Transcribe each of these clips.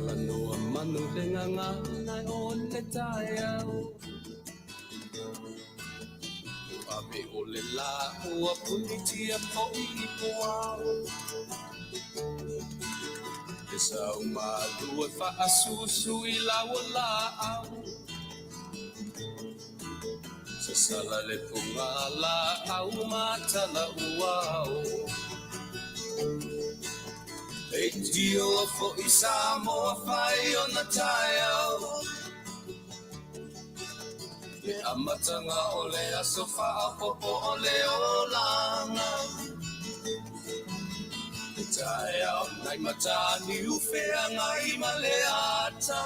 Talanoa manu le gagana o le taeao. Ua ave o le lā ua punitia foi i puao. Le sau malu e faasusu i lau o laau. Sasala le pugalaau ma tala uao. Leitioa foi Samoa fai ona taeao. Le amataga o le aso faaopoopo o le olaga. Le taeao nai Mataniu feagai ma le ata.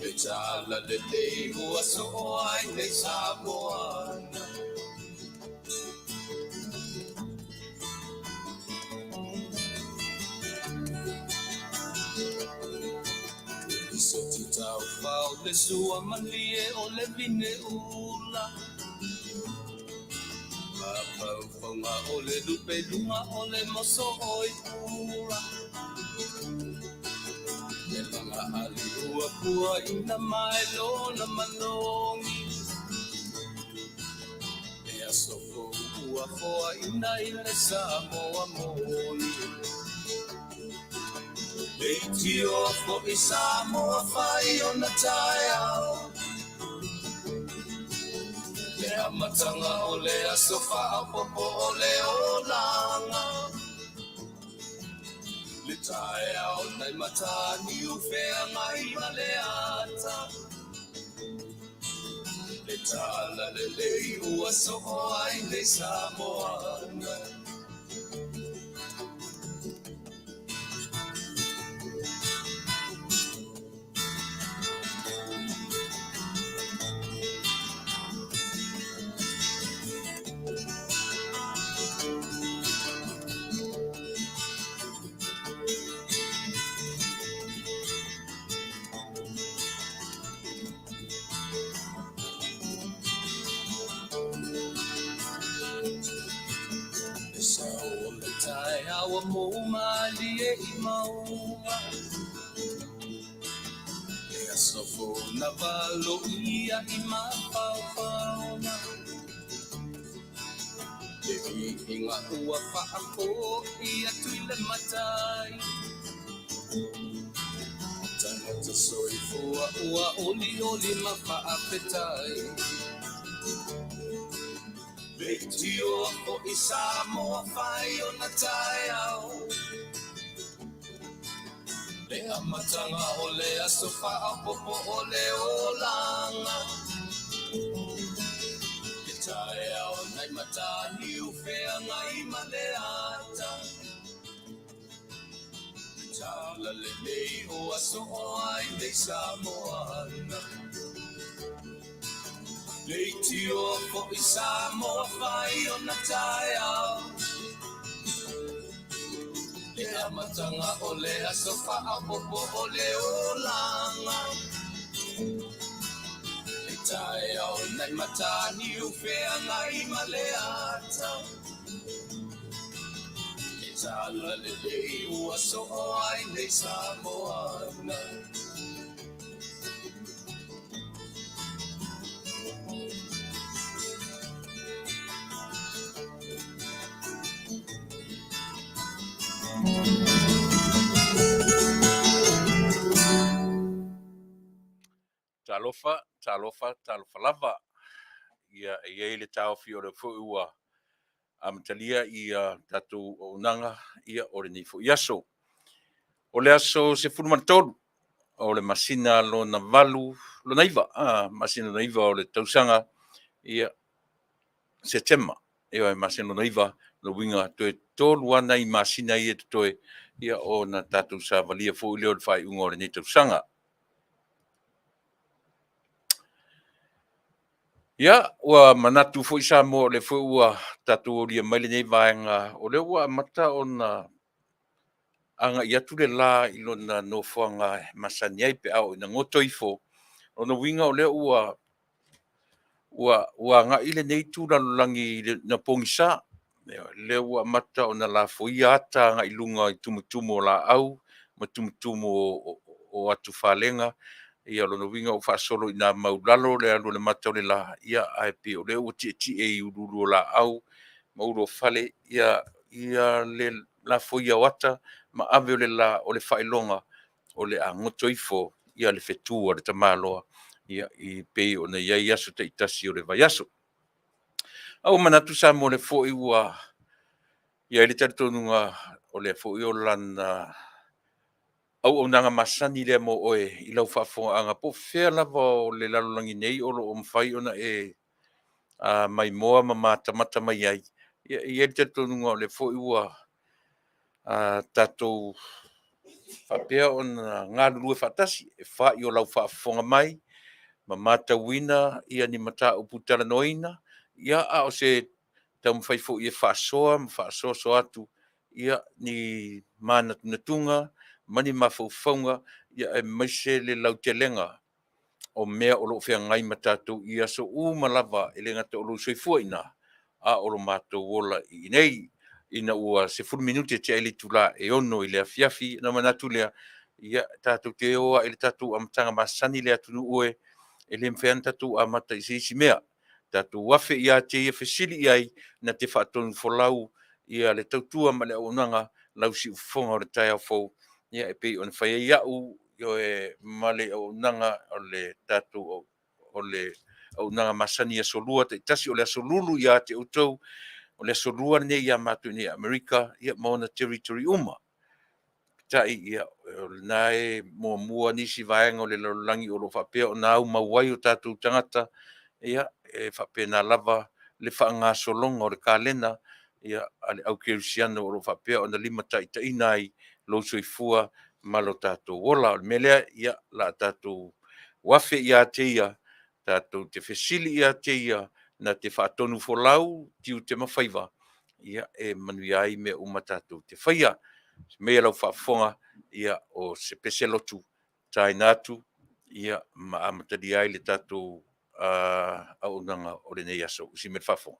Le talalelei ua soo ai nei Samoa. Soti taufao le sua malie o le vine ula. Mafaufauga o le lupe luga o le moso o i pula. Le laga ali ua pua ina mai lona manogi. Le aso fou ua foaina i le Samoa moni. Leitioa foi Samoa fai ona taeao. Le amataga o le aso faaopoopo o le olaga. Le taeao nai Mataniu feagai ma le ata. Le talalelei ua soo ai nei Samoa. Le sao o le taeao ua mou malie i mauga. Le aso fou na valoia i mafaufauga. Le viiga ua faafoi atu i le Matai. Tagata soifua ua olioli ma faafetai. Leitioa foi Samoa fai ona taeao. Le amataga o le aso faaopoopo o le olaga. Le taeao nai Mataniu feagai ma le ata. Le talalelei ua soo ai nei Samoa. Leitioa foi Samoa fai ona taeao. Le amataga o le aso faaopoopo o le olaga. Le taeao nai Mataniu feagai ma le ata. Le talalelei ua soo ai nei Samoa. Talofa, talofa, talofa lava. Ia, e i ai le taofi o lea foi ua amatalia ia tatou auaunaga ia o lenei foi aso. O le aso 13 o le masina lona valu, lona iva, masina lona iva o le tausaga, ia, Setema, ioe, masina lona iva, lona uiga toe tolu lava nai masina ia e totoe, ia, ona tatou savalia foi lea o le faaiuga o lenei tausaga. Ia, ua manatu foi Samoa o lea foi ua tatou aulia mai lenei vaega, o lea ua amata ona agai atu le la i lona nofoaga e masani ai pe a oo ina goto ifo. Lona uiga o lea ua ua ua agai lenei itu lalolagi i le pogisa. Lea ua amata ona lafoia ata agai i luga i tumutumu o laau. ma tumutumu o atufalega. Ia o lona uiga ua faasolo ina maulalo le alu a le mata o le la, ia ae pei o lea ua tietie i uluulu o laau ma ulu o fale ia le lafoia o ata ma ave o le la o le faailoga o le a goto ifo ia le fetu a le tamaloa, ia e pei ona i ai aso taitasi o le vaiaso. Ae ua manatu Samoa o lea foi ua i ai le talitonuga o lea foi o lana auaunaga masani lea mo oe i lau faafofogaaga po o fea lava o le lalolagi nei o lo o mafai ona e maimoa ma matamata mai ai. E i ai le talitonuga o lea foi ua tatou faapea ona galulue faatasi, e fai o lau faafofoga mai ma matauina ni mataupu talanoaina, a o se taumafai foi e faasoa ma faasoaso atu ni manatunatuga ma ni mafaufauga, aemaise le lautelega o mea o lo o feagai ma tatou i aso uma lava, e le gata o lou soifua i ina, a o lo matou ola i inei. Ina ua 10 minute tea i le itula e 6:00 i le afiafi, ona manatu lea, ia tatou te o lava i le tatou amataga masani le atunuu e, e le mafai lava ona tatou amata i se isi mea. Tatou afe ia te ia e fesili i ai na te faatonufolau le tautua ma le auaunaga, lau siufofoga o le taeao fou, e pei ona fai ai au, ioe, ma le auaunaga o le tatou auaunaga masani i aso Lua taitasi. O le Aso Lulu ia te outou, o le Aso Lua lenei ia matou i inei i Amerika ma ona territory uma. Peitai, o lena e muamua nisi vaega o le lalolagi o lo o faapea ona aumau ai o tatou tagata. Ia, e faapena lava le faagasologa o le kalena a le au kerisiano o lo o faapea ona limataitaiina ai lou soifua ma lo tatou ola. O le mea lea, ia, o le a tatou afe ia te ia tatou te fesili ia te ia na te faatonufolau tiute ma faiva e manuia ai mea uma tatou te faia. Ausia maia lau faafofoga, o se pese lotu taina atu ma amatalia ai le tatou auaunaga o lenei aso. Usi mai le faafofoga.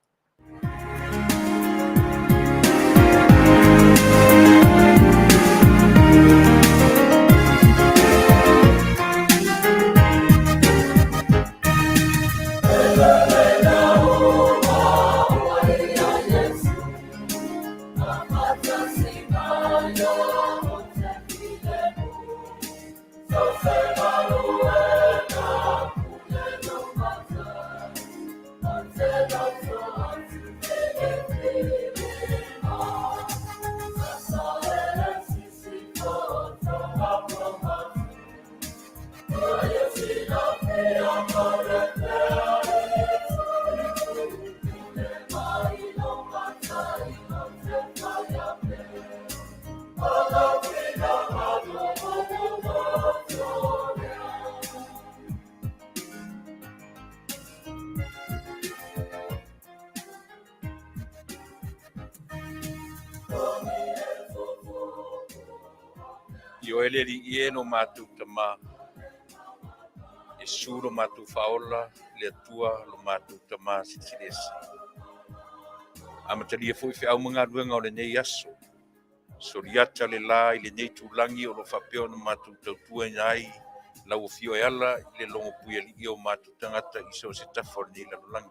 Ioe le Alii e lo matou Tama, Iesu lo matou Faaola, le Atua lo matou Tama Silisili Ese. Amatalia foi feau ma galuega o lenei aso. Soliata le la i lenei itulagi o lo o faapea ona matou tautuaina ai lau afio e ala i le logo puialii o matou tagata i so o se tafa o lenei lalolagi.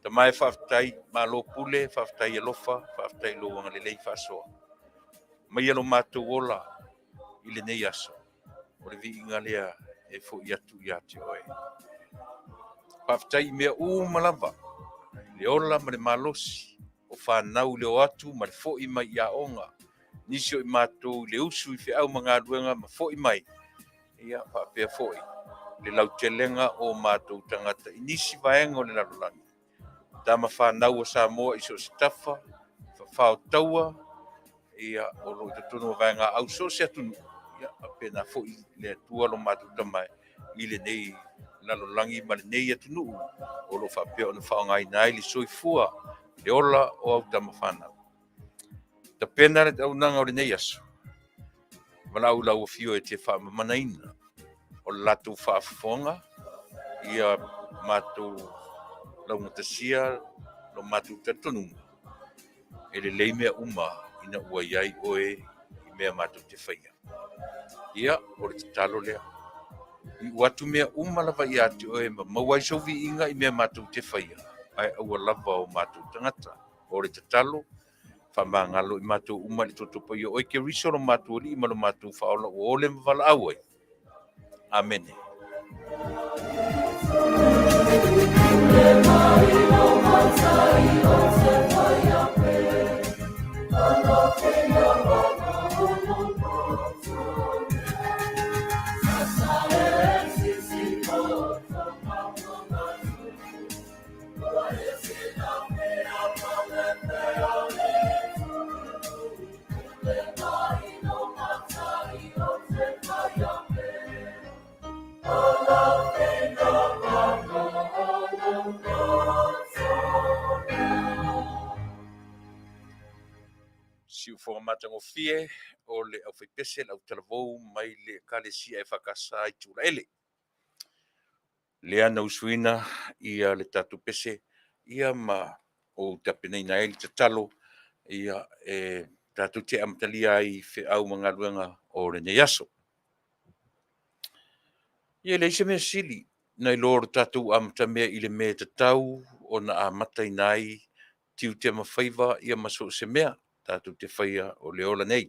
Tama e faafetai, malo pule, faafetai alofa, faafetai i lou agalelei faasoa. Maia lo matou ola i lenei aso, o le viiga lea e foi atu ia te oe. Faafetai i mea uma lava, le ola ma le malosi, o fanau i le o atu ma le foi mai i aoga, nisi o i matou i le usu i feau ma galuega ma foi mai, ia faapea foi le lautelega o matou tagata i nisi vaega o le lalolagi. Tama fanau a Samoa i so o se tafa, fafao taua, ia o lo o i totonu o vaega au so o se atunuu, ia faapena foi le Atua lo matou Tama i lenei lalolagi ma lenei atunuu o lo o faapea ona faaaogaina ai le soifua, le ola o au tama fanau. Tapena le auaunaga o lenei aso, valaau i lau afio e te faamamanaina o le latou faafofoga, ia matou laugatasia lo matou talitonuga, e lelei mea uma ina ua i ai oe i mea matou te faia. Ia, o le tatalo lea. Iu atu mea uma lava ia te oe ma maua ai sou viiga i mea matou te faia, ae aua lava o matou tagata. O le tatalo, faamagalo i matou uma i le Toto Paia o oe Keriso lo matou Alii ma lo matou Faaola ua ole ma valaau ai. Amene. Siufofoga matagofie o le aufaipese le autalavou mai le Ekalesia EFKS i Tulaele. Lea na usuina ia le tatou pese ia ma ou tapenaina ai le tatalo ia e tatou te amatalia ai feau ma galuega o lenei aso. Ia e leai se mea sili nai lo le tatou amatamea i le mea e tatau ona amataina ai tiute ma faiva ia ma so o se mea tatou te faia o le ola nei.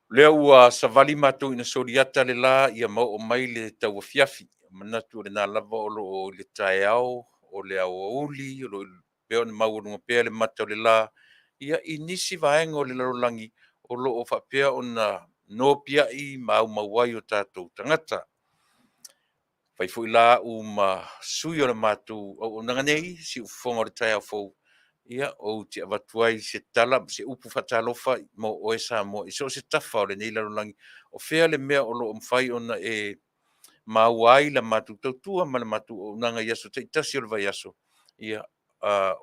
O lea ua savali matou ina soliata le la ia ma oo mai le tauafiafi. Manatu o lena lava o lo o i le taeao o le aoauli o lo o pea ona maualuga pea le mata o le la ia i nisi vaega o le lalolagi o lo o faapea ona nopiai ma aumau ai o tatou tagata. E fai foi la au ma sui o le matou auaunaga nei, siufofoga o le taeao fou, ia ou te avatu ai se tala ma se upu faatalofa mo oe Samoa i so o se tafa o lenei lalolagi, o fea le mea o lo o mafai ona e maua ai la matou tautua ma le matou auaunaga i aso taitasi o le vaiaso. Ia,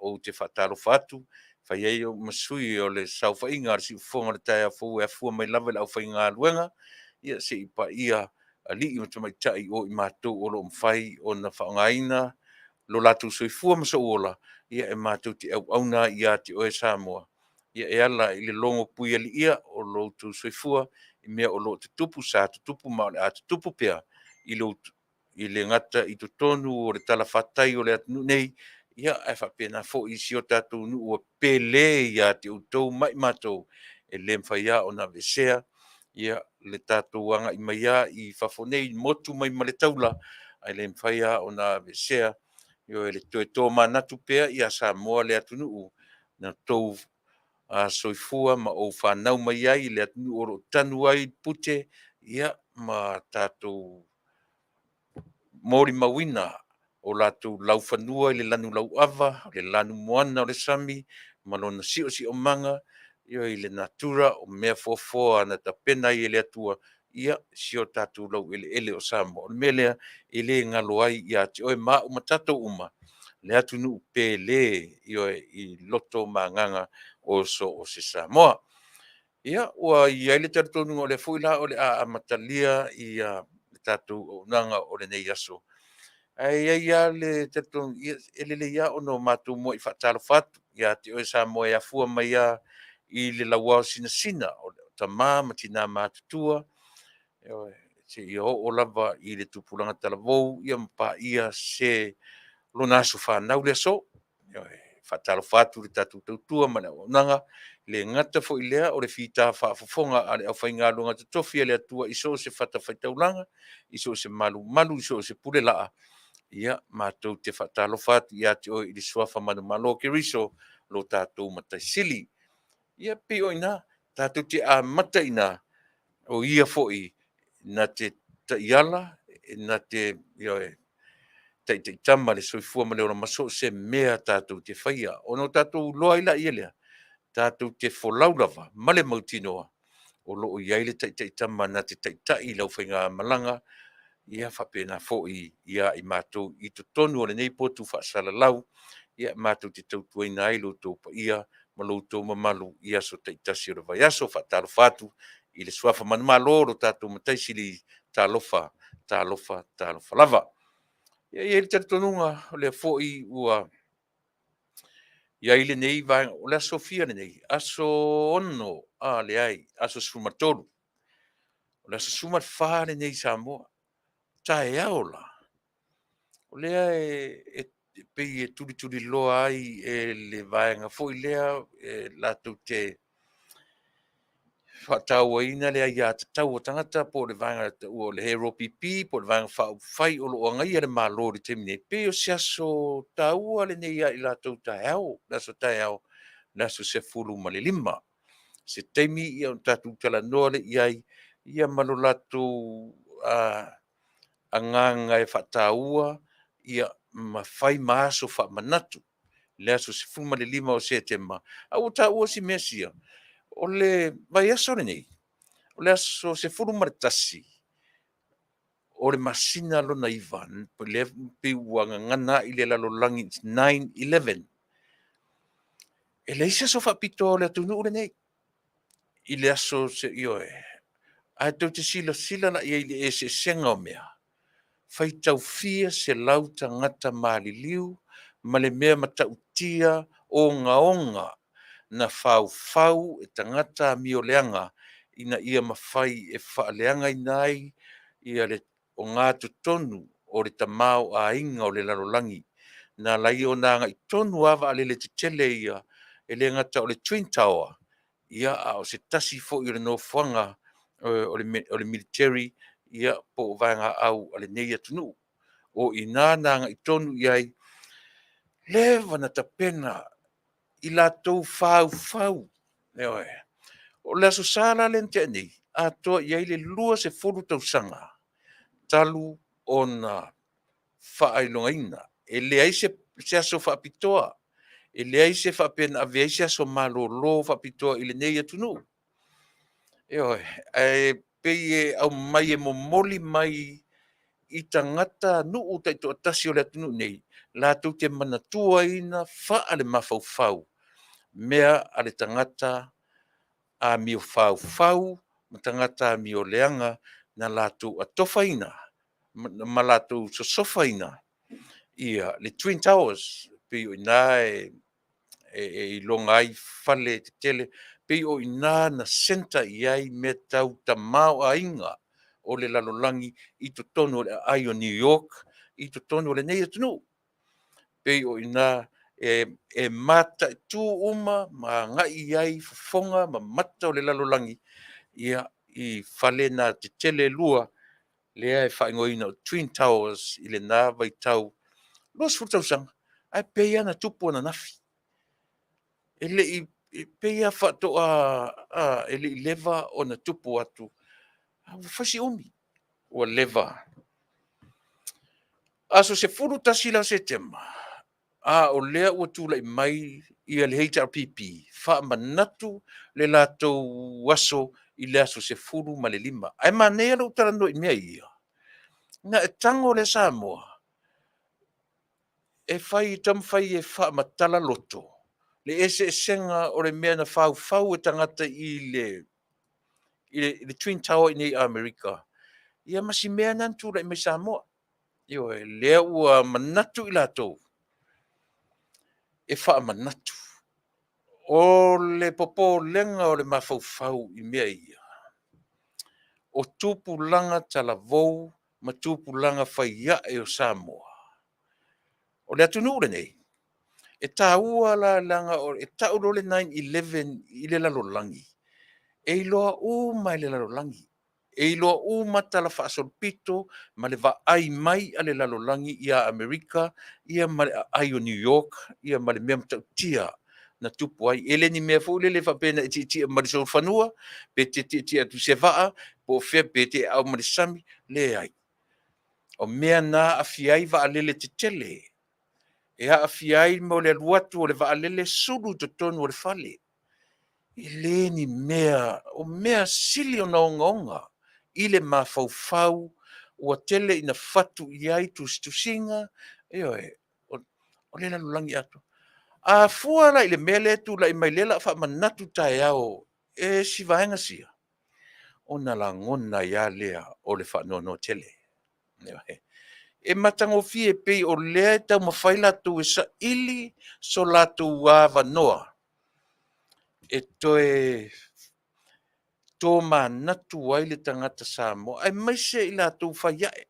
ou te faatalofa atu, fai ai au ma sui o le saofaiga a le siufofoga o le taeao fou e afua mai lava i le aufaigaluega ia seia paia alii ma tamaitai o i matou o lo o mafai ona faaaogaina lo latou soifua ma sou ola e matou te auauna ai ia te oe Samoa, ia e ala i le logopuialii o lo outou soifua i mea o lo o tutupu, sa tutupu ma o le a tutupu pea e le gata i totonu o le talafatai o le atunuu nei, ia ae faapena foi i si o tatou nuu e pele ia te outou ma i matou, e le mafai lava ona aveesea le tatou agai mai lava i fafo nei, motu mai ma le taula, ae le mafai lava ona aveesea, ioe, le toe tomanatu pea ia Samoa le atunuu na outou soifua ma ou fanau mai ai i le atunuu o lo o tanu ai pute ma tatou molimauina o latou laufanua i le lanu lauava, le lanumoana o le sami ma lona siosiomaga, ioe, i le natura o mea foafoa na tapena ai e le Atua si o tatou laueleele o Samoa. O le mea lea e le galo ai ia te oe ma au ma tatou uma le atunuu pele, ioe, i loto ma agaga o so o se Samoa. Ia, ua i ai le talitonuga o lea foi la o le a amatalia le tatou auaunaga o lenei aso. Ae i ai lava le talitonuga, ia e lelei lava ona matou muai faatalofa atu ia te oe Samoa e afua mai lava i le lauao sinasina o tama ma tina matutua, ioe, seia oo lava i le tupulaga talavou ma paia se lona aso fanau le aso. Ioe. E faatalofa atu i le tatou tautua ma le auaunaga, e le gata foi i lea o le fita faafofoga a le aufaigaluega totofi a le Atua i so o se fatafaitaulaga, i so o se malumalu, i so o se pulelaa, ia, matou te faatalofa atu ia te oe i le suafa manumalo o Keriso lo tatou Matai Sili. Ia, pei o i ina, tatou te amata i ina, o Ia foi na te taiala, na te, ioe, taitaitama le soifua ma le ola ma so o se mea tatou te faia. Ona tatou iloa ai lea, tatou te folau lava ma le mautinoa o lo o i ai le taitaitama na te taitai i le aufaigamalaga, ia faapena foi ia i matou i totonu o lenei potu faasalalau, ia matou te tautuaina ai lo outou paia ma lo outou mamalu i aso taitasi o le vaiaso. Faatalofa atu i le suafa manumalo o lo tatou Matai Sili, talofa, talofa, talofa lava. Ia, e i ai le talitonuga, o lea foi ua I ai lenei vaega, o le aso fia lenei? Aso 6, a leai, aso 13. O le aso 14 lenei i Samoa. Taeao la, o lea e pei e tulituliloa ai e le vaega foi lea e latou te faatauaina le aiatatau a tagata po o le vaega e taua o le HRPP po o le Vaega Faaupufai o lo o agaia le Malo i le taimi nei, pei o se aso taua lenei ia i latou taeao, le aso taeao, le aso 15. Se taimi ona tatou talanoa lea i ai ia ma lo latou agaga e faataua ma fai ma aso faamanatu, le aso 15 o Setema. Ae ua ou taua si mea sia, o le vaiaso lenei, o le aso 11 o le masina lona 9, lea pei ua gagana ai i le lalolagi 9/11. E leai se aso faapitoa o le atunuu lenei i le aso, ioe. Ae tou te silasila la i ai i le eseesega o mea? Faitau fia selau tagata maliliu ma le mea matautia ogaoga na faufau e tagata amioleaga ina ia mafai e faaleagaina ai le ogatotonu o le tamaoaiga o le lalolagi, na ala ai ona agai tonu lava vaalele tetele ia, e le gata o le Twin Tower, a o se tasi foi o le nofoaga o le militeri po o vaegaau a lenei atunuu. O i ina na agai tonu i ai, leva ona tapena i latou faufau. Ioe. O le Aso Sa la lea na tea nei, atoa i ai le 20 tausaga talu ona faailogaina. E leai se aso faapitoa, e leai se faapea na ave ai se aso malolo faapitoa i lenei atunuu. Ioe. Ae pei e aumai e momoli mai i tagatanuu taitoatasi o le atunuu nei, latou te manatuaina faalemafaufau mea a le tagata amio faufau ma tagata amioleaga na latou atofaina ma latou sosofaina le Twin Towers. E pei o i ina e iloga ai fale tetele, pei o i ina na centre i ai mea tau tamaoaiga o le lalolagi i totonu o le aai o New York i totonu o lenei atunuu. Pei o i ina e mataitu uma ma agai i ai fofoga ma mata o le lalolagi i fale na tetele e lua lea e faaigoaina o Twin Towers i lena vaitau, 20 tausaga, ae pei lava na tupu ananafi. E le i, e pei lava faatoa e le i leva ona tupu atu, ae ua fai si umi ua leva. Aso 11 la o Setema, a o lea ua tulai mai le HRPP, faamanatu le latou aso i le aso 15. Ae manaia lou talanoa i mea ia, ona e tago lea Samoa e fai taumafai e faamatala loto le eseesega o le mea na faufau e tagata i le Twin Tower i inei i Amerika, ia ma si mea lena na tulai mai Samoa. Ioe, lea ua manatu i latou e faamanatu. O le popolega o le mafaufau i mea ia, o tupulaga talavou ma tupulaga fai ae o Samoa. O le atunuu lenei, e taua la leaga e tau loa le 9/11 i le lalolagi, e iloa uma e le lalolagi, e iloa uma talafaasolopito ma le vaai mai a le lalolagi ia Amerika ma le aai o New York ma le mea matautia na tupu ai. E le ni mea foi lele faapea na e tietie mai le solofanua, pe te tietie atu i se vaa, po o fea pe te aao mai le sami, leai. O mea na aafia ai vaalele tetele, e aafia ai le alu atu o le vaalele sulu i totonu o le fale. E le ni mea, o mea sili ona ogaoga i le mafaufau ua tele ina fatu i ai tusitusiga, ioe, o le lalolagi atoa. A fua la i le mea lea e tulai mai lea o le a faamanatu taeao e si vaega sia, ona lagona ai lava lea o le faanoanoa tele. Ioe. E matagofie e pei o lea e taumafai latou e saili so latou avanoa e toe tomanatu ai le tagata Samoa, aemaise i latou fai ae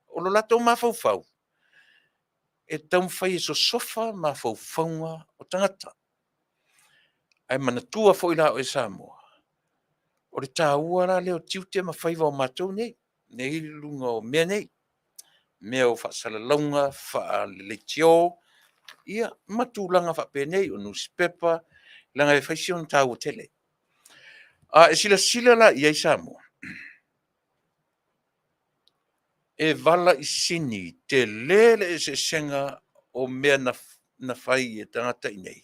o lo latou mafaufau e taumafai e sosofa mafaufauga o tagata. Ae manatua foi la oe Samoa, o le taua la lea o tiute ma faiva o matou nei, nei i luga o mea nei, mea o faasalalauga faale-leitio, ia ma tulaga faapenei, o nusipepa, leaga e fai si ona taua tele. A e silasila la i ai Samoa, e valaisini tele le eseesega o mea na fai e tagata i inei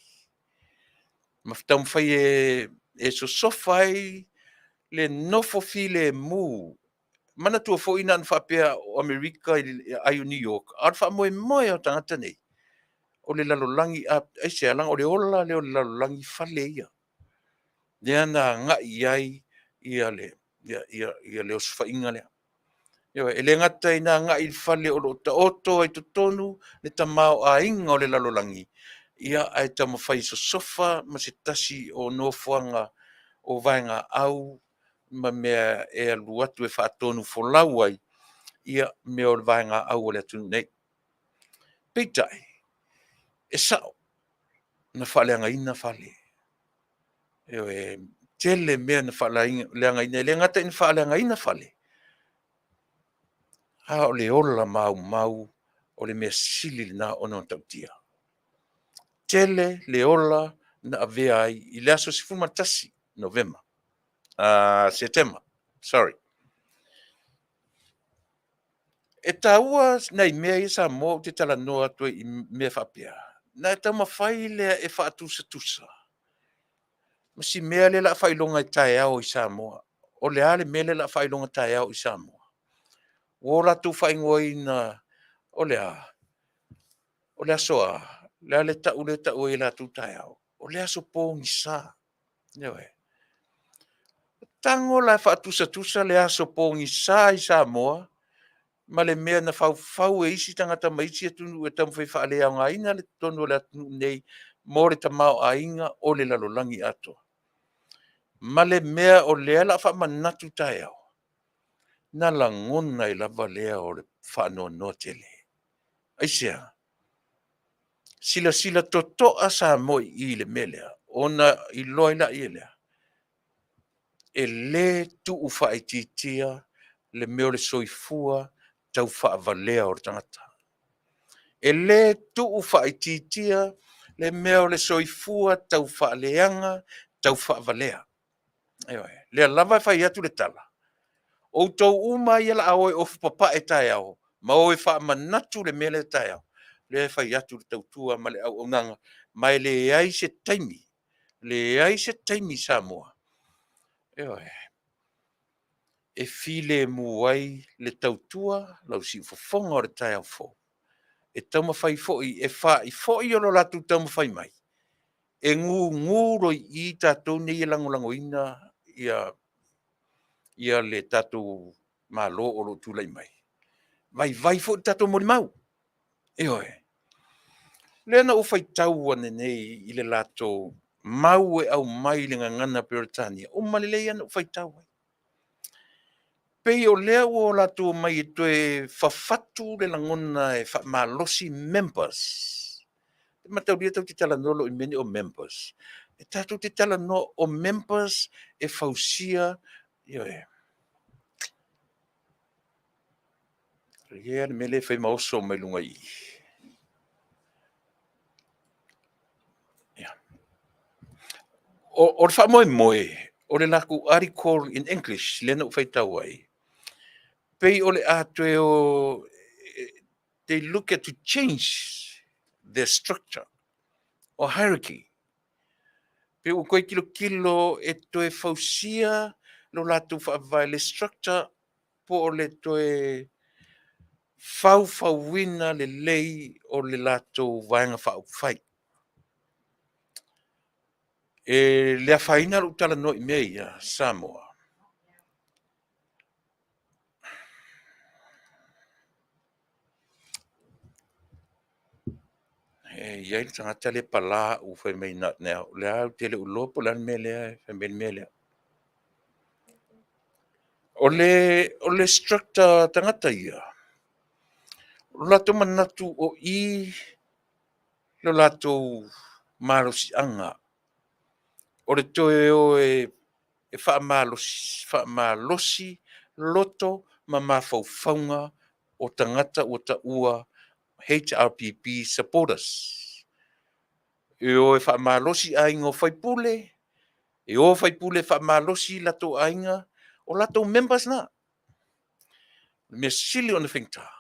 ma taumafai e sosofa ai le nofo filemu. Manatua foi na ona faapea o Amerika ai o New York, a o le faamoemoe o tagata nei, o le lalolagi. Aisea? Leaga o le ola lea o le lalolagi, fale ia, lea na agai i ai le osofaiga lea. Ioe, e le gata ina agai i le fale o lo o taoto ai i totonu le tamaoaiga o le lalolagi, ia ae taumafai e sosofa ma se tasi o nofoaga o vaega au ma mea e alu atu e faatonufolau ai ia mea o le vaega au a le atunuu nei. Peitai, e sao, na faaleagaina fale. Ioe, e tele mea na faaleagaina, e le gata ina faaleagaina fale, a o le ola maumau o le mea sili lena ona matautia. Tele le ola na avea ai i le aso 11 Novema, Setema, sorry. E taua nai mea ia Samoa ou te talanoa atu ai i mea faapea, ona e taumafai lea e faatusatusa ma si mea lea o le a faailoga taeao i Samoa. O le a le mea lea o le a faailoga taeao i Samoa? Ua o latou faaigoaina o le a? O le aso a? O le a le tau lea e tau ai e latou taeao? O le aso pogisa. Ioe. Tago la e faatusatusa le aso pogisa i Samoa ma le mea na faufau e isi tagata mai isi atunuu e taumafai e faaleaogaina le totonu o le atunuu nei mo le tamaoaiga o le lalolagi atoa. Ma le mea o lea o le a faamanatu taeao, ona lagona ai lava lea o le faanoanoa tele. Aisea? Silasila totoa Samoa i i i le mea lea, ona iloa ai lea, e le tuufaitiitia le mea o le soifua taufaavalea o le tagata. E le tuufaitiitia le mea o le soifua taufaaleaga, taufaavalea. Ioe. Lea lava e fai atu le tala, outou uma ia o le a o e ofu papae taeao ma o e faamanatu le mea lea taeao, lea e fai atu le tautua ma le auaunaga, ma e leai se taimi, leai se taimi Samoa, ioe, e filemu ai le tautua, lau siufofoga o le taeao fou, e taumafai foi e faifoi lo latou taumafai mai, e gugu loa i i tatou nei e lagolagoina le tatou Malo o lo o tulai mai. Vaivai foi le tatou molimau. Ioe. O lea na ou faitau ananei i le latou mau e aumai i le gagana Peretania, uma lelei lava ona ou faitau ai. Pei o lea ua latou omai e toe fafatu le lagona e faamalosi members. E mataulia tatou te talanoa loa i mea nei o members, e tatou te talanoa o members e fausia, ioe. E i ai lava le mea lea e fai ma oso mai luga i i. O le faamoemoe o le latou article in English lea na ou faitau ai, pei o le a toe o, they look at to change the structure or hierarchy. Pei ua toe tilotilo e toe fausia lo latou faavae, le structure po o le toe faufauina lelei o le latou Vaega Faaupufai. E le afaina lou talanoa i mea ia Samoa, E i ai le tagata lea e pala au fai mai not now. O lea ou te le o iloa po o le a le mea lea e fai mai ai le mea lea. O le structure tagata ia, o lo latou manatu o i lo latou malosiaga o le toe o e faamalosi loto ma mafaufauga o tagata ua taua HRPP supporters. E o e faamalosi aiga o faipule, e o faipule e faamalosi o latou aiga, o latou members na. O le mea sili ona faigata,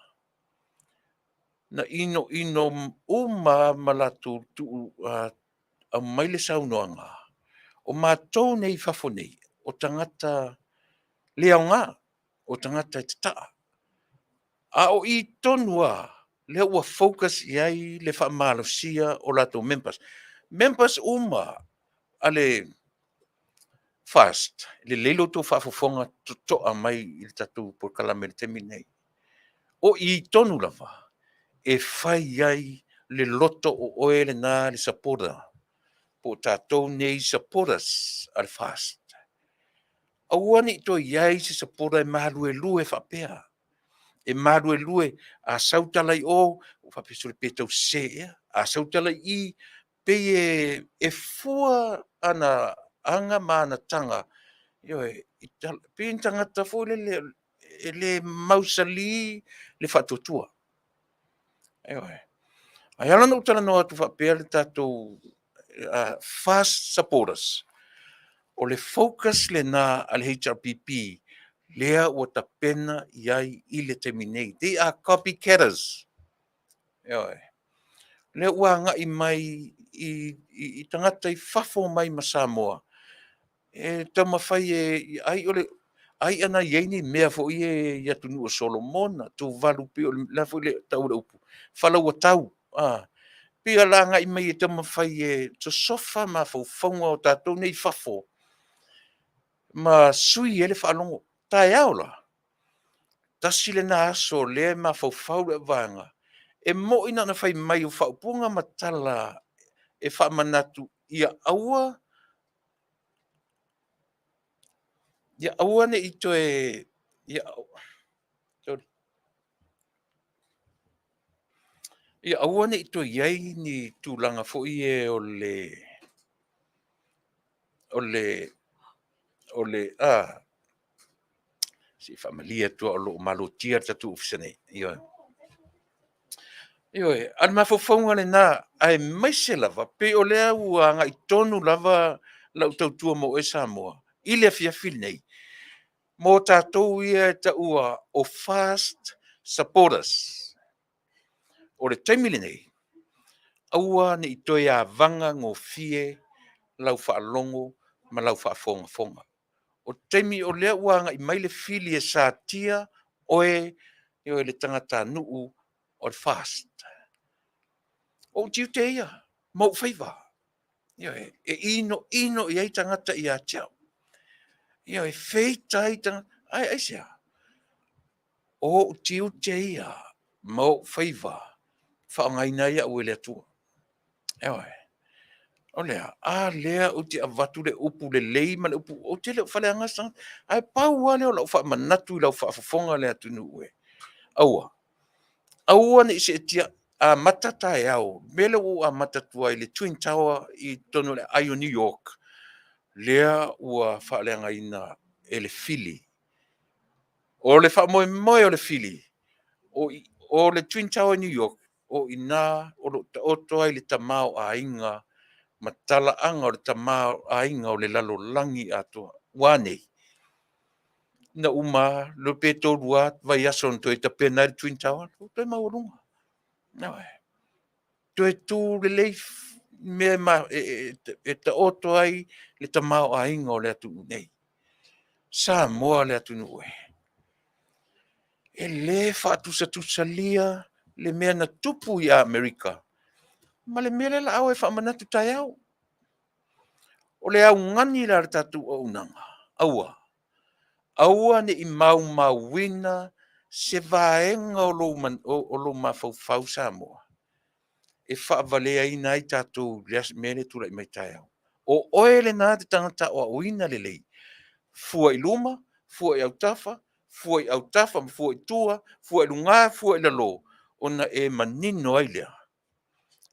na inoino uma lava ma latou aumai le saunoaga, o matou nei i fafo nei, o tagata le aoga, o tagata e tataa. A o i tonu lava lea ua focus i ai le faamalosia o latou members. Members uma a le FAST, lelei lo outou faafofoga totoa mai i le tatou polokalame i le taimi lenei. O i tonu lava e fai ai le loto o oe lena le supporter, po o tatou nei supporters a le FAST. Aua ne i toe i ai se supporter e maluelue faapea, e maluelue a sau tala i o, ua faapea, sole pe tau sese ea. A sau tala i i, pei e fua ana aga ma ana taga, ioe, pei ni tagata foi lele e le mausali le faatuatua. Ioe. Ae ala ona ou talanoa atu faapea le tatou FAST supporters, o le focus lena a le HRPP lea ua tapena i ai i le taimi nei. They are copycatters. Ioe. Lea ua agai mai i tagata i fafo mai ma Samoa e taumafai e ai o le ai ana i ai ni mea foi ia i atunuu o Solomona, Tuvalu, pei o le a foi le tau o le upu, falauatau. Pei o le a agai mai e taumafai e sosofa mafaufauga o tatou nei i fafo ma sui ai le faalogo. Taeao la, tasi lena aso o lea e mafaufau le vaega, e moni na ona fai mai o faaupuga ma tala e faamanatu ia aua, ia aua ne i toe, ia aua ne i toe i ai ni tulaga foi ia o le se i faamalie atu lava o lo o malotia le tatou Ofisa nei. Ioe. Ioe, a o le mafaufauga lena, aemaise lava pei o lea ua agai tonu lava lau tautua mo oe Samoa i le afiafi lenei, mo tatou ia e taua o FAST supporters. O le taimi lenei, aua ne i toe avaga gofie lau faalogo ma lau faafogafoga. O le taimi o lea ua agai mai le fili e satia oe le tagatanuu o le FAST. O ou tiute ia ma ou faiva, ioe, e inoino i ai tagata ia te au. Ioe, e feita ai tagata. Ae aisea? O ou tiute ia ma ou faiva e faaaogaina ai au e le Atua. Ioe. O le a? A lea ou te avatu le upu lelei ma le upu, ou te le o faaleaga se tagata. Ae pau lava lea o lau faamanatu i lau faafofoga le atunuu e, aua, aua ne i seetia, amata taeao, le mea lea ua ou amata atu ai i le Twin Tower i totonu o le aai o New York, lea ua faaleagaina e le fili. O le faamoemoe o le fili, o le Twin Tower i New York, o i ina o lo o taoto ai le tamaoaiga ma talaaga o le tamaoaiga o le lalolagi atoa. Ua a nei? Na uma lava, le iloa pe 3 lava vaiaso na toe tapena ai le Twin Tower, ua toe maualuga. Ioe. Toe tu lelei mea e taoto ai le tamaoaiga o le atunuu nei. Samoa le atunuu e, e le faatusatusalia le mea na tupu i Amerika ma le mea lea o le a o e faamanatu taeao. O le augani la a le tatou auaunaga, aua, aua ne i maumauina se vaega o lou mafaufau Samoa. e faavaleaina ai tatou i le mea lea e tulai mai taeao. O oe lena te tagata aoaoina lelei, fua i luma, fua i autafa, fua i autafa ma fua i tua, fua i luga, fua i lalo, ona e manino ai lea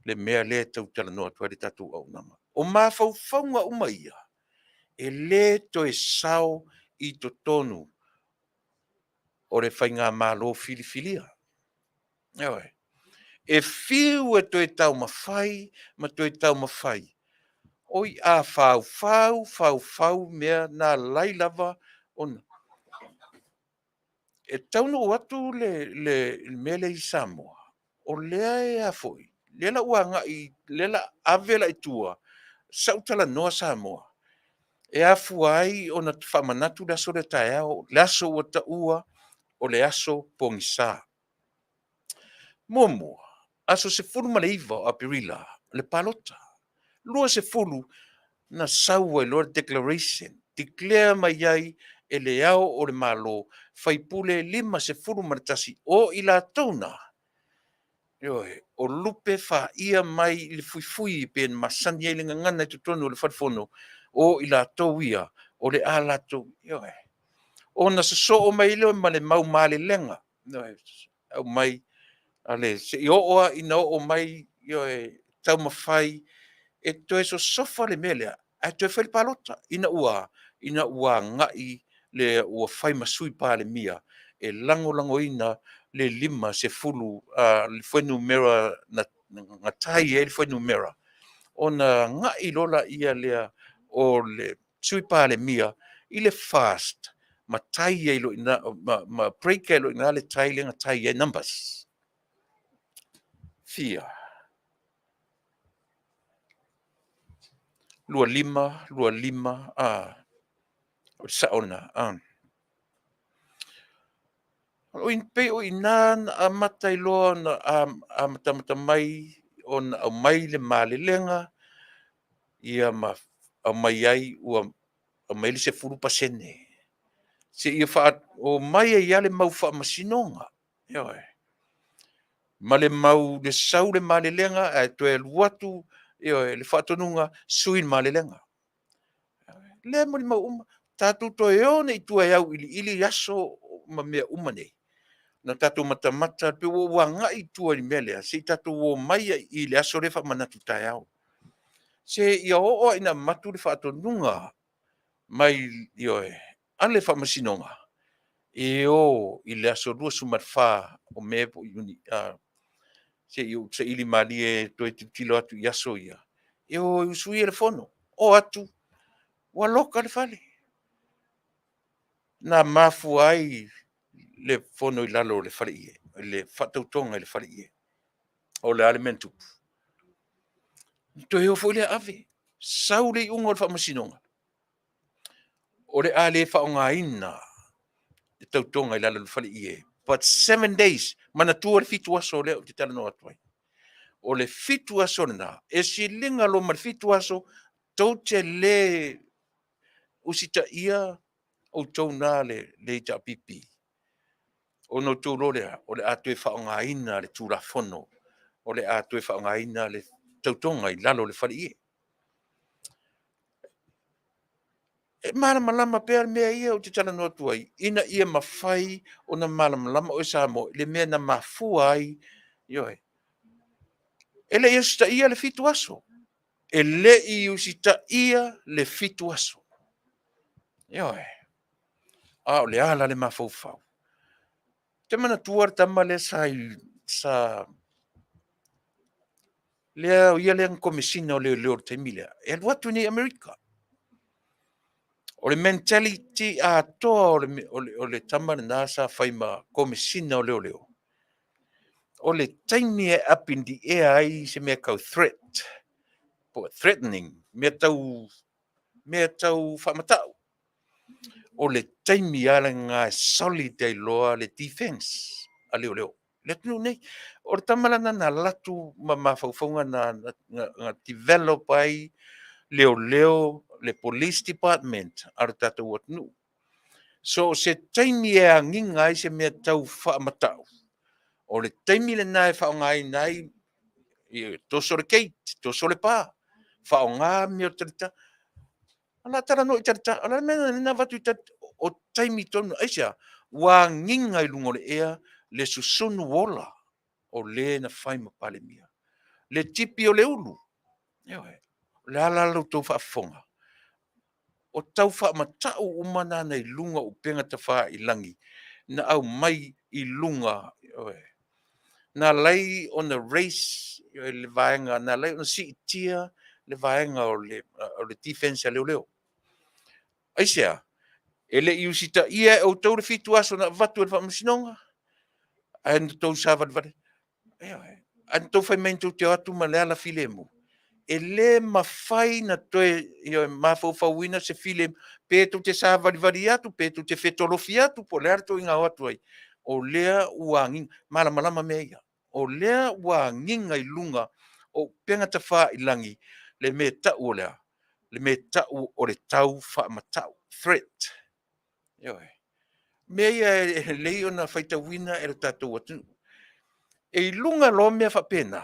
le mea lea e tau talanoa atu ai le tatou auaunaga. O mafaufauga uma ia, e le toe sao i totonu o le faigamalo filifilia. Ioe. E fiu e toe taumafai ma toe taumafai, oi a faufau faufau mea na alai lava ona e taunuu atu le mea lea i Samoa, o lea e a foi, lea la ua agai, lea la ave la i tua sau talanoa Samoa, e afua ai ona faamanatu le aso lea taeao, le aso ua taua o le aso pogisa. Muamua, aso 19 o Aperila le palota. 20 na sau ai loa le declaration, declare mai ai e le Ao o le Malo, faipule 51 o i latou na, ioe, o lupe faia mai i le fuifui e pei ona masani ai le gagana i totonu o le Fale Fono, o i latou ia o le a latou, ioe, ona sosoo mai lea ma le mau malelega, ioe, aumai seia oo lava ina oo mai, ioe, taumafai e toe sosofa le mea lea, ae toe fai le palota ina ua a? Ina ua agai le ua fai ma sui Palemia e lagolagoina le 50 le fuainumera na gatai ai le fuainumera, ona agai loa lea o le Sui Palemia i le FAST ma tai ai loa i ina, ma break ai loa i ina le tie lea na tie ai numbers. Fia? 25, 25, a, o le sao lena. A. O i, pei o i ina na amata ai loa ona amatamata mai ona aumai le malelega, ia ma aumai ai ua aumai ai le 10% seia omai ai lava le mau faamasinoga. Ioe. Ma le mau le sau le malelega ae toe alu atu, ioe, le faatonuga, sui le malelega. Lea e molimau uma, tatou toe o nei i tua e auiliili aso ma mea uma nei, na tatou matamata, pei ua ou agai i tua i le mea lea, se i tatou omai ai i i le aso lea e faamanatu taeao. Seia oo lava ina avatu le faatonuga mai, ioe, a le Faamasinoga, e o i le aso 24 o Me po o Iuni, se i ou saili malie e toe tilotilo atu i aso ia, e o e usuia le Fono. O atu ua loka le fale. Na mafua ai le fono i lalo o le faleie, le faatautoga i le faleie. O le a le mea na tupu? Na toe o foi lea ave, sau le iuga o le faamasinoga, o le a le faaaogaina le tautoga i lalo o le faleie, but 7 days. Manatua le 7 aso lea ou te talanoa atu ai. O le 7 aso lena, e siliga loa ma le 7 aso, tou te le usitaia outou na le HRPP, ona outou iloa lea o le a toe faaaogaina le Tulafono, o le a toe faaaogaina le tautoga i lalo o le faleie. E malamalama pea le mea ia ou te talanoa atu ai, ina ia mafai ona malamalama oe Samoa i le mea na mafua ai, ioe. E le i usitaia le 7 aso, e le i usitaia le 7 aso. Ioe. A o le a la le mafaufau? Ou te manatua le tama lea sa lea o ia lea na Komesina o Leoleo i le taimi lea, e alu atu nei i Amerika. O le mentality atoa o le tama lena sa fai ma Komesina o Leoleo, o le taimi e up in the air ai se mea tau threat, po o threatening, mea tau faamatau. O le taimi lava lena e solid ai loa le defense a leoleo. Le atunuu nei. O le tama la lena na alu atu ma mafaufauga na, na develop ai leoleo, le police department a le tatou atunuu. So o se taimi e agiga ai se mea tau faamatau, o le taimi lena e faaaogaina ai Toso le gate, toso le pa, faaaoga mea o le talita. O le a talanoa i talita, o le a le mea na avatu i talita, o taimi tonu, aisea? Ua agiga i luga o le ea le susunu ola o le na fai ma Palemia. Le tipi o le ulu, ioe, o le a la la outou faafofoga? O tau faamatau uma na na i luga o upega tafailagi na aumai i luga, ioe, na ala ai ona raise le vaega, na ala ai ona siitia le vaega o le defense a leoleo. Aisea? E le i usitaia e outou le 7 aso na avatu e le Faamasinoga, ae na outou savalivali, ioe, ae na outou fai mai tou te o atu ma le ala filemu. E le mafai ona toe, ioe, mafaufauina se filemu, pe tou te savalivali atu, pe tou te fetolofi atu po o le a le tou ituaiga o atu ai, o lea ua agiga, malamalama mea ia. O lea ua agiga i luga o upega tafailagi le mea e tau o le a? Le mea e tau o le taufaamatau, threat. Ioe. O mea ia e lelei ona faitauina e le tatou atunuu. E i luga loa mea faapena,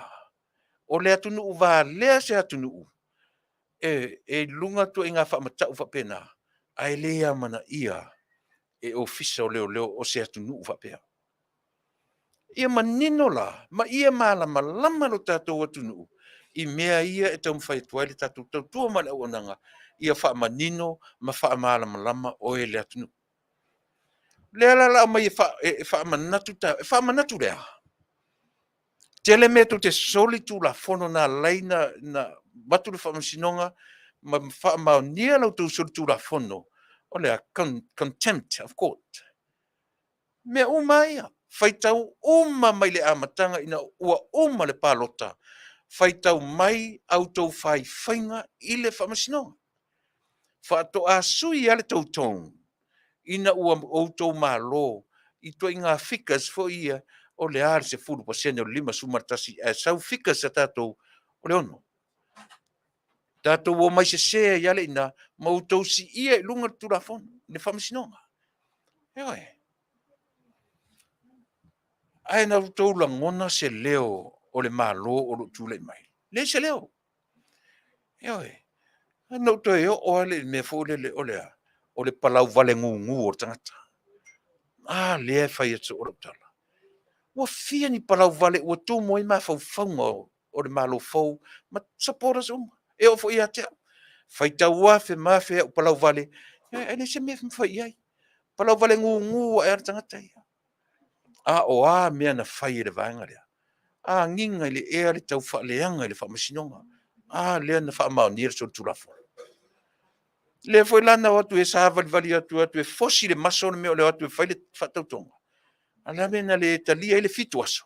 o le atunuu valea se atunuu e i luga ituaiga faamatau faapena, ae le amanaia e Ofisa o Leoleo o se atunuu faapea. Ia manino la ma ia malamalama lo tatou atunuu i mea ia e taumafai atu ai le tatou tautua ma le auaunaga, ia faamanino ma faamalamalama oe le atunuu. O lea la o le a aumai e faamanatu, e faamanatu le a? Tele mea tou te soli tulafono na ala ai ona avatu le faamasinoga ma faamaonia la outou solitulafono, o le a? Contempt of Court. Mea uma lava ia, faitau uma mai le amataga ina ua uma le palota, faitau mai a outou faifaiga i le faamasinoga. Faatoa sui lava le tou tone ina ua outou malo i ituaiga figures foi ia, o le a le 10% o le 51 ae sau figures a tatou o le 6. Tatou omai sese ai lava i ina ma outou siia i luga le Tulafono, le Faamasinoga. Ioe. Ae na outou lagona se leo o le Malo o lo o tulai mai? Leai se leo. Ioe. Na ou toe oo lava lea i le mea foi lele o le a? O le palauvalegugu o le tagata. A lea e fai atu soo lau tala. Ua fia ni palauvale ua tumu ai mafaufauga o le Malo fou ma supporters uma, e oo foi ia te au. Faitau afe ma afe au palauvale, ae leai se mea e mafai i ai. Palauvalegugu ae lava le tagata ia. A o a mea na fai e le vaega lea? Agiga i le ea le taufaaleaga i le Faamasinoga. A lea na faamaonia le solitulafono. Lea foi la na o atu e savalivali atu e o atu e fosi le maso le mea o le o atu e fai le faatautoga. A o le a le mea na le talia ai le 7 aso?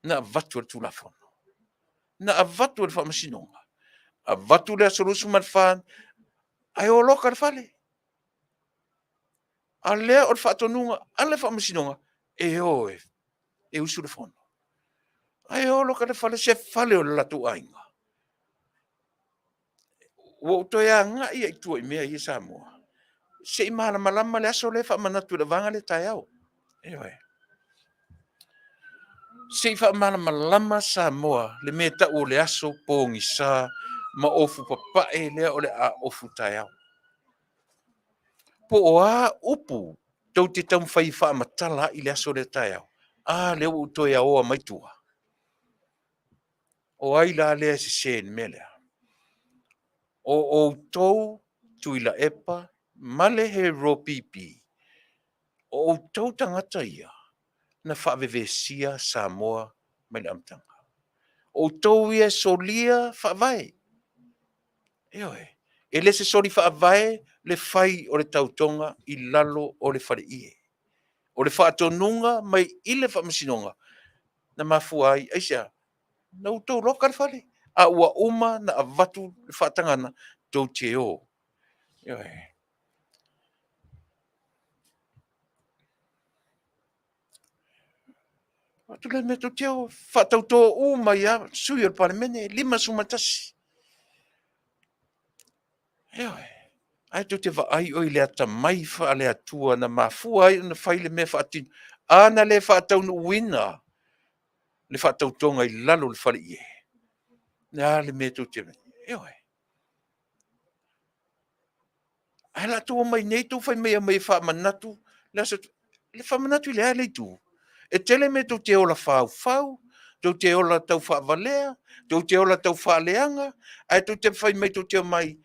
Na avatu e le Tulafono, na avatu e le Faamasinoga, avatu le aso 24 ae o loka le fale. A o lea o le faatonuga a le Faamasinoga, e o e usu le fono. Ae o loka le fale, se fale o le latou aiga. Ua ou toe agai lava i tua i mea ia Samoa, se i malamalama le aso lea e faamanatu i le vaega lea taeao. Ioe. Se i faamalamalama Samoa le mea e tau o le aso pogisa ma ofu papae lea o le a ofu taeao. Po o a upu tou te taumafai e faamatala ai le aso lea taeao, a lea ua ou toe aoa mai tua. O ai la lea e sese i le mea lea? O outou Tuilaepa ma le HRPP, o outou tagata ia na faavevesia Samoa mai le amataga. O outou ia e solia faavae. Ioe. E le o se soli faavae le fai o le tautoga i lalo o le faleie. O le faatonuga mai i le Faamasinoga na mafua ai, aisea? Na outou loka le fale, a ua uma ona avatu le faatagaga tou te o. Ioe. Avatu le mea tou te o, faatauto uma ai lava sui usufono o le Palemene e 51. Ioe. Ae tou te vaai oe i le atamai faale-Atua na mafua ai ona fai le mea faatino. A na le faataunuuina le faatautoga i lalo o le faleie. Le a le mea tou te ioe. Ae la tou omai nei tou fai mai e aumai e faamanatu le aso, le faamanatu i le a le itu? E tele mea tou te ola faufau, tou te ola tau faavalea, tou te ola tau faaleaga, ae tou te fai mai tou te omai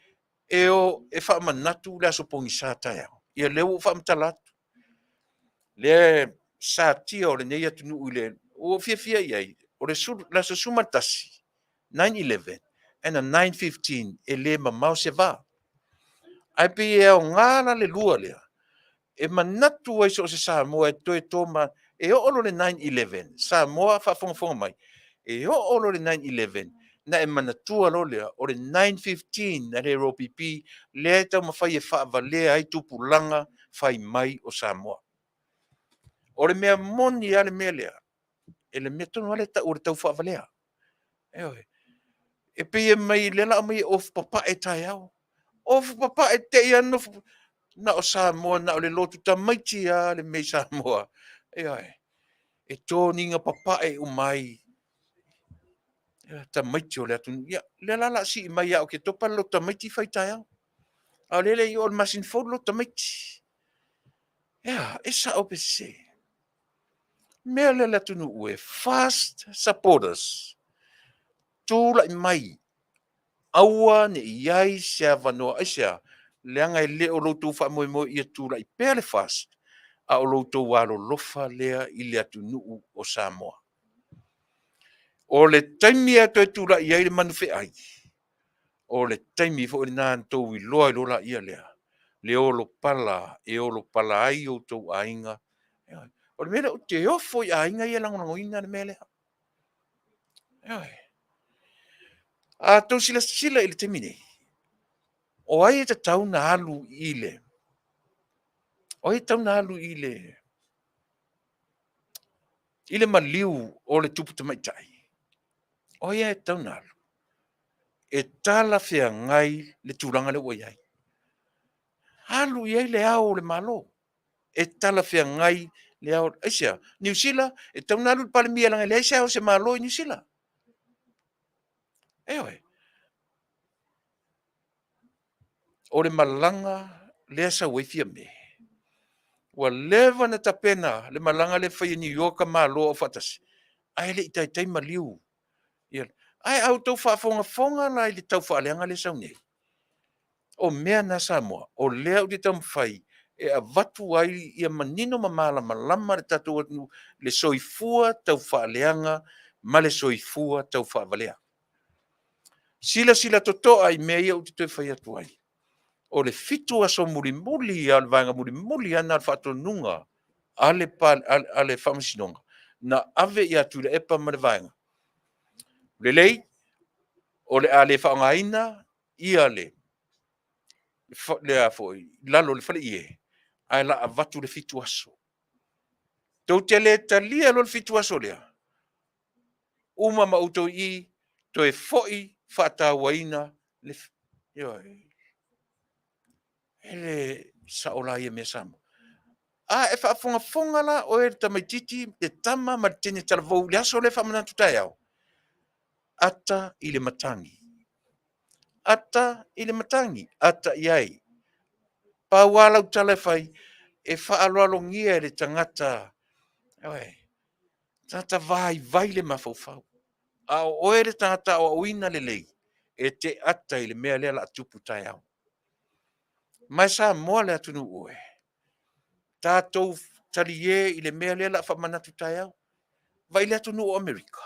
e o e faamanatu le aso pogisa taeao. Ia lea ua ou faamatala atu. Lea satia o lenei atunuu i le ua ou fiafia i ai, o le aso 11, 9/11 and a 9/15, e le mamao se va. Ae pei e aoga la le lua lea, e manatu ai so o se Samoa e toe to ma e oo loa i le 9/11, Samoa a faafogafoga mai, e oo loa i le 9/11, na e manatua loa lea, o le 9/15 a le HRPP lea e taumafai e faavalea ai tupulaga fai mai o Samoa. O le mea moni lava le mea lea, e le mea tonu lava lea e tau o le taufaavalea. Ioe. E pei e mai lea la aumai e ofu papae taeao. Ofu papae te i lava nofo na o Samoa, na o le lotu tamaiti lava le mea i Samoa. Ioe. E toniga papae uma ai tamaiti o le atunuu. Ia, lea la o le a sii mai ia Oketopa le lotu tamaiti fai taeao. A o lea e le i oo i le masina fou le lotu tamaiti. Ea, e sao pe sese? Mea lea le atunuu e, FAST supporters, tulai mai, aua ne i i ai se avanoa. Aisea? Leaga e le o lo outou faamoemoe ia tulai pea le FAST, a o lo outou alolofa lea i le atunuu o Samoa. O le taimi e toe tulai ai le manufeai, o le taimi foi lena na outou iloa ai loa lea, le olopala e olopala ai outou aiga. O le mea lea ou te ofo i aiga ia e lagolagoina le mea lea. Ioe. A outou silasila i le taimi nei, o ai e tatau ona alu i le, o ai e tatau ona alu i le maliu o le tupu tamaitai? O ai e tatau ona alu? E talafeagai le tulaga lea ua i ai. Alu i ai le Ao o le Malo, e talafeagai le ao. Aisea? Niu Sila, e tatau ona alu le Palemia leaga e leai se ao o se Malo i Niu Sila. Ioe. O le malaga lea e sau ai Fiame, ua leva ona tapena le malaga lea e fai e New York Malo Aufaatasi, ae le i taitai maliu. Ae a outou faafogafoga la i le taufaaleaga lea e sau nei, o mea na Samoa, o lea ou te taumafai e avatu ai ia manino ma malamalama le tatou atunuu, le soifua taufaaleaga ma le soifua taufaavalea. Silasila totoa i mea ia ou te toe fai atu ai. O le 7 aso mulimuli lava, o le vaega mulimuli lava lena o le faatonuga a le Faamasinoga, na ave ia Tuilaepa ma le vaega. Lelei, o le a le faaaogaina ia le lalo o le faleie, ae o le a avatu le 7 aso. Tou te le talia loa le 7 aso lea, uma ma outou i i, toe foi faatauaina le... Ioe. E le sao la ia mea Samoa. A e faafogafoga la oe le tamaitiiti, le tama ma le teine talavou i le aso lea e faamanatu taeao, ata i le matagi, ata i le matagi, ata i ai. Pau lava lau tala e fai, e faaaloalogia e le tagata, ioe, tagata vaivai le mafaufau. A o oe le tagata aoaoina lelei, e te ata i le mea lea o le a tupu taeao. Ma e Samoa le atunuu e, tatou talie i le mea lea o le a faamanatu taeao. Vaai i le atunuu o Amerika.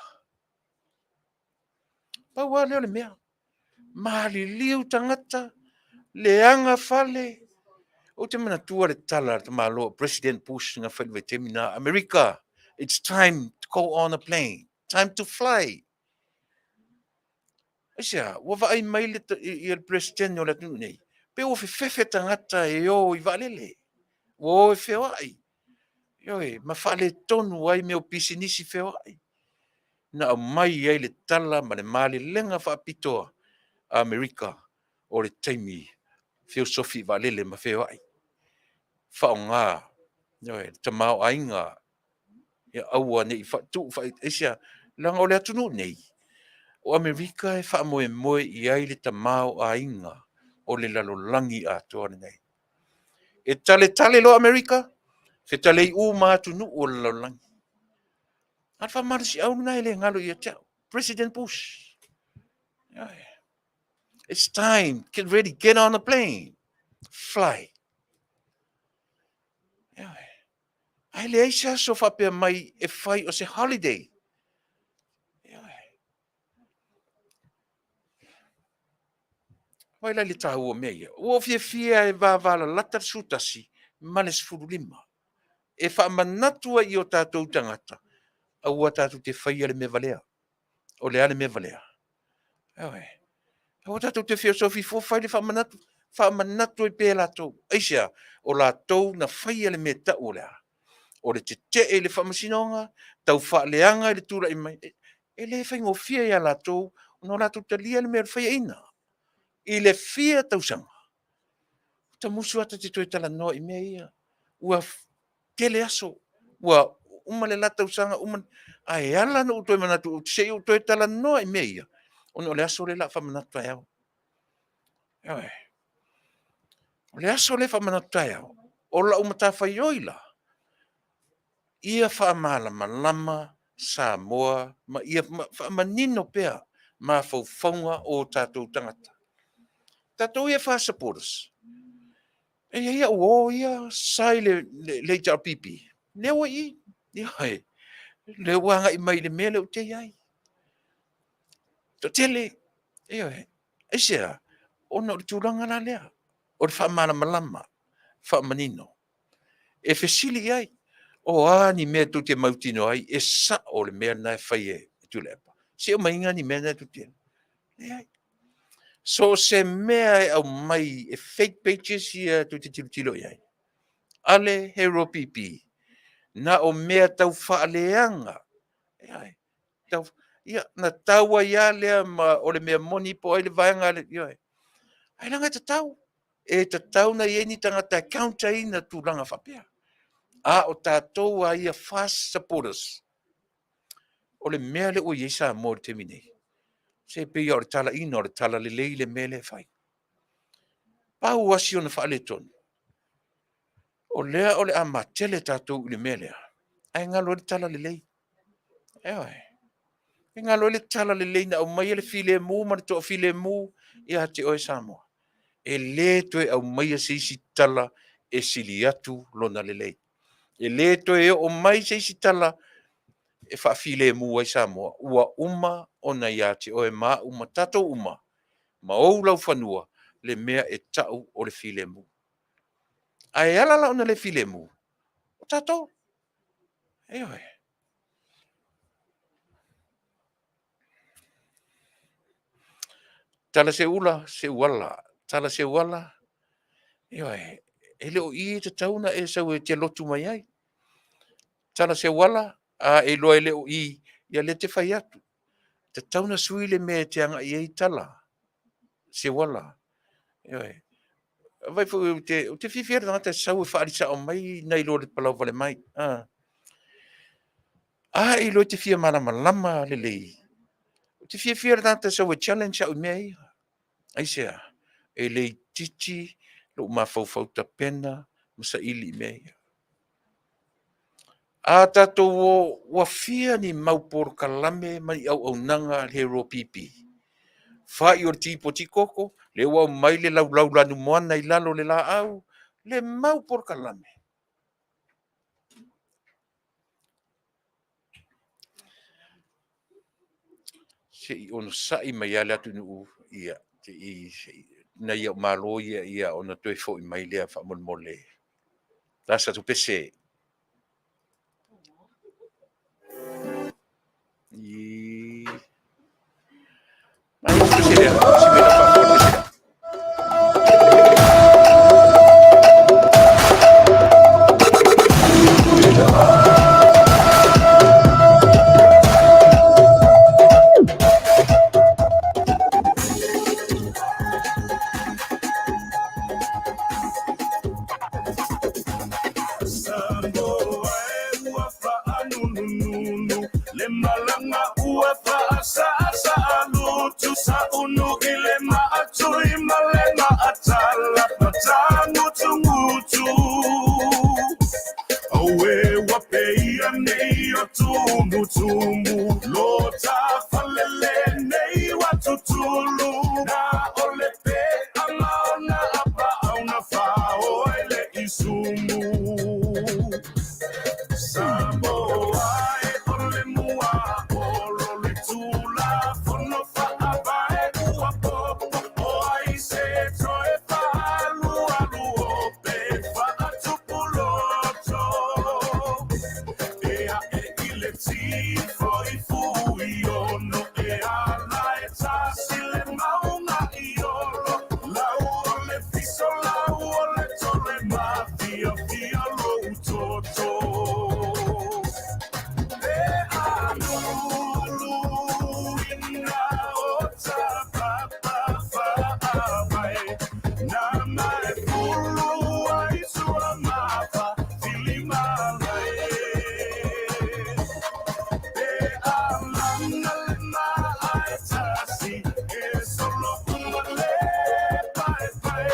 Pau lava lea o le mea, maliliu tagata, leaga fale. Ou te manatua le tala a le tamaloa President Bush na fai i le vaitaimi lena, America, it's time to go on a plane, time to fly. Aisea? Ua vaai mai le Peresetene o le atunuu nei, pei ua fefefe tagata e o i vaalele, ua o e feoai, ioe, ma faaletonu ai mea o pisinisi feoai. Na aumai ai le tala ma le malelega faapitoa a Amerika, o le taimi feosofi i vaalele ma feoai, faaaoga, ioe, le tamaoaiga ia aua ne i tuu. Aisea? Leaga o le atunuu nei, o Amerika e faamoemoe i ai le tamaoaiga o le lalolagi atoa lenei. E taletale loa Amerika, fetalei uma atunuu o le lalolagi. A o le faamalosiau lena e le galo ia te au, President Bush. It's time, get ready, get on a plane, fly. Ae leai se aso faapea mai e fai o se holiday. Vai la i le taua o mea ia. Ua ou fiafia e vavalalata le 11 ma le 15 e faamanatu ai i o tatou tagata, aua tatou te faia le mea valea. O le a le mea valea? Ioe. Aua tatou te feosofi fua, fai le faamanatu, faamanatu ai pea e latou. Aisea? O latou na faia le mea e tau o le a? O le tetee i le faamasinoga, taufaaleaga i le tulai mai. E le faigofie ia latou ona o latou talia le mea o le faiaina i le fia tausaga. Tamusu ata te toe talanoa i mea ia. Ua tele aso, ua uma le la tausaga, uma, ae ala ona ou toe manatu se i ou toe talanoa i mea ia, ona o le aso lea o le a faamanatu taeao. Ioe. O le aso lea e faamanatu taeao, o lau matafaioi la, ia faamalamalama Samoa ma ia faamanino pea mafaufauga o tatou tagata. Tatou ia FAST supporters, e i ai au uo ia sa i le HRPP, lea ua i i, ioe, lea ua agai mai i le mea lea ou te i ai. Toatele, ioe. Aisea? Ona o le tulaga la lea, o le faamalamalama, faamanino. E fesili i ai, o a ni mea tou te mautinoa ai e sao le mea lena e fai e Tuilaepa? Se i aumaiga ni mea na tou te... Leai. So o se mea e aumai e fake pages ia tou te tilotilo i ai, ale Hero PP, na o mea tau faaleaga. Ioe. Tau, ia, na tau ai lava lea ma o le mea moni po o ai le vaega a le... Ioe. Ae leaga e tatau. E tatau ona i ai ni tagata e counter ina tulaga faapea. A o tatou lava ia FAST supporters, o le mea lea ua i ai Samoa i le taimi nei, se pei lava o le talaina o le talalelei le mea lea e fai. Pau lava si ona faaletonu, o lea o le a matele tatou i le mea lea, ae galo ai le talalelei. Ioe. E galo ai le talalelei na aumaia le filemu ma le toafilemu ia te oe Samoa. E le toe aumaia se isi tala e sili atu lona lelei. E le toe oo mai se isi tala e faafilemu ai Samoa. Ua uma ona ia te oe ma au ma tatou uma ma ou laufanua le mea e tau o le filemu. Ae ala la ona le filemu, o tatou. Ioe. Tala se ula, se uala. Tala se uala, ioe, e le o i e tatau ona e sau e te lotu mai ai. Tala se uala, a e iloa e le o i, ia lea te fai atu. Tatau ona sui le mea e te agai ai tala se uala. Ioe. Vaai foi, ou te fiafia i le tagata e sau e faaali sao mai nai lo le palauvale mai. A e iloa e te fia malamalama lelei, ou te fiafia i le tagata e sau e challenge au i mea ia. Aisea? E le itiiti lou mafaufau tapena ma saili i mea ia. A tatou o, ua fia ni mau polokalame ma ni auaunaga a le Hero PP? Fai o le tipoti koko, lea ua aumai le laulau lanumoana i lalo o le laau, le mau polokalame. Se i onosai mai lava le atunuu, ia, se i nai ou malo ia, ia ona toe foi mai lea faamolemole. Lasa tu pese. I... Mai pese lea, si mea faamolemole pese lea. Oe ua peia nei o tumutumu lo tafalele nei wa tutulu na ole pe ama ona apa au na fao ele isumu Samoa e ole mua olo le tula fono fa'avae ua popo o ai se toe fa'alualu o pe fa'atupuloto e a'e i le tifo i fuiono e ala e tasi le mauga i olo lau o le fiso lau o le tole mafiafia lou toto e alulu ina o tapapa fa'avae na mae pulu ai suamafa filimalae e alanga le maae tasi e solo uma le pae pae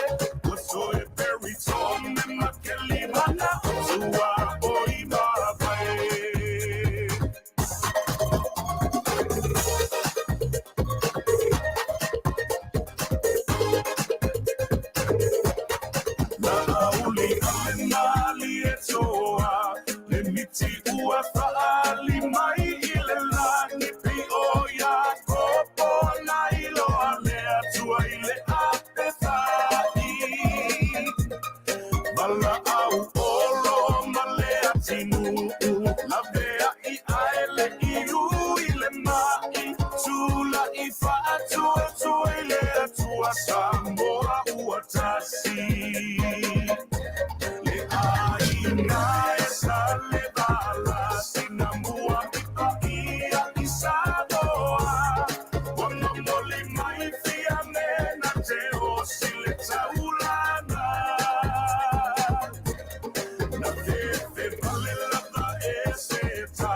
ua soe peri tome makelimana o tua o i mavae. La'auli ale mali e toa le miti ua fa'ali mai i le lagi pio ia kopo na iloa le atua i le ape fa'i Valaau olo ma le atinu'u lavea i aele i ui le ma'i tula'i fa'atuatua i le atua Samoa ua tasi le aiga e sa le valasi na mua i paia i Samoa ua momoli mai fia mena te osi le taulaga na fefe pale lava e seta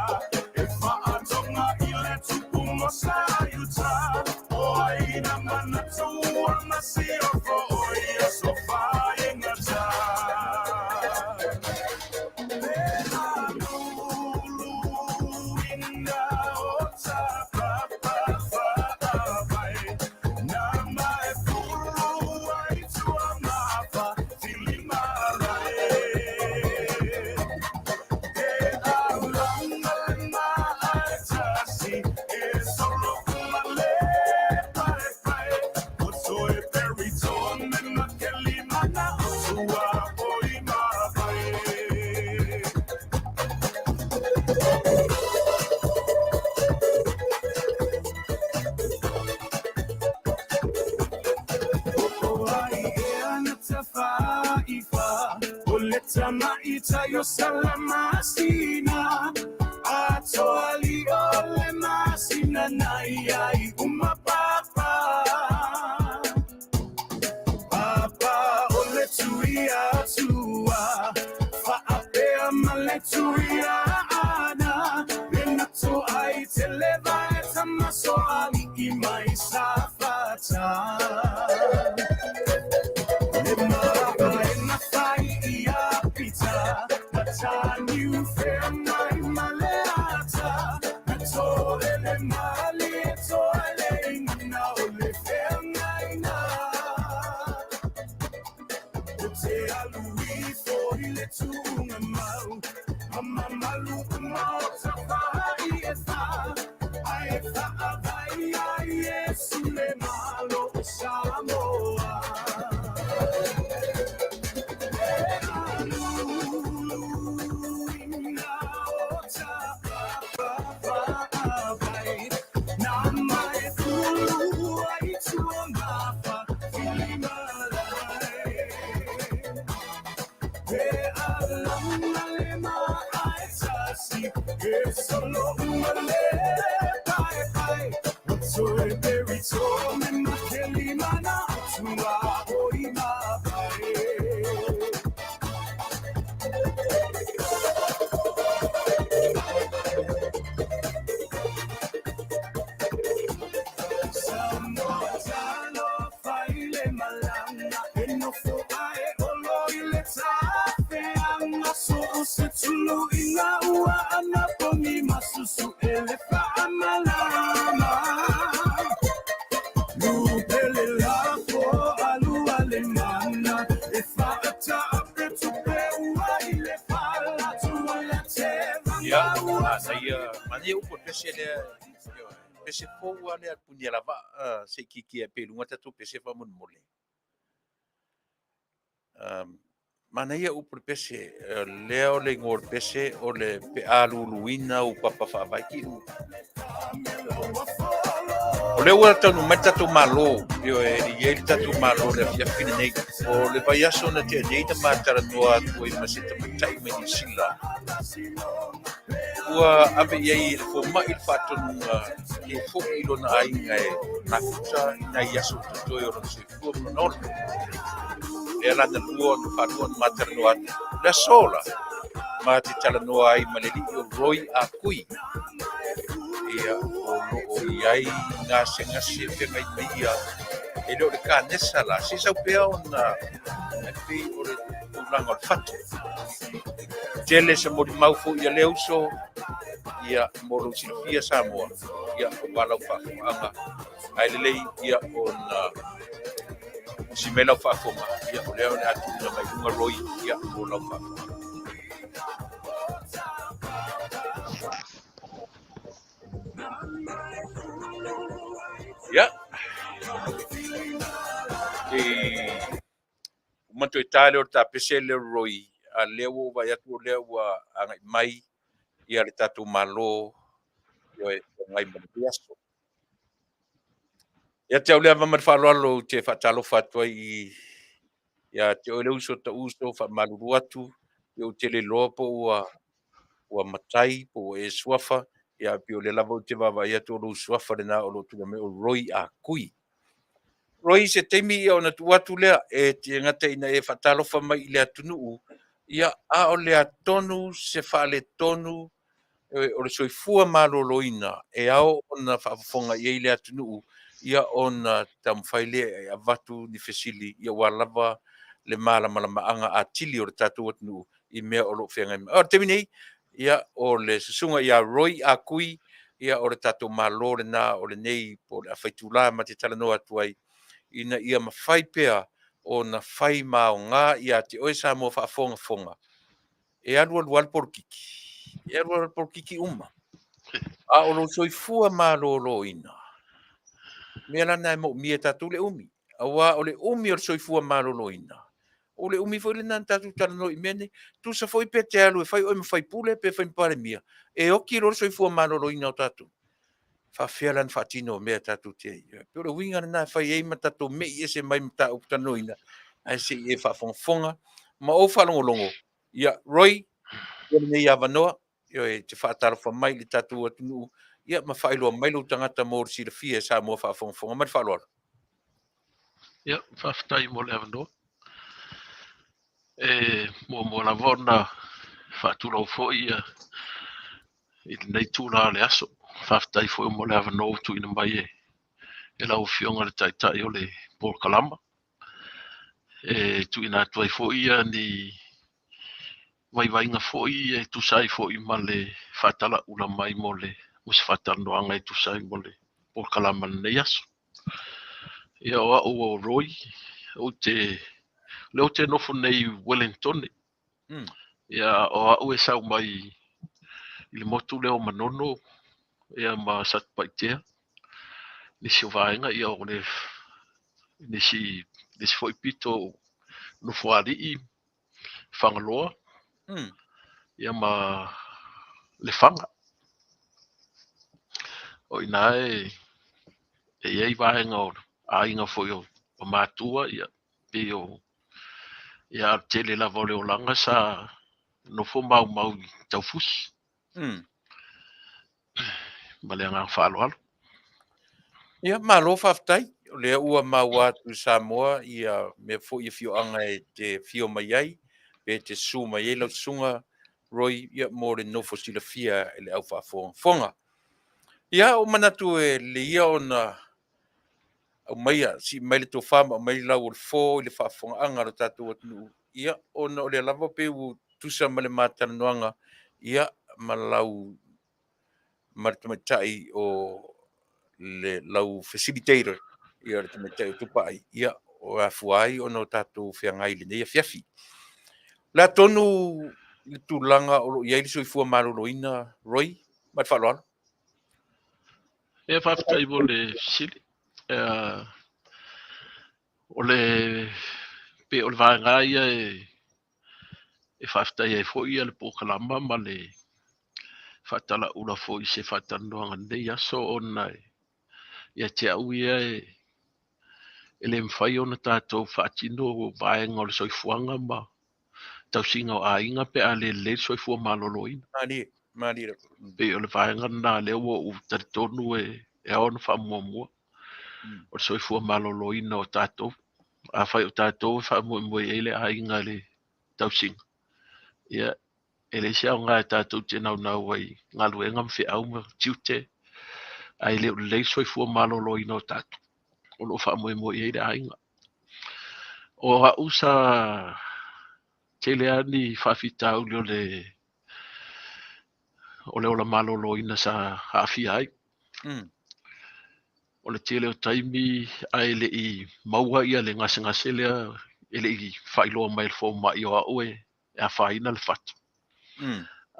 e fa'atoga i le tupu mo saiuta o aina manatua ma siofo o ia sofaigata e alulu ina o tapapa fa'avae na mae pulu ai tuamafa filimalae e alanga le maae tasi e solo uma le pae pae o toe peri tone makelimana o tua o i mavae. O ai ea na tafaifa o le tamaita yo salamasina atoali o le masina na iai uma papa papa o le tuia tua fa'apea ma le tuia ana le nato ai te leva e tamasoali i mai sa fata Le mava e na fai ia pita Mataniu whea mai maleata Na tore le mali e toa le ingana o le whea ngai nā O te alu ifo i le tuunga mau Mamamalu uma o tawhai e wha Ai e whaavai ai Yesu le malo o Samoa E alulu ina o tapapawhai Na mai pulu ai tua mafa filimalai E alanga le maae tasi E solo uma le pae pae O toe peri tome makelimana atua o i mavae. Samoa talofa i le malaga e nofo ae olo i le tafeaga. Ia, manaia, manaia upu o le pese lea, ioe, pese fou lava lea a le Punialavaa, se i kiki ea pea i luga tatou pese faamolemole. Manaia upu o le pese, lea o le igoa o le pese o le pe a luluina ou papa faavae kiu. O lea ua taunuu mai le tatou Malo, ioe, e i ai le tatou Malo i le afiafi lenei. O le vaiaso na tea nei na ma talanoa atu ai ma se tamaitai mai Niu Sila. Ua ave i ai e le fomai le faatonuga e foi i lona aiga e mafuta i nai aso totoe o lona soifua ma lona ola. Lea la na lua ona faalua ona ma talanoa atu. O le aso la, ma te talanoa ai ma le alii o Roy Ah Kui. Ia, o lo o i ai gasegase e feagai ma ia, e le o le kanesa la, se i sau pea ona e pei o le tulaga o le fatu. Tele se molimau foi a lea uso, ia, mo lou silafia Samoa, ia, aua lau faafofogaaga, ae lelei ia ona usi mai lau faafofoga, ia, o lea o le a tuuina mai i luga Roy, ia, mo lau faafofoga. Ia, te uma toe tā lea o le tapese lea o Roy, a lea ua ou vaai atu o lea ua agai mai ia le tatou Malo, ioe, feagai ma lenei aso. Ia te au lea ma le faaaloalo ou te faatalofa atu ai i ia te oe le uso Tauso, faamalulu atu, ia ou te le iloa po ua ua matai po ua e suafa, ia pei o lea lava ou te vaavaai atu o lou suafa lena o lo o tulai mai o Roy Ah Kui. Roy, se taimi ia ona tuu atu lea e te gata ina e faatalofa mai i le atunuu, ia a o le atonu se faaletonu o le soifua maloloina e ao ona faafofoga i ai le atunuu, ia ona taumafai lea e avatu ni fesili ia aua lava le malamalamaaga atili o le tatou atunuu i mea o lo o feagai mai. O le taimi nei, ia, o le susuga ia Roy Ah Kui, ia, o le tatou Malo lena o lenei po o le afa itula ma te talanoa atu ai, ina ia mafai pea ona fai ma aoga ia te oe Samoa faafogafoga, e alualu lava le polokiki, e alualu lava le polokiki uma, a o lou soifua maloloina, mea la na e moomia e tatou le umi, aua o le umi o le soifua maloloina, o le umi foi lena na tatou talanoa i mea nei. Tusa foi pe te alu e fai oe ma faipule pe fai ma Palemia, e oti loa le soifua maloloina o tatou. Faafefea la ona faatino o mea tatou te ai. Pei o le uiga lena e fai ai ma tatou mei ese mai mataupu talanoaina, ae se i e faafogafoga ma ou faalogologo. Ia, Roy, ia lenei avanoa, e te faatalofa mai i le tatou atunuu, ia ma faailoa mai lou tagata mo le silafia e Samoa faafogafoga. Ma le faaaloalo. Ia, faafetai mo le avanoa. E muamua lava ona faatulou foi ia i lenei itula o le aso. Faafetai foi mo le avanoa ua tuuina mai e lau Afioga i le Taitai o le polokalama. E tuuina atu ai foi ia ni vaivaiga foi e tusa ai foi ma le faatalaula mai mo le mo se faatalanoaga e tusa ai mo le polokalama i lenei aso. Ia o au o Roy, ou te lea ou te nofo nei i Wellington. Ia o au e sau mai i le motu lea o Manono ia ma Satupaitea. Nisi o vaega ia o le nisi nisi foi pito Nofoalii, Fagaloa ia ma Lefaga. O i ina e e i ai vaega o aiga foi o matua ia pei o ia a o le tele lava o le olaga sa nofo maumau i Taufusi. Ma le agaga faaaloalo. Ia, malo faafetai. O lea ua maua atu i Samoa ia mea foi i afioaga e te afio mai ai, pe te susu mai ai lau susuga Roy, ia, mo le nofo silafia e le au faafogafoga. Ia, ua manatu e lelei ia ona aumaia, sii mai le tofa ma aumai lau o le fo i le faafofogaaga a lo tatou atunuu, ia, ona o lea lava pei ua Tusa ma le matalanoaga, ia, ma lau ma le tamaitai o le lau facilitator, ia, le tamaitai o Tupai, ia, o afua ai ona o tatou feagai i lenei afiafi. O le a tonu le tulaga o lo o i ai le soifua maloloina, Roy, ma le faaaloalo? Ia, faafetai mo le fesili. O le pe o le vaega ia e faafetai ai foi ia le polokalama ma le faatalaula foi i se faatalanoaga lenei aso, ona ia te au ia e le mafai ona tatou faatino vaega o le soifuaga ma tausiga o aiga pe a le lelei le soifua maloloina. Malie, malie. Pei o le vaega lena lea ua ou talitonu e ao ona faamuamua. O le soifua maloloina o tatou. Afai o tatou e faamoemoe i ai le aiga i le tausiga, ia, e leai se aoga e tatou te naunau ai galuega ma feau ma tiute, ae le o lelei le soifua maloloina o tatou o lo o faamoemoe i ai le aiga. O au sa tele lava ni faafitauli o le ola maloloina sa aafia ai. O le tele o taimi ae le i maua ia le gasegase lea, e le i faailoa mai e le fomai o au e afaina le fatu.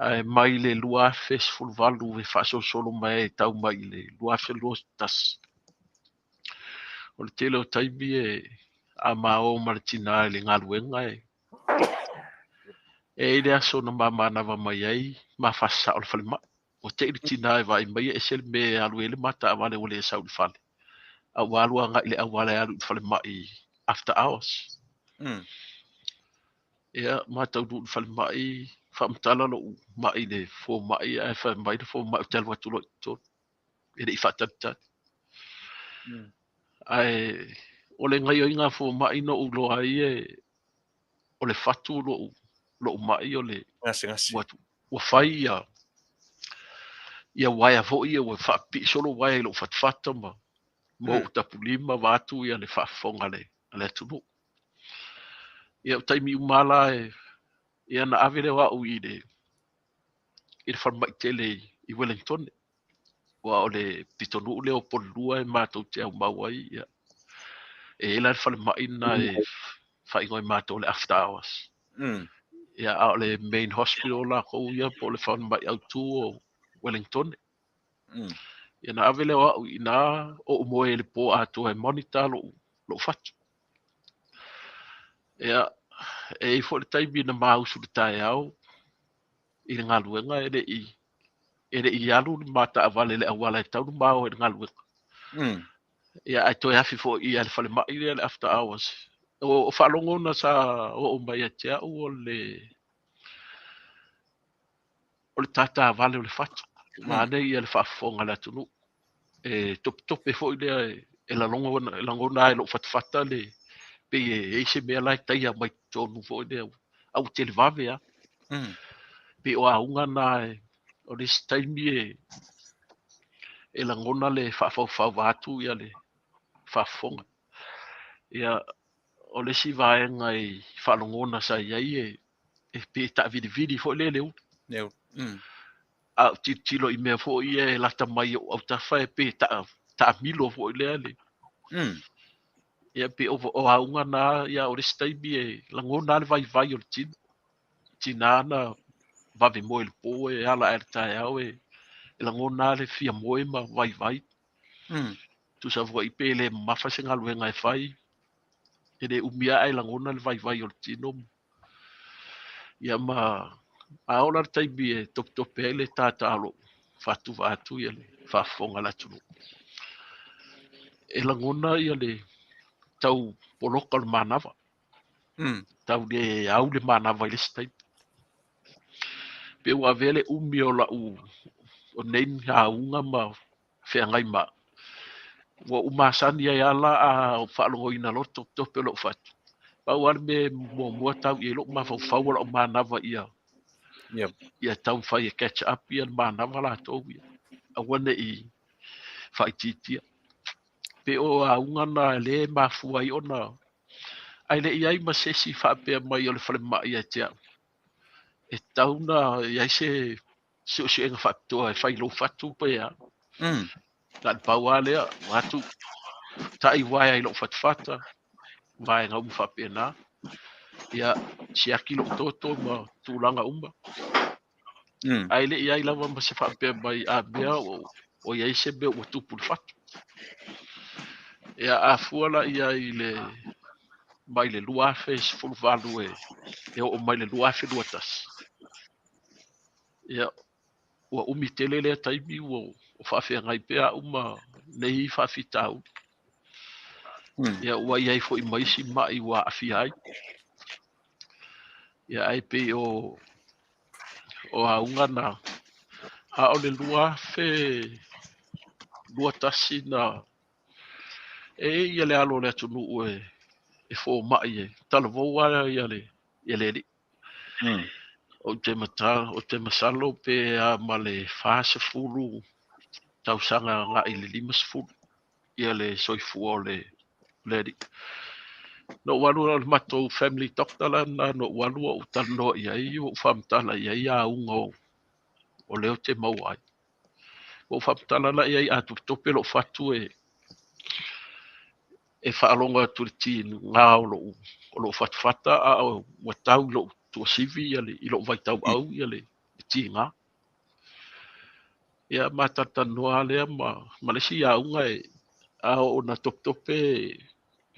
Ae mai le 2018 e faasolosolo mai ai tau mai i le 2021. O le tele o taimi e a ma o ma le tina i le galuega e i le aso na mamanava mai ai ma faasasao le falemai. Ua tei le tina e vaai mai e ese le mea e alu ai le mataavale ua le sau i le fale. A ua alu agai i le auala e alu i le falemai after hours. Ia, mataunuu i le falemai, faamatala lou mai i le fomai, ae fai mai le fomai ou te alu atu loa i totonu. E le i faatalitali. Ae o le gaioiga a fomai na ou iloa ai e o le fatu lou mai o le gasegase. Ua fai ia uaea foi ia ua faapipii solo uaea i lou fatafata ma ou tapulima vaeatu ia le faafofoga a le atunuu. Ia, o taimi uma la e ia na ave lea o au i le falemai tele i Wellington. Aua o le pitonuu lea o Polelua e matou te aumau ai, ia, e i ai la le falemai lena e faaigoa e matou le after hours. Ia, a o le main hospital lakou ia po o le falemai autu o Wellington. Ia, na ave lea o au i ina ou moe i le po atoa e monitor lou fatu. Ia, e i ai foi le taimi na mausu le taeao i le galuega e le i alu le mataavale i le auala e tau le mao i le galuega. Ia, ae toe afi foi ia le falemai lea le after hours. O faalogona sa oo mai ia te au o le tatavale o le fatu. Manaia ia le faafofoga a le atunuu. E topetope foi lea e lagona ai lou fatafata le pei e i ai se mea la e taia mai totonu foi lea a ua televave lava. Pei o auga na o le isi taimi e lagona le faafaufau vaeatu ia le faafofoga. Ia, o le isi vaega i faalogona sa i ai e pei e taavilivili foi lea le ulu. A ou tilotilo i mea foi ia e lata mai i ou autafa e pei e taamilo foi lea le. Ia, pei o auga na, ia, o le isi taimi e lagona le vaivai o le tino. Tina na vave moe i le po e ala ae le taeao e lagona le fia moe ma vaivai. Tusa foi pe le mamafa se galuega e fai, e le umi ae lagona le vaivai o le tino. Ia, ma a oo la le taimi e topetope ai le tata o lou fatu vaeatu ia le faafofoga a le atunuu. E lagona ia le tau poloka o le manava. Tau le au le manava i le isi taimi. Pe ua avea le umi o lau o nei auga ma feagai ma ua ou masani ai lava a faalogoina loa le topetope o lou fatu. Pau lava le mea muamua tau i ai lou mafaufau o lau manava ia ia taumafai e catch up ia le manava latou ia. Aua ne i faaitiitia. Pe o auga na lea e mafua ai ona ae le i ai ma se isi faapea mai o le falemai ia te au. E tatau ona i ai se suesuega faapitoa e fai i lou fatu pe a. Na o le pau lava lea, ua atu tai uaea i lou fatafata, vaega uma faapena. Ia, siaki lou toto ma tulaga uma. Ae le i ai lava ma se faapea mai a mea o i ai se mea ua tupu i le fatu. Ia, a fua la i ai i le mai le 2018 e oo mai le 2021, ia, ua umi tele lea taimi ua faafeagai pea au ma nei faafitauli. Ia, ua i ai foi ma isi mai ua aafia ai. Ia, ae pei o auga na, a o le 2021 na e i ai ia le alo o le atunuu e fomai e talavou lava ia le alii. Ou te masalo pe a ma le 40 tausaga agai i le 50 ia le soifua o le alii. Na ou alu o le matou family doctor la na ou alu ou talanoa i ai, ou faamatala i ai auga o lea ou te maua ai. Ua ou faamatala la i ai a topetope lou fatu e faalogo atu i le tiga o lou fatafata, a ua tau i lou tuasivi i lou vaitauau ia le tiga. Ia ma talatalanoa lea ma le isi auga e a oo na topetope e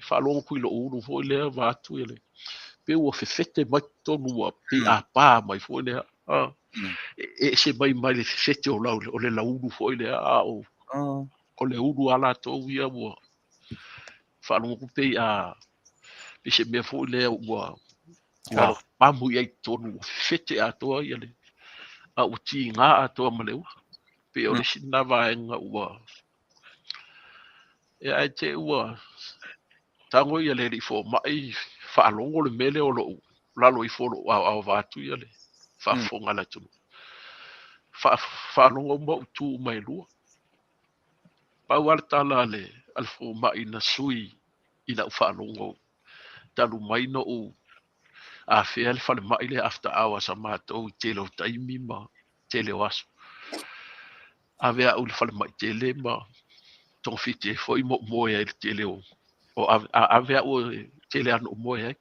faalogo atu i lou ulu foi lea vaatu ia le pe ua fefete mai totonu ua pei a pa mai foi lea. E ese mai mai le fefete o le laulu foi lea, a o le ulu a latou ia ua faalogo atu pei a pei se mea foi lea ua pamu i ai totonu ua fefete atoa ia le a ua tiga atoa ma le ulu. Pei o le isi lena vaega ua ia ae te ua tago ia le alii fomai faalogo le mea lea o lou lalo ifo o lou aoao vaatu ia le faafofoga a le atunuu. Faalogo uma ou tu uma e lua. Pau lava le tala a le fomai na sui i lau faalogo talu mai na ou afea le falemai lea after hours a matou i tele o taimi ma tele o aso. Ave au i le falemai tele ma togafiti ai foi ma ou moe ai i le tele o ave au e tele lava na ou moe ai.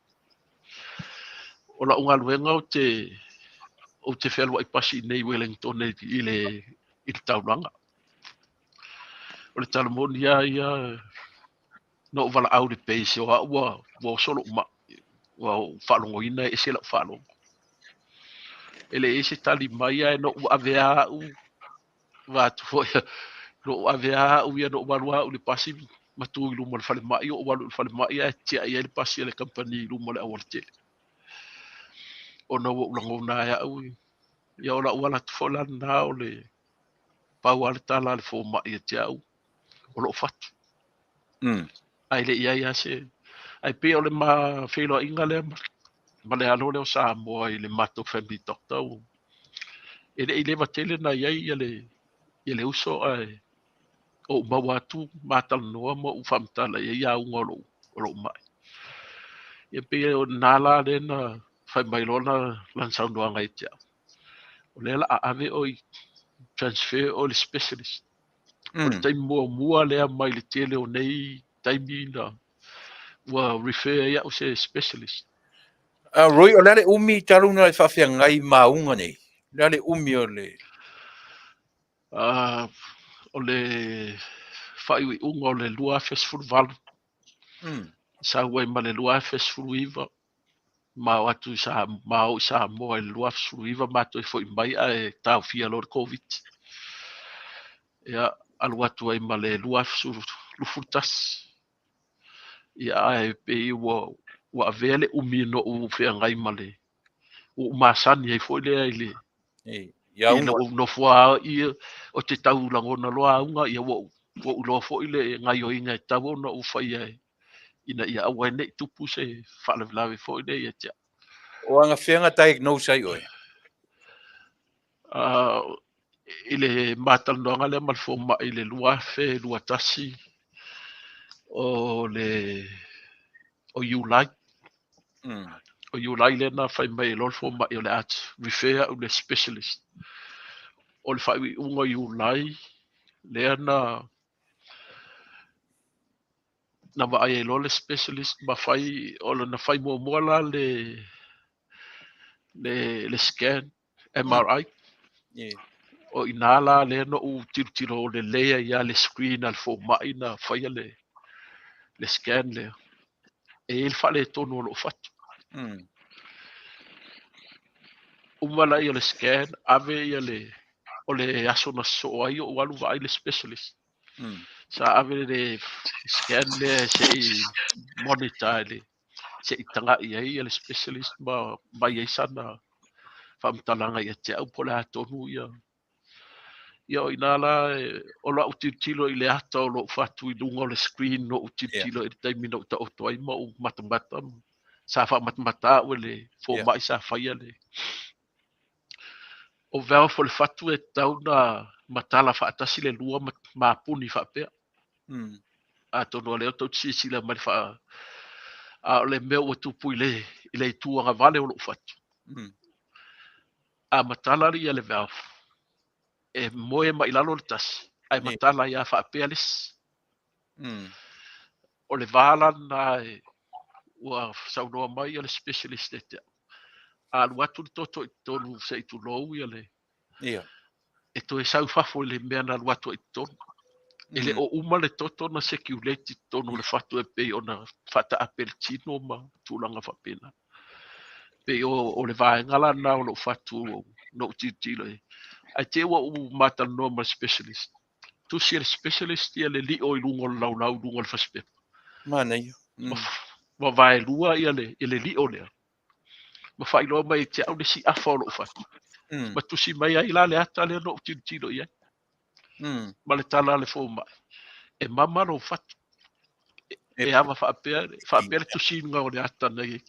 O lau galuega ou te fealuai pasi i nei Wellington i le taulaga. O le tala moni lava ia na ou valaau i le base o au ua oso lou mai, ua ou faalogoina e ese lau faalogo. E le i se tali mai ae na ou avea au vaatu foi, na ou avea au ia na ou alu au i le pasi ma tu i luma o le falemai, ou alu i le falemai ae tiai ai le pasi a le kamupani i luma o le aualatele. Ona ua ou lagona ai au, ia o lau ala atu foi la lena o le pau lava le tala a le fomai ia te au, o lou fatu. Ae le i ai lava se... Ae pei o le ma feiloaiga lea ma le alo lea o Samoa i le matou family doctor, e le i leva tele na i ai ia le uso ae ou maua atu matalanoa ma ou faamatala i ai auga o lou mai. Ia pei o lena la lea na fai mai loa lana saunoaga ia te au. O lea la a ave oi transfer o le specialist. O le taimi muamua lea mai le tele o nei taimi na ua refer ai au se specialist. Roy, o le a le umi talu na e faafeagai ma auga nei? O le a le umi o le... O le faaiuiuga o le 2018. Sau ai ma le 2019, ma o atu i Samoa i le 2019 matou foi mai ae taofia loa le Covid. Ia, alu atu ai ma le 2021. Ia, ae pei ua avea le umi na ou feagai ma le ua ou masani ai foi lea i le ina ua ou nofo ia o te tau lagona loa auga, ia ua ou iloa foi le gaioiga e tatau ona ou faia ina ia aua ai nei tupu se faalavelave foi lea ia te au. O agafea diagnose ai oe? I le matalanoaga lea ma le fomai i le 2021 o le o Iulai. O Iulai lea na fai mai ai loa le fomai o le a refer a'u i le specialist. O le faaiuiuga o Iulai lea na na vaai ai loa le specialist ma fai o lona fai muamua la le le le scan MRI. O i ina la lea na ou tilotilo lelei ai lava le screen a le fomai na faia le le scan lea. E i ai le faaletonu o lou fatu. Uma lea o le scan, ave ia le o le aso na sosoo ai ou alu vaai le specialist. Sa ave le scan lea se i monitor i le se i tagai ai le specialist ma aumai ai sana faamatalaga ia te au po o le a tonu ia. Ia o i ina la o lau tilotilo i le ata o lou fatu i luga o le screen na ou tilotilo i le taimi na ou taoto ai ma ou matamata. Sa faamatamata au e le fomai sa faia le o valve o le fatu e tatau ona matala faatasi le lua mapuni faapea. Atonu o lea tou te silasila mai le faa a o le mea ua tupu i le i le itu agavale o lou fatu. A matala ia le valve e moe mai lalo le tasi ae matala ai lava faapea le isi. O le va la lena e ua saunoa mai le specialist ia te au. A alu atu le toto i totonu se i tulou ia le e toe sau i fafo i le mea na alu atu ai i totonu. E le o uma le toto na circulate i totonu o le fatu e pei ona faataape le tino ma tulaga faapena. Pei o le vaega la lena o lou fatu na ou tilotilo i ai. Ae te i ua ou matalanoa ma le specialist. Tusi e le specialist ia le lio i luga o le laulau i luga o le fasipepa. Manaia. Ma vaelua ia le, ia le lio lea. Ma faailoa mai ia te au le isi afa o lou fatu. Ma tusi mai ai la le ata lea na ou tilotilo i ai. Ma le tala a le fomai, e mama lou fatu. E ava faapea, faapea le tusiga o le ata na i ai.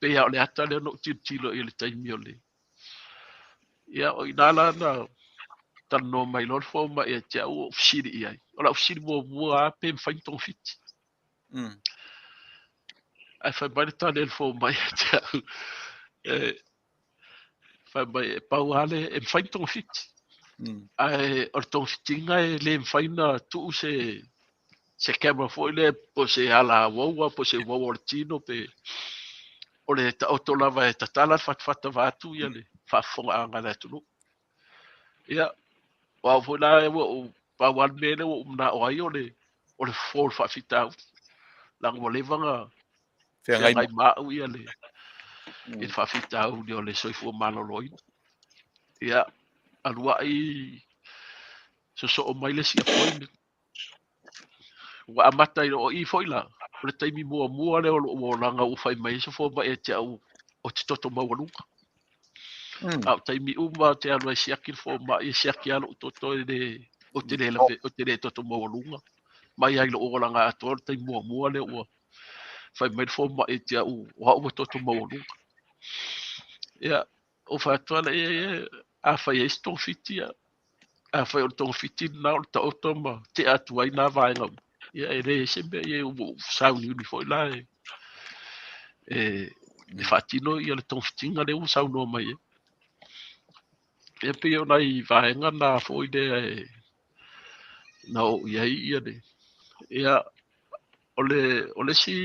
Pei lava o le ata lea na ou tilotilo i ai i le taimi o le... Ia, o i ina la na talanoa mai loa le fomai ia te au ou fesili i ai. O lau fesili muamua lava pe mafai ona togafiti. Ae fai mai le tali a le fomai ia te au, e, fai mai e pau lava le, e mafai ona togafiti. Ae o le togafitiga e le mafai ona tuu se se camera foi lea po o se ala uaua po o se uaua o le tino pe o le taoto lava e tatala le fatafata vaeatu ia le faafofogaaga a le atunuu. Ia, o au foi la ua ou pau lava le mea lea ua ou manao ai o le o le fofo o le faafitauli leaga ua leva ona feagai ma au ia le i le faafitauli o le soifua maloloina. Ia, alu ai sosoo mai le isi appointment. Ua amata i o i foi la, o le taimi muamua lea o lou olaga ua fai mai ai se fomai ia te au ou te toto maualuga. A o taimi uma ou te alu ai e siaki le fomai, e siaki lava lou toto e le, ou te le lave, ou te le toto maualuga. Mai lava i lou olaga atoa o le taimi muamua lea ua fai mai le fomai ia te au o au ua toto maualuga. Ia, ou fai atu lea, ia, ia, afai e i ai se togafiti, ia, afai o le togafiti lena o le taoto ma tea atu ai na vaega uma, ia e leai se mea, ia ua ou sauniuni foi la e, e, e faatino ia le togafitiga lea ua saunoa mai ai. Ia pei o nai vaega na foi lea e, na oo i ai ia le, ia, o le, o le isi,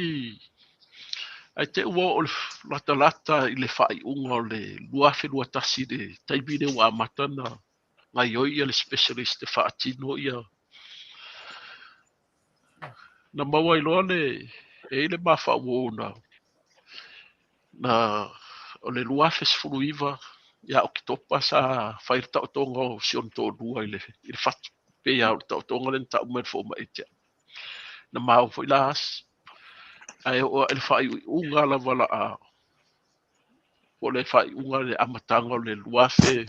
ae te i ua oo latalata i le faaiuga o le 2021 i le taimi lea ua amata ona gaoioi ia le specialist e faatino ia na maua ai loa le e i ai le mafauo na na o le 2019 ia Oketopa sa fai le taotoga o si ona toalua i le i le fatu pei lava o le taotoga lea na tau mai e le fomai ia te au. Na maua foi la asi. Ae oo ae i le faaiuiuga lava laa po o le faaiuga le amataga o le 2000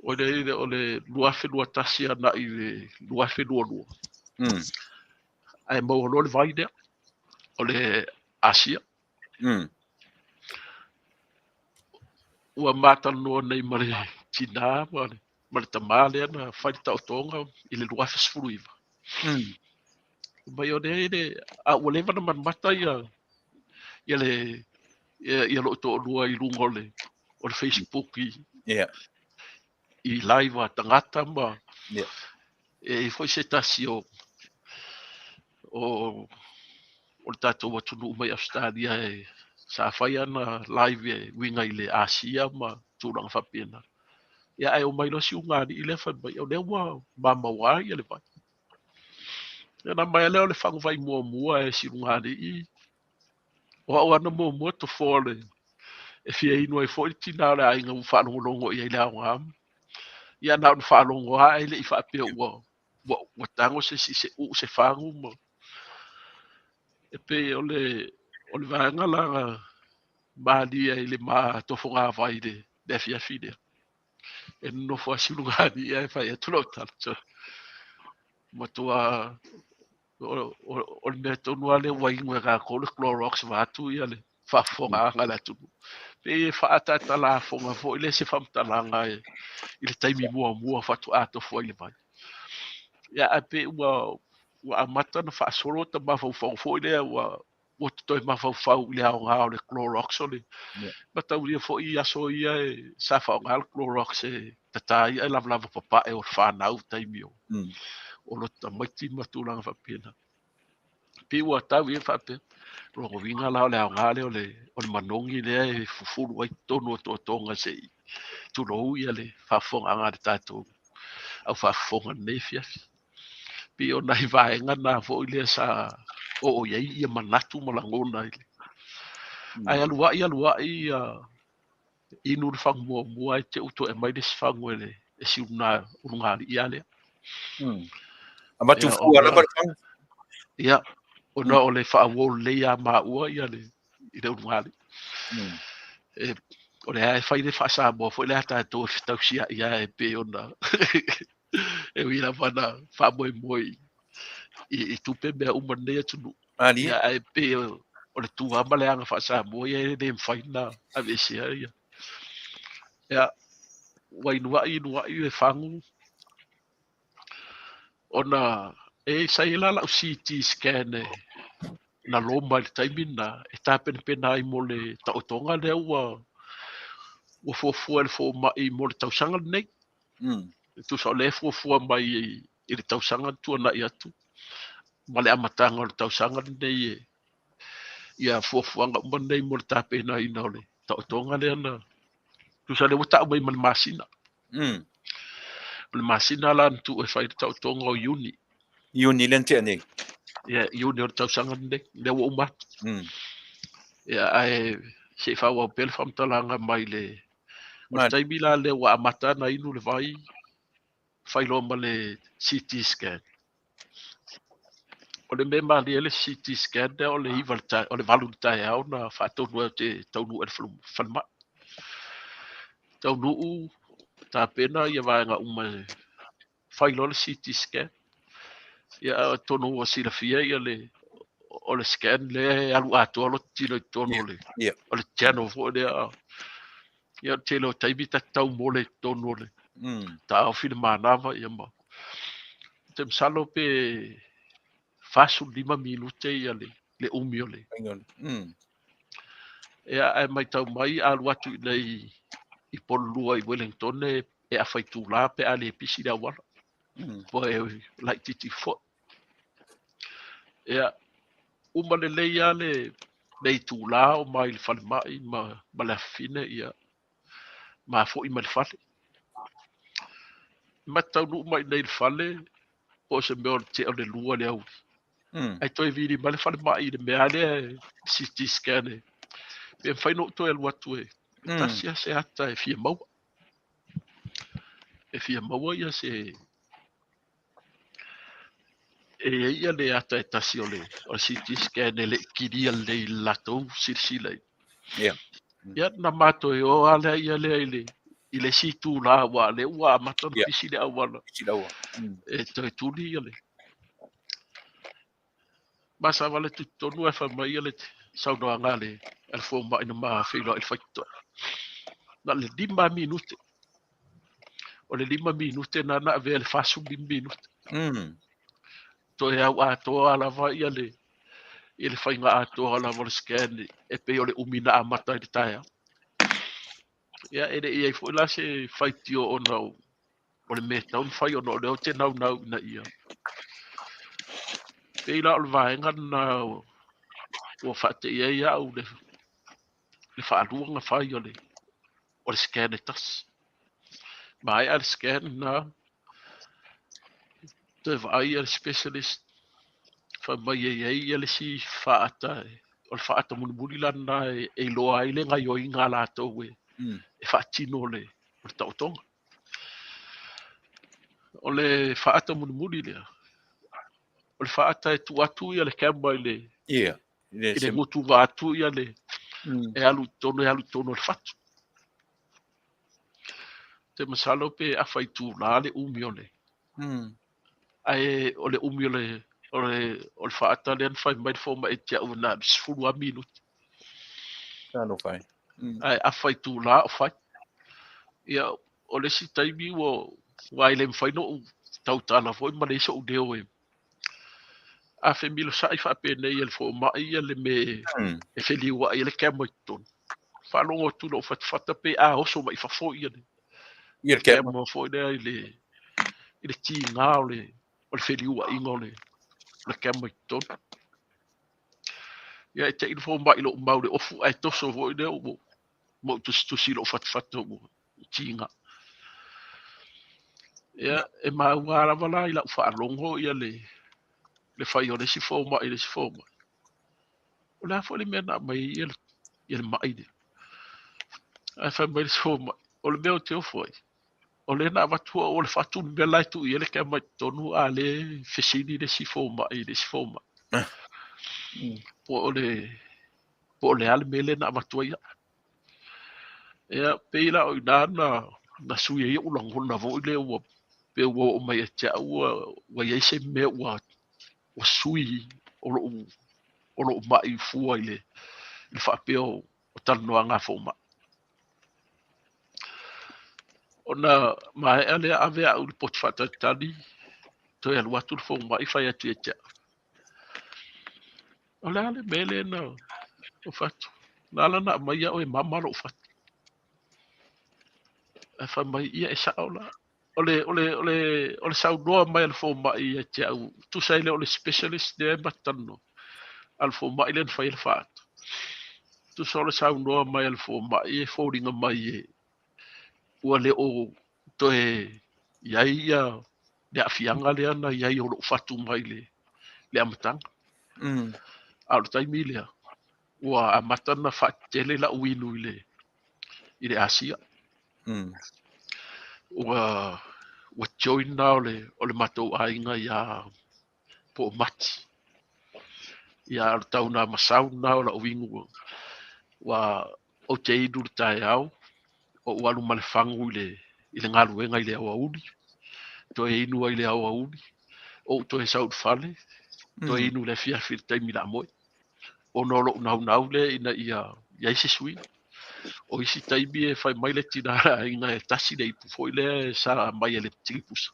o le o le 2021 agai i le 2022. Ae maua loa le vai lea o le Asia. Ua matalanoa nei ma le tinā ma le ma le tamā lea na fai le taotoga i le 2019. Mai o lea le a ua leva ona manumata ia ia le ia, ia lou toalua i luga o le Facebook i i live a tagata ma e i ai foi se tasi o le tatou atunuu mai Ausetalia e sa fai ana live e uiga i le Asia ma tulaga faapena. Ia ae omai loa si ulugalii lea fai mai, o lea ua mamauā ia le vai. Ia na mai lea o le faguvai muamua e si ulugalii, o au ana muamua tofoa le e fia inu ai foi le tina o le aiga ua faalogologo i ai i le aoga. Ia na ona faalogo lava ae le i faapea ua tago se isi se uu se fagu ma e pei o le vaega la malie i le ma tofogāvai i le afiafi lea. E nonofo lava si ulugalii ae fai atu lau tala. So, matua o le mea tonu lava lea ua inu e tatou le Clorox vaeatu ia le faafofogaaga a le atunuu. Pei e faaataatalafoga foi lea se faamatalaga i le taimi muamua faatoa tofu ai le vai. Ia ae pei ua amata ona faasolo ta mafaufau foi lea ua toe mafaufau i le aoga o le Clorox o le mataulia foi i aso ia e sa faaaoga le Clorox e tata ai ae lavalava papae o le fanau taimi o lo tamaiti ma tulaga faapena. Pei ua tau ia faapea, lona uiga la o le aoga lea o le manogi lea e fufulu ai totonu o toatoga se i tulou ia le faafofogaaga a le tatou au faafofoga i lenei afiafi. Pei o nai vaega na foi lea sa oo i ai ia manatu ma lagona i le. Ae aluai aluai ia inu le fagu muamua ae te i toe aumai le isi fagu e le e si ulugalii lava lea. Avatu fua lava le fagu. Ia, ona o le faauo lelei ia maua ia le i le ulugalii. E, o lea e fai le faa-Samoa foi lea tatou e fetausiai lava e pei ona e ui lava na faamoemoe i tupe mea uma lenei atunuu. Malie. Ia, ae pei o le tu lava ma le aga faa-Samoa ia e le mafai ona aveesea ia. Ia, ua inuai inuai le fagu ona e sa i ai la lau CT scan e na loma i le taimi lena e tapenapena ai mo le taotoga lea ua fuafua e le fomai mo le tausaga lenei. E tusa o lea e fuafua mai i le tausaga tuanai atu ma le amataga o le tausaga lenei e ia fuafuaga uma nei mo le tapenaina o le taotoga lea na tusa lea ua tau mai ma le masina. O le masina la na tuu e fai le taotoga o Iuni. Iuni lea na tea nei. Ia, Iuni o le tausaga lenei, lea ua uma atu. Ia, ae se i faaauau pea le faamatalaga mai le o le taimi la lea ua amata ona inu le vai, fai loa ma le CT scan. O le mea malie le CT scan lea o le 9 o le 8 i le taeao na faatonu ai ou te taunuu ai i le falemai. Taunuu, tapena ia vaega uma e fai loa le CT scan. Ia atonu ua silafia ia le o le scan lea e alu atoa lota tino i totonu o le channel foi lea. Ia o le tele o taimi ta te taumole i totonu o le taofi le manava ia ma te masalo pe 45 minute ia le umi o le Ia ae matau mai a alu atu i inei i Pololua i Wellington e afa itula pe a le pisi le auala. Po e laitiiti foi. Ia, uma lelei lava le itula o mai le falemai ma le afafine ia ma foi mai le fale. Ma taunuu mai i inei i le fale po o se mea o le tea o le 2 i le aoauli. Ae toe vili mai le falemai i le mea lea e CT scan e pe mafai ona ou toe alu atu e tasi lava se ata e fia maua. E fia maua ia se e i ai ia le ata e tasi o le CT scan e le i kilia lelei i le latou silasila i. Ia na matou o lava lea ia lea i le isi itula aua o lea ua amata ona pisi le auala. Pisi le auala. E toe tuli ia le masava le tutonu ae fai mai ia le saunoaga a le fomai na ma feiloai i le faitotoa. Na o le 5 minute. O le 5 minute na na avea i le 45 minute. Toe au atoa lava ia le i le faiga atoa lava o le scan e pei o le umi na amata i le taeao. Ia e le i ai foi la se faitio ona o le mea tatau ona fai ona o lea ou te naunau ina ia. Pei la o le vaega lena ua faateia ai au le faalua ona fai o le scan e tasi. Maea le scan na toe vaai le specialist fai mai e i ai ia le isi faata, o le faata mulimuli la lena e iloa ai le gaoioiga a latou e faatino le taotoga. O le faata mulimuli lea, o le faata e tuu atu ia le camera i le i le gutu vaatu ia le e alu i totonu, e alu i totonu o le fatu. Te masalo pe afa itula le umi o le ae o le umi o le faata lea na fai mai le fomai ia te au na o le 10 lava minute. Talofa e. Ae afa itula o fai. Ia o le isi taimi ua e le mafai ona ou tautala foi ma leai so'u leo e a femilosai faapenei e le fomai ia le mea e feliuai ai le camera i totonu. Faalogo atu lou fatafata pe a oso mai fafo ia le Ia le camera. Camera foi lea i le tiga o le feliuaiga o le camera i totonu. Ia e te i le fomai lou mau le ofu ae toso foi lea ua ma ou tusitusi i lou fatafata ua tiga. Ia e maua lava la i lau faalogo ia le fai o le isi fomai i le isi fomai. O le a foi le mea na aumai ai ia le mai lea. Ae fai mai le isi fomai, o le mea o te ofo ai, o lea na avatu au o le fatu le mea la e tuu i ai le camera i totonu, a le fesili le isi fomai i le isi fomai. Po o le a le mea lea na avatu ai au. Ia, pei la o ina na sui ai ou lagona foi lea ua pe ua oo mai ia te au ua i ai se mea ua sui o lou mai fua i le faapea o talanoaga a fomai. Ona maea lea ave au i le poto faatalitali, toe alu atu le fomai fai atu ia te au. O le a le mea lea na o fatu. Na ala na aumai au e mama lou fatu. Ae fai mai ia e sao la. O le saunoa mai a le fomai ia te au, tusa ai lea o le specialist lea e matalanoa. A le fomai lea na fai le faata. Tusa o le saunoa mai a le fomai e foliga mai e ua le o toe i ai ia le aafiaga lea na i ai o lou fatu mai le amataga. A o le taimi lea, ua amata na faatetele lau inu i le Asia. Ua join na o le matou aiga ia po o Mati. Ia o le tau na masau na o lau inu ua ou te inu le taeao, o ou alu ma le fagu i le galuega i le aoauli, toe inu ai le aoauli, ou toe sau i le fale, toe inu le afiafi i le taimi la moe. Ona o lou naunau lea ina ia i ai se suiga. O isi taimi e fai mai le tina aiga e tasi le ipu foi lea e sa mai e le tilipusa.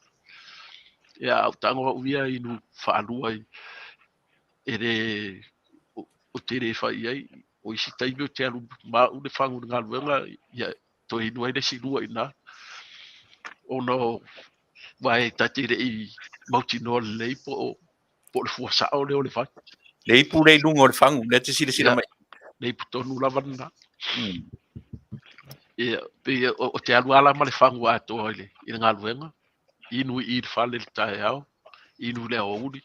Ia au tago au ia inu faalua e le o te le fai ai. O isi taimi o te alu maau le fagu i le galuega, ia toe inu ai le isi lua i ina. Ona o wa e tate le i mautinoa lelei po o le fua sao lea o le fai. Le ipu le i luga o le fagu, lea te silasila mai. Le ipu tonu lava lena. Ia, pei o te alu ala ma le fagu atoa i le galuega, inu i le fale le taeao, inu le aoauli,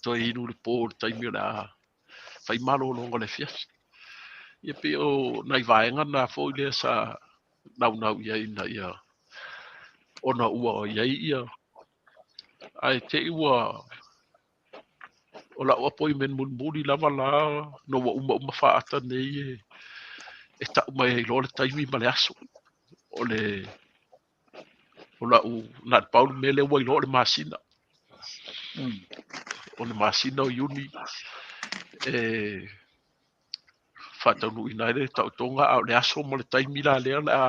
toe inu le po le taimi o le a fai malologa o le afiafi. Ia pei o nai vaega na foi lea sa naunau i ai ina ia ona ua i ai ia ae te i ua o lau appointment mulimuli lava la no ua uma uma faata nei e tau mai ai loa le taimi ma le aso. O le o lau na le pau le mea lea ua iloa o le masina. O le masina o Iuni e faataunuuina ai le taotoga, a o le aso ma le taimi la lea o le a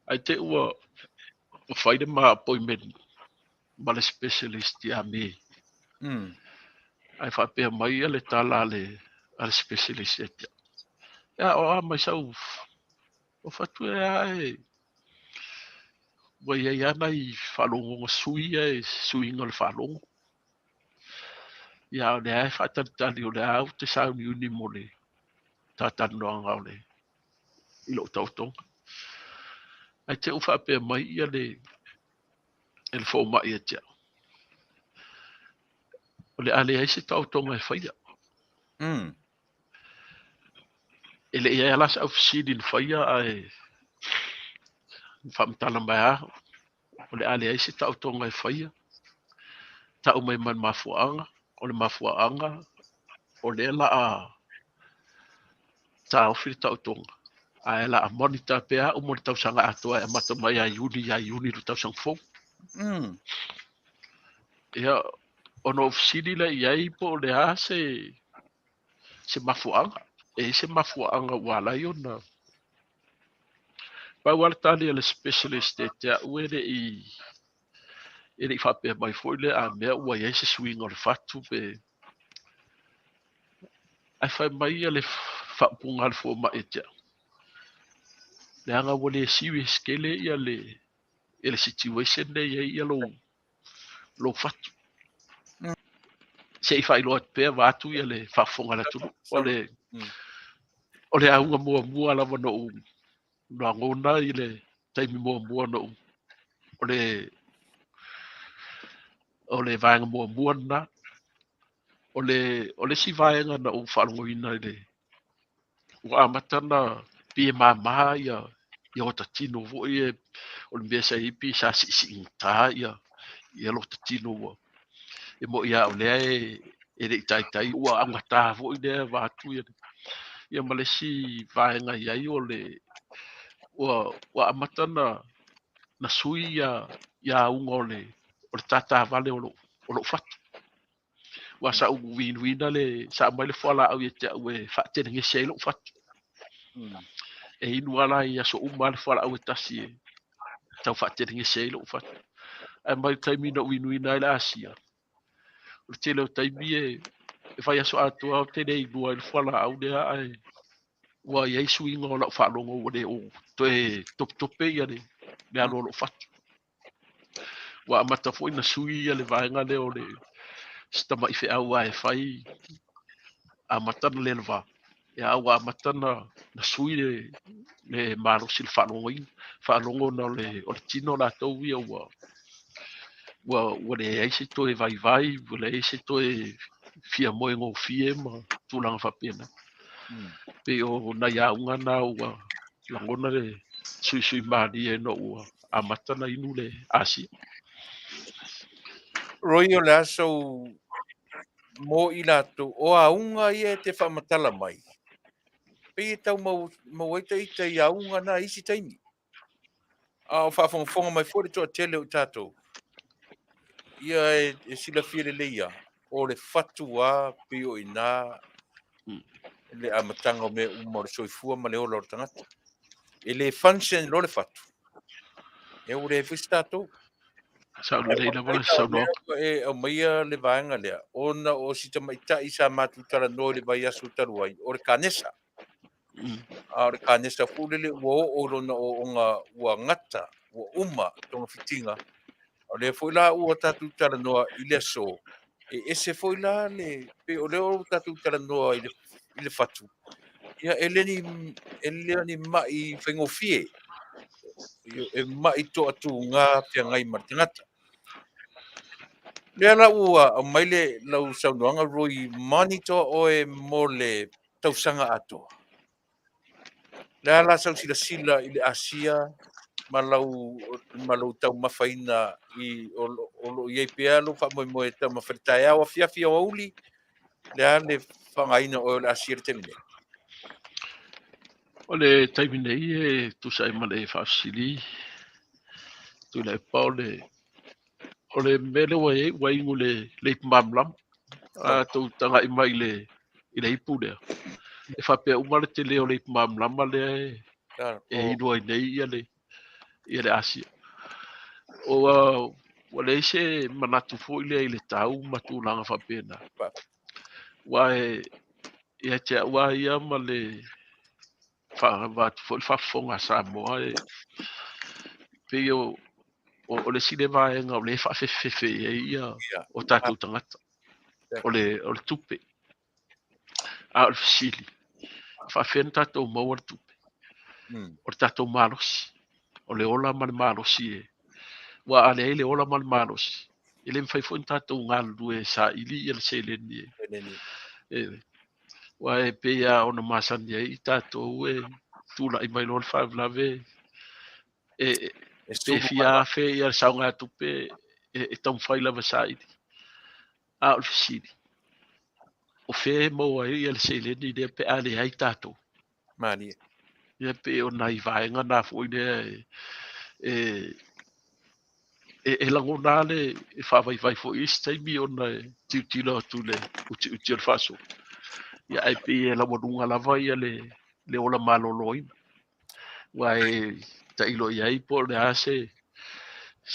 ai te ua fai le ma appointment ma le specialist ia Me. Ae faapea mai ia le tala a le specialist ia te au, Ia o a mai sau o fatu e a e ua i ai lava nai faalogoga sui ia e suiga o le faalogo. Ia a o lea e faatalitali o lea ou te sauniuni mo le talatalanoaga o le i lou taotoga. Ae te i faapea mai ia le e le fomai ia te au, o le a leai se taotoga e faia. E le i ai lava la sau fesili na faia ae na faamatala mai lava o le a leai se taotoga e faia, tau mai ma le mafuaaga, o le mafuaaga o lea o le a taofi le taotoga, ae o le a monitor pea au mo le tausaga atoa e amata mai ia Iuni ia Iuni i le tausaga fou. Ia, ona ou fesili lea i ai po o le a se mafuaaga, e i ai se mafuaaga ua ala ai ona pau lava le tali a le specialist ia te au e le i faapea mai foi lea a mea ua i ai se suiga o le fatu pe ae fai mai ia le faaupuga a le fomai ia te au, leaga ua le serious tele ia le situation lea e i ai ia lou fatu. Se i faailoa atu pea vaeatu ia le faafofoga a le atunuu. O le auga muamua lava na ou lagona i le taimi muamua na ou o le vaega muamua lena. O le isi vaega na ou faalogoina i le ua amata na pei e mama ia ota tino foi o le mea sa i ai pei sa siisiigata ia lota tino ua e moi lava o lea e le i taitai ua augata foi lea vaeatu ia ma le isi vaega i ai o le ua amata na sui ia auga o le tatavale o lou fatu. Ua sa ou vinuina le sa aumai le fualaau ia te au e faatelegese ai lou fatu. E inu ala i aso uma le fualaau e tasi e tau faatelegese ai lou fatu. Ae mai le taimi na ou inuina ai le asia, o le tele o taimi e fai aso atoa o te le inua ai le fualaau lea ae ua i ai suiga o lau faalogo ua le o toe topetope ia le alu o lou fatu. Ua amata foi na sui ia le vaega lea o le se tamai feau lava e fai amata na le lava. Ia ua amata na sui le malosi le faalogoina. Faalogo na o le tino latou ia ua leai se toe vaivai, ua leai se toe fia moe gofie ma tulaga faapena. Pei o nai auga na ua lagona le suisui malie ina ua amata na inu le asia. Roy, o le aso mo i latou, o auga ia e te faamatala mai. Pei e tau mau ai taita i auga na isi taimi. A o faafogafoga mai foi le toatele o tatou. Ia e silafia lelei ia, o le fatu a pei o ina le amataga o mea uma o le soifua ma le ola o le tagata. E le function lo le fatu. E ua leai foi se tatou. Sau lelei lava le saunoaga. E aumaia le vaega lea, ona o si tamaitai sa matou talanoa i le vaiaso talu ai, o le kanesa. A o le kanesa foi lele ua oo lona ooga ua gata, ua uma togafitiga. O lea foi la ua tatou talanoa i le aso, e ese foi la le, pei o lea ua tatou talanoa i le fatu. Ia e le ni mai faigofie, e mai toatuga feagai ma le tagata. Lea la ua aumai le lau saunoaga Roy, monitor oe mo le tausaga atoa. Lea la sau silasila i le asia ma lau taumafaina i o lo i ai pea lou faamoemoe taumafa i le taeao afiafi aoauli, lea le faaaogaina oe o le asia i le taimi nei. O le taimi nei e tusa ai ma le faafesili Tuilaepa, o le mea lea ua i ai ua inu le ipu malamalama. A tou tagai mai i le ipu lea, e faapea uma le tele o le ipu malamalama lea e inu ai nei ia le asia. O Ua leai se manatu foi lea i le tau ma tulaga faapena. Aua e ia te au lava ia ma le faaavatu foi le faafofoga a Samoa e pei o o le isi lea vaega o lea e faafefefe i ai ia o tatou tagata o le tupe. A o le fesili, e faafefea ona tatou maua le tupe? O le tatou malosi, o le ola ma le malosi e. Aua a leai le ola ma le malosi, e le mafai foi ona tatou galulue e saili ia le seleni e. Aua e pei lava ona masani ai tatou e tulai mai loa le faalavelave e pe fia afe ia le saogatupe e taumafai lava e saili. A o le fesili, o fea e maua ai ia le seleni lea pe a leai tatou? Malie. Ia pei o nai vaega na foi lea e lagona lava le faavaivai foi i isi taimi ona e tilotilo atu i le utiuti o le faasoa. Ia ae pei e laualuga lava ia le ola maloloina. Aua e tailo i ai po o le a se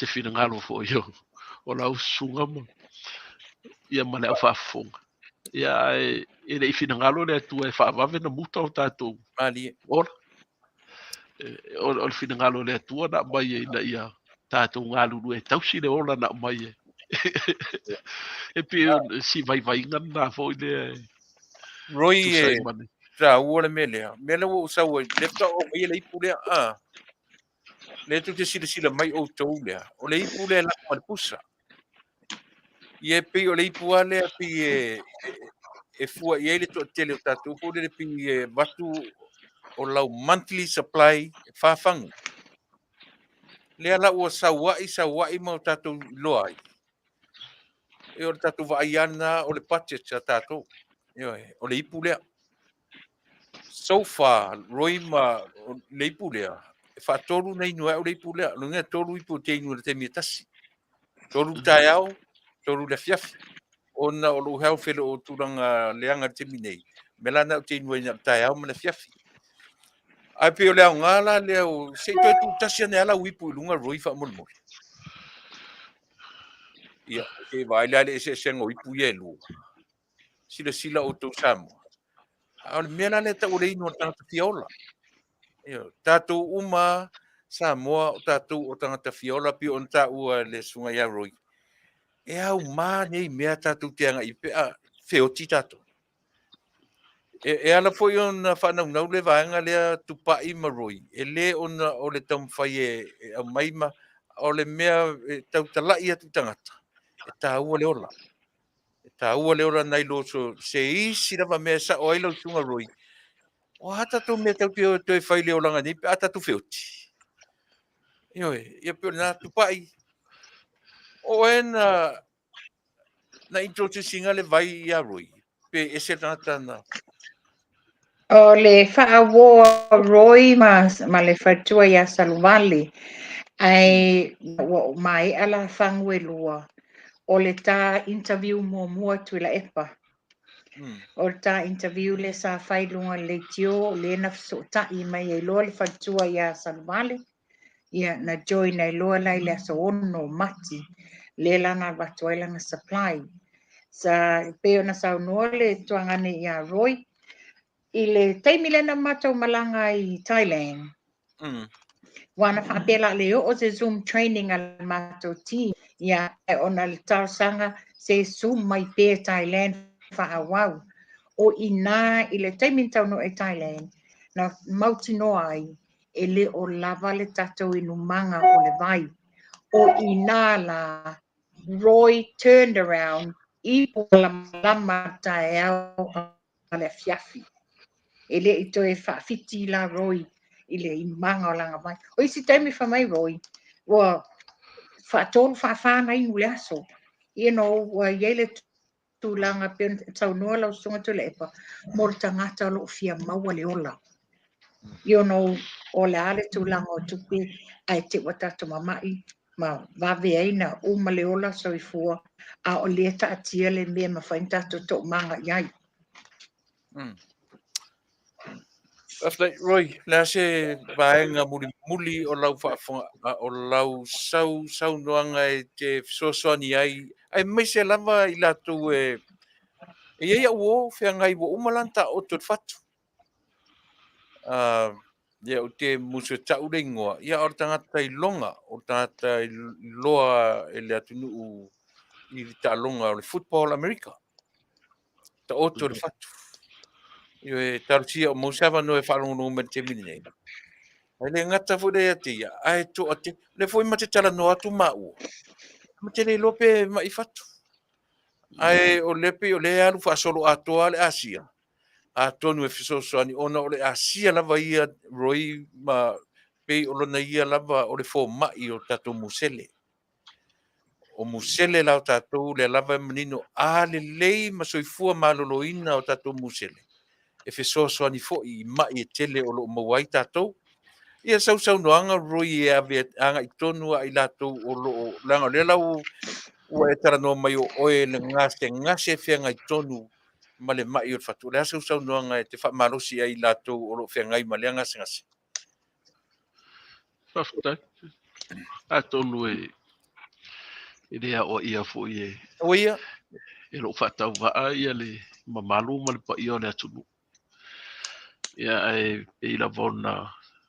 finagalo foi o lau susuga ma ia ma le au faafofoga. Ia ae e le i finagalo le Atua e faavave na muta o tatou Malie. ola. O le finagalo o le Atua na aumai ai ina ia tatou galulue e tausi le ola na aumai ai. E pei o si vaivaiga lena foi lea e Roy tusa ai e ma le taua le mea lea. Mea lea ua ou sau ai, lea faatoa ou aumaia le ipu lea. Ah, lea tou te silasila mai outou lea. O le ipu lea e lako ma le pusa. Ia e pei o le ipu lava lea pei e fua i ai le toatele o tatou foi lele pei e avatu o lau monthly supply e 4 fagu. Lea la ua saua'i saua'i ma o tatou iloa ai. E o le tatou vaai lava lena o le budget a tatou. Ioe, o le ipu lea. So far, Roy ma le ipu lea, e faatolu na inu ai au le ipu lea. Lona uiga 3 ipu ou te inu i le taimi e tasi. 3 taeao, 3 le afiafi. Ona o lou health e le o tulaga leaga i le taimi nei. O le mea la lena ou te inu ai na o le taeao ma le afiafi. Ae pei o le aoga la lea o se i toe tuutasi ane lava lau ipu i luga Roy faamolemole. Ia, se i vaai la i le eseesega o ipu ia e lua. Silasila outou Samoa. A o le mea la lea e tau o le inu o le tagata fia ola. Ioe, tatou uma Samoa o tatou o tagata fia ola pei ona taua e le susuga ia Roy. E auma nei mea tatou te agai pe a feoti tatou. E ala foi ona faanaunau le vaega lea Tupai ma Roy, e le ona o le taumafai e aumai ma o le mea e tautalai atu i tagata, e taua le ola. E taua le ola nai lo so, se isi lava mea e sao ai lau susuga Roy, o a tatou mea tatou te o toe fai i le olaga nei pe a tatou feoti. Ioe, ia pei o lena Tupai. O oe na introduce ina le vai ia Roy, pe ese le tagata na. O le faauo a Roy ma le faletua ia Saluvale, ae ua ou maea la fagu e lua, o le ta interview muamua Tuilaepa. O le ta interview lea sa fai i luga o le leitio, lea na fesootai mai ai loa le faletua ia Saluvale, ia na join ai loa la i le aso 6 o Mati, lea la na avatu ai lana supply. Sa pei ona saunoa le tuagane ia Roy, i le taimi lea na matou malaga ai i Thailand, ua na faapea la le oo se Zoom training a le matou team, ia ona le talosaga se Zoom mai pea Thailand faaauau. O ina i le taimi na taunuu ai Thailand, na mautinoa ai e le o lava le tatou inumaga o le vai. O ina la, Roy turned around, ipu malamalama taeao ma le afiafi. E le i toe faafiti la Roy i le inumaga o lana vai. O isi taimi fai mai Roy, ua faatolu faafa na inu le aso. Ua iai le tulaga pe ona saunoa lau susuga Tuilaepa mo le tagata o loo fia maua le ola. O le a le tulaga o tupe ae te ua tatou mamai ma vave ai na uma le ola soifua a o lea taatia le mea mafai ona tatou toomaga i ai. Faafetai, Roy, le a se vaega mulimuli o lau faafofoga, o lau sau saunoaga e te fesoasoani ai, aemaise lava i latou e e i ai au uo feagai ua uma la ona taoto i le fatu. Ia ou te musu e ta'u le igoa, ia o le tagata iloga, o le tagata iloa e le atunuu i le taaloga o le football Amerika. Taoto i le fatu. Ioe, talosia o maua se avanoa e faalogologo mai i le taimi lenei. Ae le gata foi lea ia te ia, ae toatele. O lea foi ma te talanoa atu maua, ma te le iloa pe ma'i fatu. Ae o lea pei o lea e alu faasoloatoa le Asia, atonu e fesoasoani ona o le Asia lava ia Roy ma pei o lona ia lava o le fomai o tatou musele. O musele la o tatou lea lava e manino a lelei ma soifua maloloina o tatou musele e fesoasoani foi i mai e tele o lo o maua ai tatou. Ia sausaunoaga Roy e ave agai tonu a i latou o lo o leaga o lea la ua e talanoa mai o oe le gasegase feagai tonu ma le mai o le fatu. O le a sausaunoaga e te faamalosi ai i latou o lo o feagai ma lea gasegase? Faafetai. Atonu e e le aoaia foi e Aua ia. e lou faatauvaa ia le mamalu ma le paia o le atunuu. Ia ae pei lava ona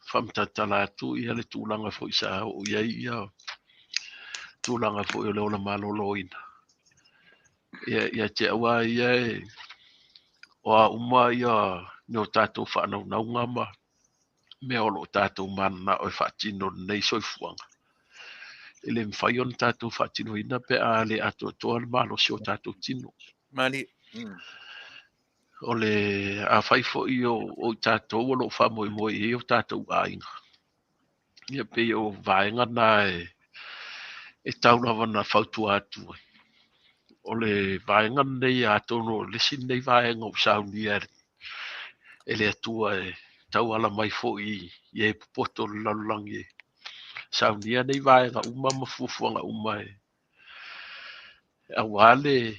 faamatalatala atu ia le tulaga foi sa oo i ai ia tulaga foi o le ola maloloina. Ia ia te au lava ia e o a uma ia ni o tatou faanaunauga ma mea o lo o tatou mananao e faatino i lenei soifuaga, e le mafai ona tatou faatinoina pe a le atoatoa le malosi o tatou tino. Malie. O le afai foi o i tatou o lo o faamoemoe i ai o tatou aiga, ia pei o vaega na e tau lava ona fautua atu ai. O le vaega lenei atonu o le isi lenei vaega ua saunia e le Atua e tauala mai foi i e popoto o le lalolagi e saunia nei vaega uma ma fuafuaga uma e aua le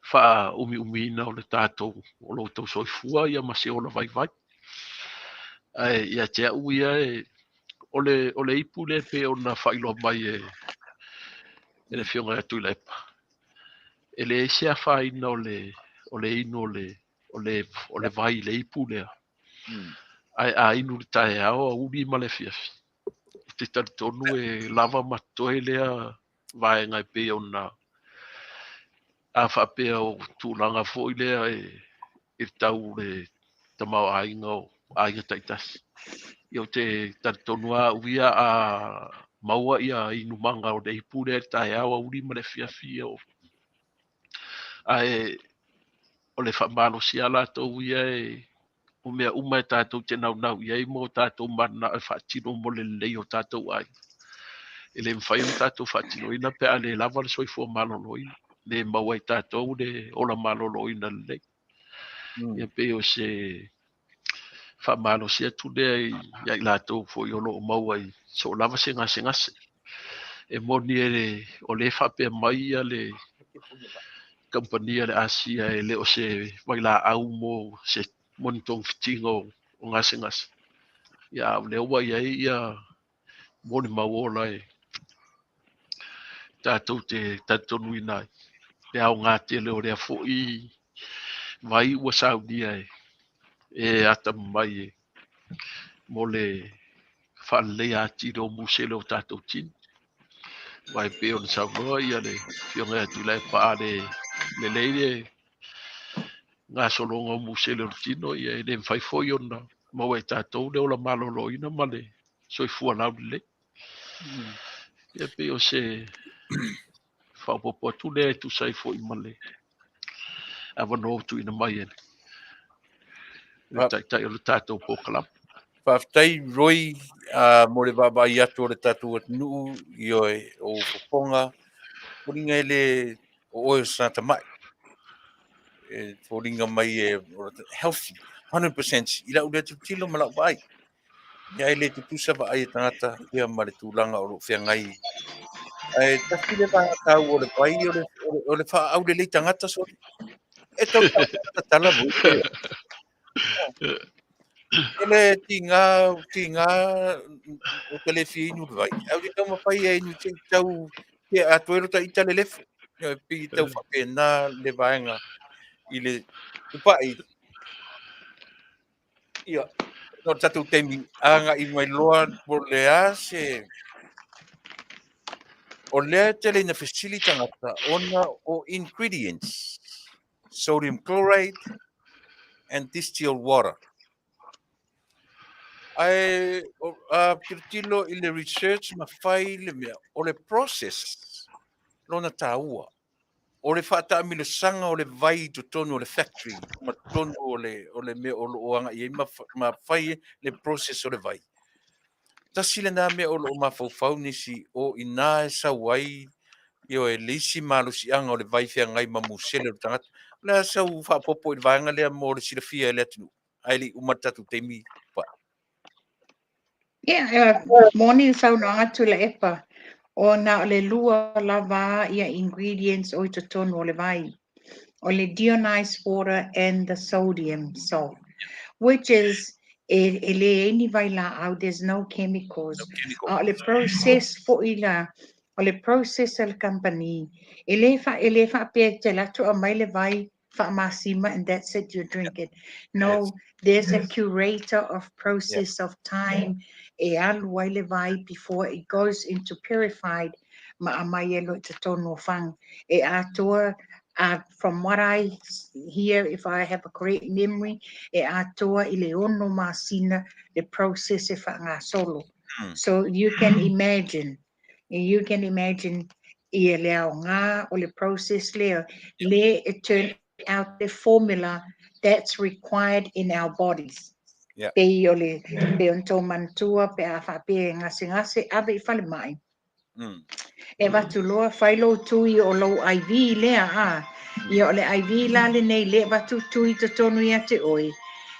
faaumiumiina o le tatou o lo outou soifua ia ma se ola vaivai. Ae ia te au ia e o le ipu lea e pei ona faailoa mai e le Afioga ia Tuilaepa, e leai se afaina o le inu o le vai i le ipu lea. Ae a inu i le taeao, aoauli ma le afiafi, ou te talitonu e lava ma totoe lea vaega e pei ona a faapea o tulaga foi lea e tau le tamaoaiga o aiga taitasi. Ia ou te talitonu lava au ia a maua ia inumaga o le ipu lea i le taeao, aoauli ma le afiafi. Ae o le faamalosi lava latou ia e o mea uma e tatou te naunau i ai ma o tatou mananao e faatino mo le lelei o tatou aiga. E le mafai ona tatou faatinoina pe a le lava le soifua maloloina, le maua ai tatou le ola maloloina lelei. Ia pei o se faamalosi atu lea ia i latou foi o lo o maua i so o lava se gasegase. E moni o lea e faapea mai ia le kamupani a le Asia e le o se vailaau mo se mo ni togafitiga o gasegase. Ia a o lea ua i ai ia molimau ola e tatou te talitonuina ai le aoga tele o lea foi vai ua saunia e atamamai e mo le faaleleia atili o musele o tatou tino. Aua e pei ona saunoa ia le Afioga ia Tuilaepa a le lelei le gasologa o musele o le tino, ia e le mafai foi ona maua e tatou le ola maloloina ma le soifua laulelei. Ia pei o se faaopoopo atu lea e tusa ai foi ma le avanoa ua tuuina mai e le Taitai o le tatou polokalame. Faafetai Roy mo le vaavaai atu o le tatou atunuu, ioe, o ou fofoga, foliga e le o oe o se tagata mai. E foliga mai e healthy 100% i lau lea tilotilo ma lau vaai. Ia e le tutusa vaai a tagata ia ma le tulaga o lo o feagai. Ae tasi le vaega taua o le vai o le faaaulelei tagata soli. E tau tatala voi. E le tiga, tiga o te le fia inu le vai. Ae ou te taumafai e inu se i tau tea atu ai lota ita lelefu. E pei e tau faapena le vaega i le tupai. Ia, no le tatou taimi agai mai loa po o le a se... O lea e tele ina fesili tagata ona o ingredients, sodium chloride and distilled water. Ae a tilotilo i le research na fai le mea, o le process lona taua. O le faataamilosaga o le vai i totonu o le factory ma totonu o le, o le mea o lo o agai ai ma, ma fai le process o le vai. Tasi lena mea o lo o mafaufau nisi o i ina e sau ai ioe, le isi malosiaga o le vai feagai ma musele o le tagata. O le a sau faaopoopo i le vaega lea mo le silafia e le atunuu, ae le i uma le tatou taimi. Ia, moni le saunoaga Tuilaepa, ona o le lua lava ia ingredients o i totonu o le vai. O le deionized water and the sodium salt, which is e, e leai ni vailaau, there's no chemicals. No chemical. A o le process foi la, o le process a le company, e le, fa, e le faapea e te alu atu aumai le vai faamasima and that's it, you drink it. No, yes. There's a curator of process of time e alu ai le vai before it goes into purified ma aumai e loa i totonu o faga. E atoa, from what I hear, if I have a correct memory, e atoa i le ono masina le process e faagasolo. So you can imagine, you can imagine ia le aoga o le process lea, le e turn out the formula that's required in our bodies. Pei o le, pei ona tou manatua pe a faapea e gasegase, ave i falemai. E avatu loa, fai lou tui o lou IV lea, a. Ia o le IV la lenei, le avatu tui totonu ia te oe.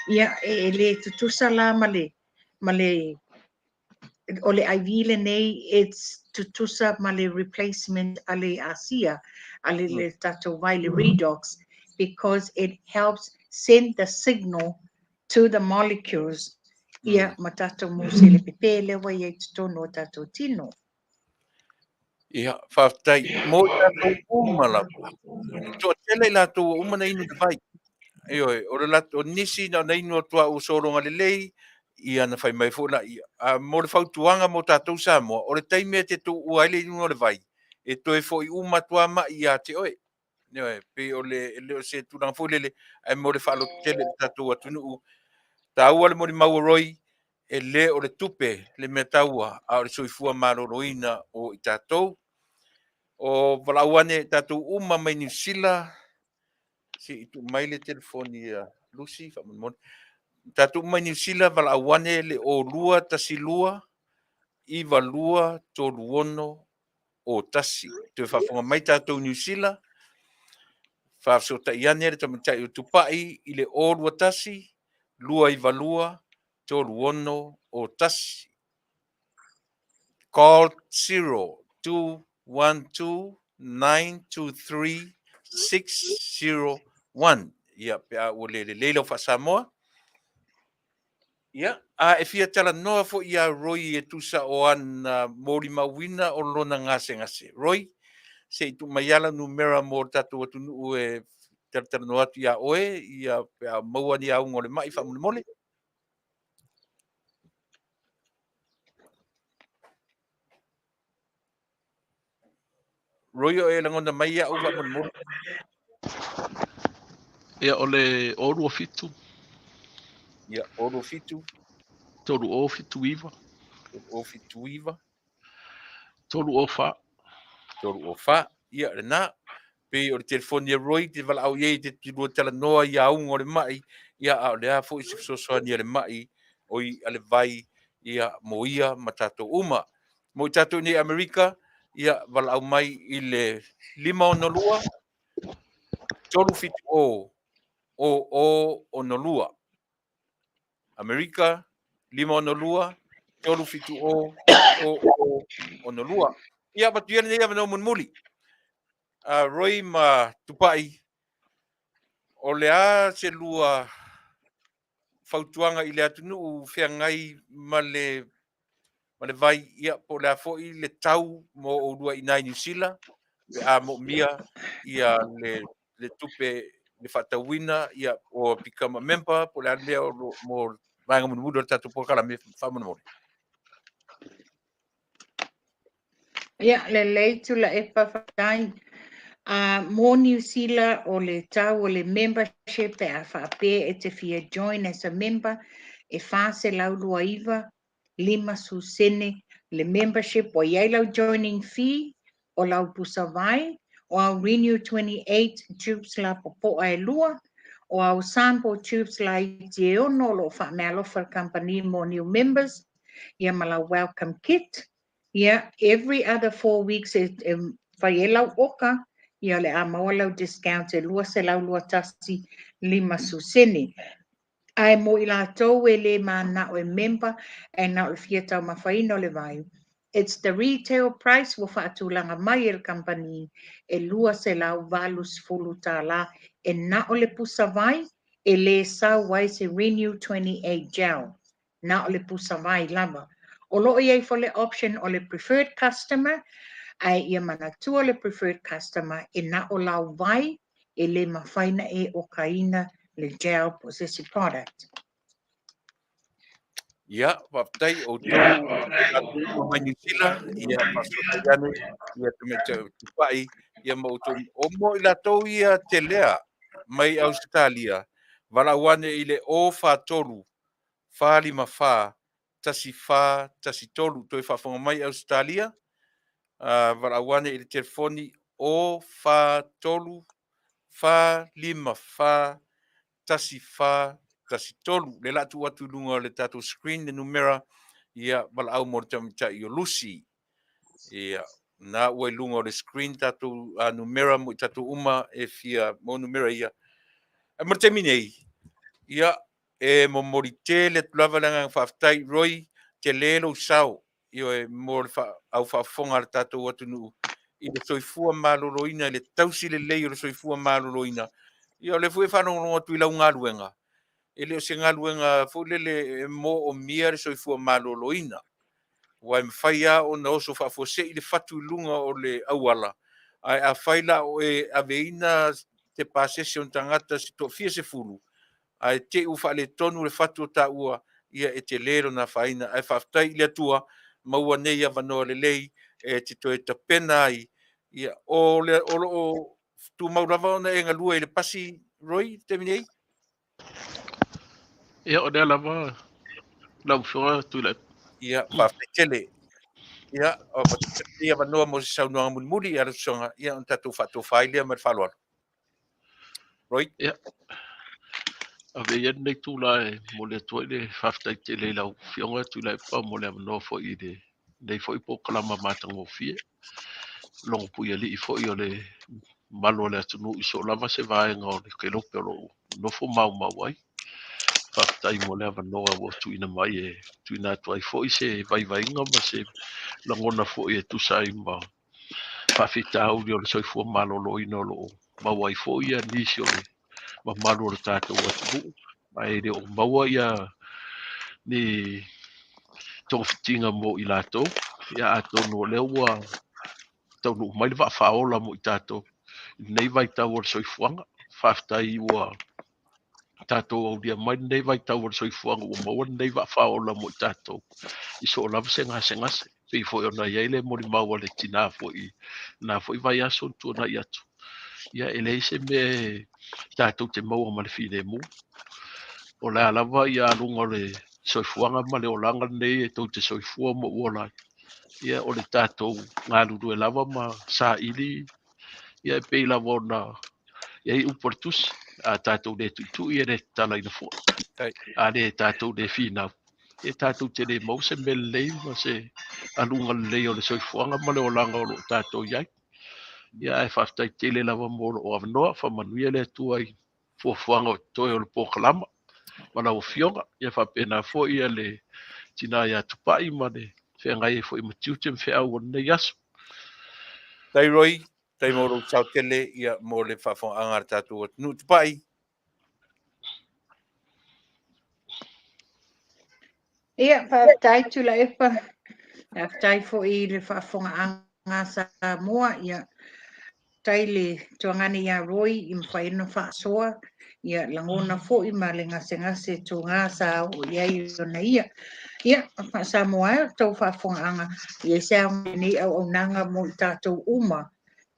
Ia e le tutusa la ma le, ma le, o le IV lenei, it's tutusa ma le replacement a le asia, a le, le tatou vai, le redox, because it helps send the signal to the molecules, ia ma tatou musele pepe lea ua i ai i totonu o tatou tino. Ia, faafetai. Mo i tatou uma lava. E toatele i latou ua uma ona inu i le vai. Ioe, o le latou, o nisi na ona inu atu lava ua sologa lelei, ia na fai mai foi laia. A mo le fautuaga mo tatou Samoa, o le taimi e te tuua ai le inuga o le vai, e toe foi uma atu lava mai ia te oe. Ioe, pei o le, e le o se tulaga foi lele, ae mo le faalototele i le tatou atunuu. Taua le molimau a Roy, e le o le tupe le mea taua, a o le soifua maloloina o i tatou. O valaau ane tatou uma mai Niu Sila, se i tuu mai le telefoni a Lucy faamolemole. Tatou uma mai Niu Sila, valaau ane le 02 12 92 36 o 1. Toe faafofoga mai tatou Niu Sila, faafesootai ane le tamaitai o Tupai i le 021 292 36 o 1. Call 0 212 923 601. Ia, pe a ua le lelei lau faa-Samoa. Ia, a e fia talanoa foi iā Roy e tusa o ana molimauina o lona gasegase. Roy, se i tuu mai lava lau numera mo le tatou atunuu e talatalanoa atu iā oe, ia pe a maua ni auga o le mai faamolemole. Roy, o e lagona mai iaʻu faamolemole. Ia, o le 027. Ia, 027. 3079. 3079. 304. 304. Ia, lena. Pei o le telefoni a Roy te valaau i ai e te lua talanoa i auga o le mai, ia, a o le a foi se fesoasoani a le mai, oi, a le vai, ia, mo ia ma tatou uma. Mo i tatou i nei Amerika, ia, valaau mai i le 562 370 0062. Amerika, 562 370 0062. Ia, avatu ia lenei avanoa mulimuli. Roy ma Tupai, o le a se lua fautuaga i le atunuu feagai ma le ma le vai, ia, po o le a foi le tau mo oulua i ina i Niu Sila, pe a moomia ia le, le tupe le faatauina, ia, or become a member, po o le a le mea o lo, mo vaega mulimuli o le tatou polokalame faamolemole. Ia, lelei Tuilaepa, faafetai. Mo Niu Sila, o le tau o le membership pe a faapea e te fia join as a member, e 429 50 sene le membership. Ua i ai lau joining fee, o lau pusa vai, o au Renew 28 tubes la popoa e lua, o au sample tubes laiti e ono o lo o faameaalofa le kamupani mo new members, ia ma lau welcome kit. Ia, every other 4 weeks e fai ai lau oka, ia o le a maua lau discount e 221 50 sene. Ae mo i latou e le mana'o e member ae na o le fia taumafaina o le vai, it's the retail price ua faatulaga mai e le kamupani e $280 e na o le pusa vai e lē sau ai se Renew 28 gel, na o le pusa vai lava. O loo i ai foi le option o le preferred customer, ae ia manatua le preferred customer e na o lau vai, e lē mafai na e okaina le gel po o se isi product. Ia, faafetai outou mai Niu Sila, ia faafetai ane ia tamaitai o Tupai, ia ma outou o mo i latou ia telea mai Ausetalia, valaau ane i le 043 454 1413. Toe faafofoga mai Ausetalia, valaau ane i le telefoni 043 454 1413. Le la tuu atu i luga o le tatou screen le numera, ia valaau mo le tamaitai o Lucy. Ia, na ua i luga o le screen tatou numera mo i tatou uma e fia mo numera ia. Ae mo le taimi nei, ia, e momoli tele atu lava le agaga faafetai, Roy, tele lou sao, ioe, mo le au faafofoga a le tatou atunuu i le soifua maloloina, i le tausi lelei o le soifua maloloina. Ia, o lea foi e faalogologo atu i lau galuega, e le o se galuega foi lele e moomia le soifua maloloina, aua e mafai lava ona oso faafuasei le fatu i luga o le auala, ae afai la o e aveina te pasese o tagata se toafia sefulu, ae te i ua faaletonu le fatu o taua, ia e tele lona afaina. Ae faafetai i le Atua maua nei avanoa lelei e te toe tapena ai. Ia, o le o lo o tumau lava ona e galue i le pasi, Roy, i le taimi nei? Ia, o lea lava lau Afioga Tuilaepa. Ia, faafetai tele. Ia, o nei avanoa mo se saunoaga mulimuli a le usoga, ia, ona tatou faatofa ai lea ma le faaaloalo. Roy? Ia, ave ia lenei tula e momoli atu ai le faafetai tele i lau Afioga Tuilaepa mo le avanoa foi i lenei foi polokalama matagofie. Logopuialii foi o le mamalu o le atunuu i so o lava se vaega o le kelope o lo o nofo maumau ai. Faafetai mo le avanoa ua tuuina mai e tuuina atu ai foi se vaivaiga ma se lagona foi e tusa ai ma faafitauli o le soifua maloloina o lo o maua ai foi ia nisi o le mamalu o le tatou atunuu, ma e le o maua ia ni togafitiga mo i latou. Ia, atonu o lea ua taunuu mai le vaa faaola mo i tatou i lenei vaitau o le soifuaga. Faafetai ua tatou aulia mai lenei vaitau o le soifuaga ua maua lenei vaa faaola mo i tatou i so o lava se gasegase. Pei foi ona i ai le molimau a le tinā foi na foi vaiaso na tuanai atu. Ia, e leai se mea e tatou te maua ma le filemu. O le a lava ia aluga o le soifuaga ma le olaga lenei e tou te soifua ma ou ola ai. Ia, o le tatou galulue lava ma saili, ia e pei lava ona i ai upu o le tusi, a tatou le tuitui e le tatalaina foi. A le tatou le finau, e tatou te le maua se mea lelei ma se aluga lelei o le soifuaga ma le olaga o lo o tatou i ai. Ia, ae faafetai tele lava mo lou avanoa, faamanuia le Atua i fuafuaga o totoe o le polokalama ma lau Afioga. Ia faapena foi ia le tina ia Tupai ma le feagai ai foi ma tiute ma feau o lenei aso. Tai Roy, tai mo lou sao tele, ia, mo le faafofogaaga a le tatou atunuu. Tupai. Ia, faafetai Tuilaepa. Faafetai foi i le faafofogaaga a Samoa. Ia, faafetai i le tuagane ia Roy i mafai ona faasoa ia lagona foi ma le gasegase tuga sa oo i ai ona ia. Ia, faa-Samoa e o le tou faafofogaaga, ia se aoga i lenei auaunaga mo i tatou uma.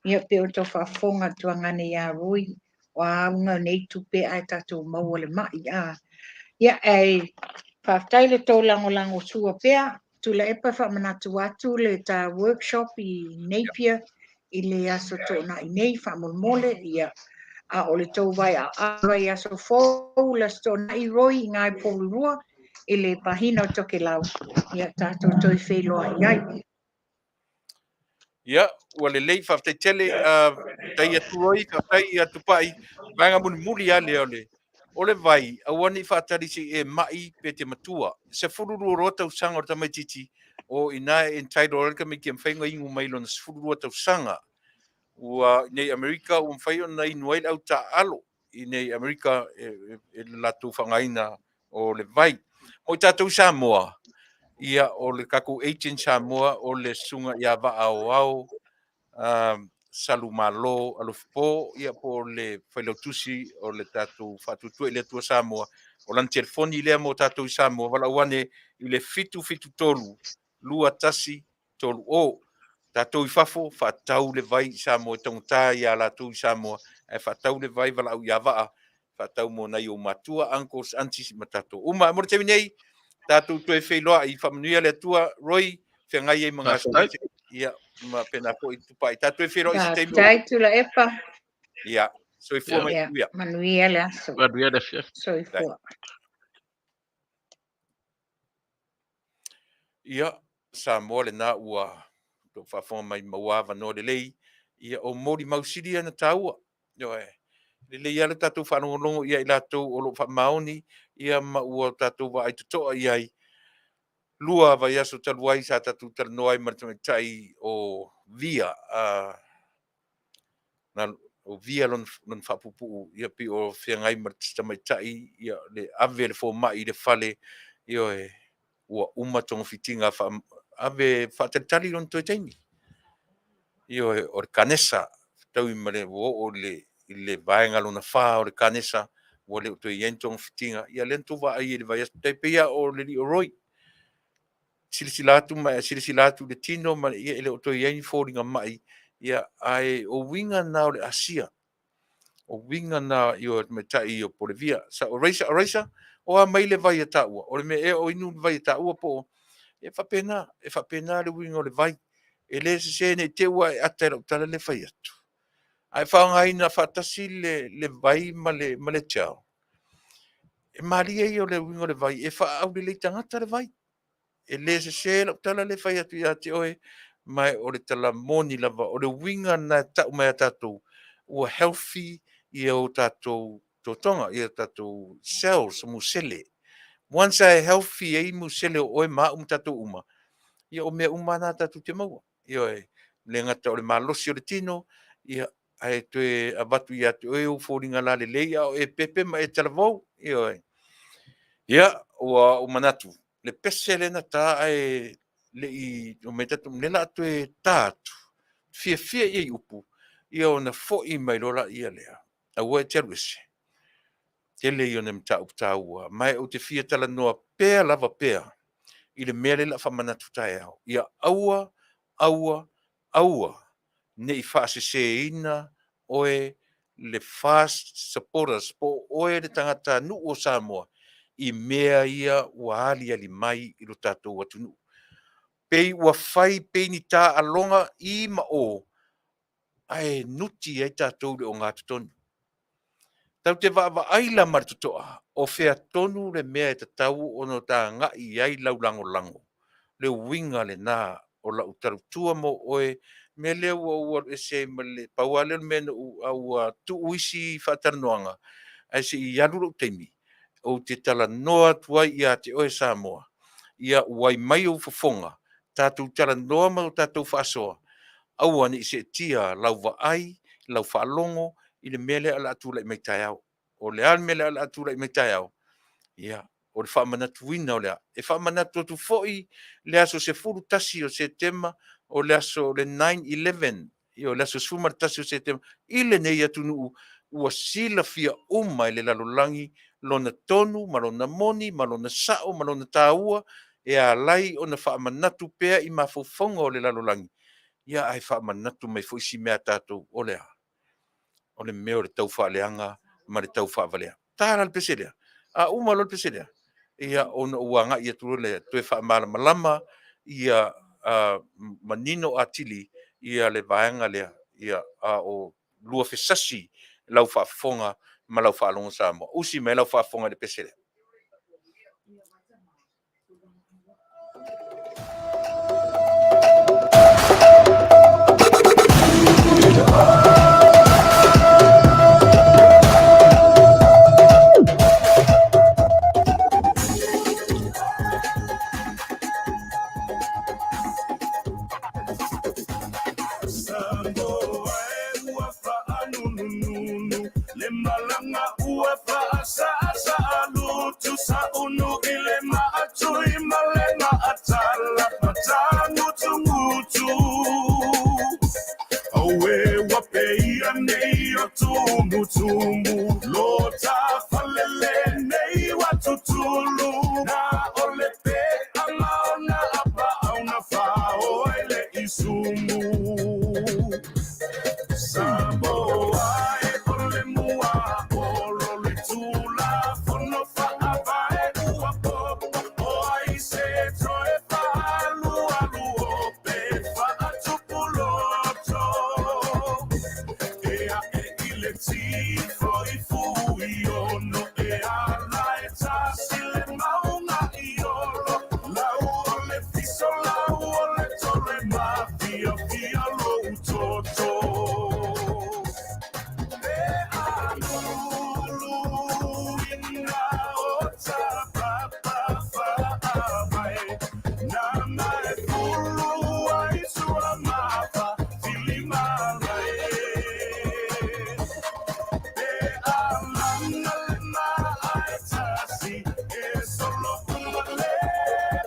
Ia, pei o tou faafofoga i le tuagane ia Roy, o a uga nei tupe ae tatou maua le mai. Ia, ae faafetai le tou lagolago sua pea. Tuilaepa faamanatu atu le ta workshop i Napier i le aso Toonai nei, faamolemole. Ia, a o le tou vai aso fou, le aso Toonai Roy i ngā Polurua i le pahina o Tokelau. Ia, tatou toe feiloai ai. Ia, ua lelei, faafetai tele, faafetai atu Roy, faafetai ia Tupai, vaega mulimuli lava lea o le, o le vai, aua ne i faatali se i e mai pe te matua. 12 loa tausaga o le tamaitiiti, o i ina e entitle ai le tamaiti e mafai ona inu mai lona 12 tausaga. Ua, i nei Amerika ua mafai ona inu ai le au taaalo i nei Amerika e le latou faaaogaina o le vai. Mo i tatou i Samoa, ia o le tatou agent Samoa o le susuga ia Vaa Aoao Salumalo Alofipo, ia po o le failautusi o le tatou Faatuatua i le Atua Samoa. O lana telefoni lea mo tatou i Samoa, valaau ane i le 773 21 30. Tatou i fafo, faatau le vai i Samoa, e taugata ia latou i Samoa, ae faatau le vai, valaau ia Vaa, faatau mo nai ou matua, uncles, aunties ma tatou uma. Mo le taimi nei, tatou toe feiloai, faamanuia le Atua, Roy, feagai ai ma Faafetai. Ia, ma pena foi Tupai. Tatou toe feiloai se taimi. Faafetai Tuilaepa. Ia, soifua ma Ia, manuia. manuia le aso. Manuia le afiafi. Soifua. Ia, Samoa lena ua tou faafofoga mai maua avanoa lelei. Ia, o molimau sili ia na taua. Ioe. Lelei lava le tatou faalogologo ia i latou o lo o faamaoni, ia ma ua tatou vaai totoa i ai. 2 vaiaso talu ai sa tatou talanoa ai ma le tamaitai o Via, o Via lona faapupuu, ia pei o feagai ma le tamaitai, ia le ave le fomai i le fale, ioe, ua uma togafitiga ave faatalitali lona toe taimi. Ioe, o le kanesa, fetaui ma le ua oo i le vaega lona 4 o le kanesa, ua le o toe i ai ni togafitiga. Ia lea na tou vaai i le vaiaso, tai pei lava o le alii o Roy. Silasila atu ma silasila atu i le tino ma ia e le o toe i ai ni foliga mai, ia ae o uiga na o le asia. O uiga na i o tamaitai o Polevia. Sa o Raisa, o Raisa, o a mai le vai a taua, o le mea ea o inu le vai a taua po o e faapena, e faapena le uiga o le vai. E le sese nei te i ua e ata i lau tala le fai atu. Ae faaaogaina faatasi le vai ma le gel. E malie ia o le uiga o le vai, e faaaulelei tagata le vai. E le sese lau tala le fai atu ia te oe, ma o le tala moni lava, o le uiga na tau mai a tatou, ua healthy ia o tatou totoga, ia tatou cells, musele. Once e healthy ai musele o oe ma au ma tatou uma, ia o mea uma na tatou te maua. Ioe, le gata o le malosi o le tino, ia ae toe avatu ia te oe ou foliga lalelei a o e pepe ma e talavou. Ioe. Ia, ua ou manatu, le pese lena ta ae le i o mai tatou, le la toe ta atu, fiafia ia i upu, ia ona foi mai loa la ia lea. Aua e te alu ese. Tele ia o nai mataupu taua, ma e ou te fia talanoa pea lava pea i le mea lea o le a faamanatu taeao. Ia aua, aua, aua ne i faaseseina oe le FAST supporters po o oe le tagata nuu o Samoa i mea ia ua aliali mai i lo tatou atunuu. Pei ua fai pei ni taaloga i ma o, ae nuti ai tatou i le ogatotonu. Tatou te vaavaai la ma le totoa, o fea tonu le mea e tatau ona tagai i ai lau lagolago. Le uiga lena o lau talutua mo oe, mea lea ua ou alu ese ai ma le pau lava lea o le mea na ou tuu isi faatalanoaga, ae se i alu lou taimi, ou te talanoa atu ai ia te oe Samoa, ia uai mai ou fofoga, tatou talanoa ma o tatou faasoa, aua ne i seetia lau vaai, lau faalogo i le mea lea o le a tulai mai taeao. O le a le mea lea o le a tulai mai taeao? Ia, o le faamanatuina o le a. E faamanatu atu foi le aso 11 o Setema, o le aso o le 9-11, ia o le aso 11 o Setema, i lenei atunuu ua silafia uma e le lalolagi lona tonu ma lona moni ma lona sao ma lona taua, e alai ona faamanatu pea i mafaufauga o le lalolagi, ia ae faamanatu mai foi si mea tatou o le a? O le mea o le taufaaleaga ma le taufaavalea. Ta la le pese lea, a uma loa le pese lea, ia ona ou agai atu loa lea toe faamalamalama ia manino atili ia le vaega lea, ia a o luafesasi lau faafofoga ma lau faalogo Samoa. Usi mai lau faafofoga i le pese lea. Samoa e ua faanunununu le malaga ua faasaasaa-lutu saunu i le maatui ma le maatala matagutugutu. Aue ua peia nei o tumutumu lo tafalele nei wa tutulu na o le pe ama ona apa auna fao ai le isumu. Samoa e o le mua o lo le tula fono faavae ua popo o ai se toe faalualu o pe faatupuloto. E a e i le tifo i fui ono e ala e tasi le maunga i olo. Lau o le fiso, lau o le tole mafia fia lo utoto. E alulu ina o ta papa faavae. Na mae fulu ai sua mafa filimalae. E alanga le maae tasi, e solo uma le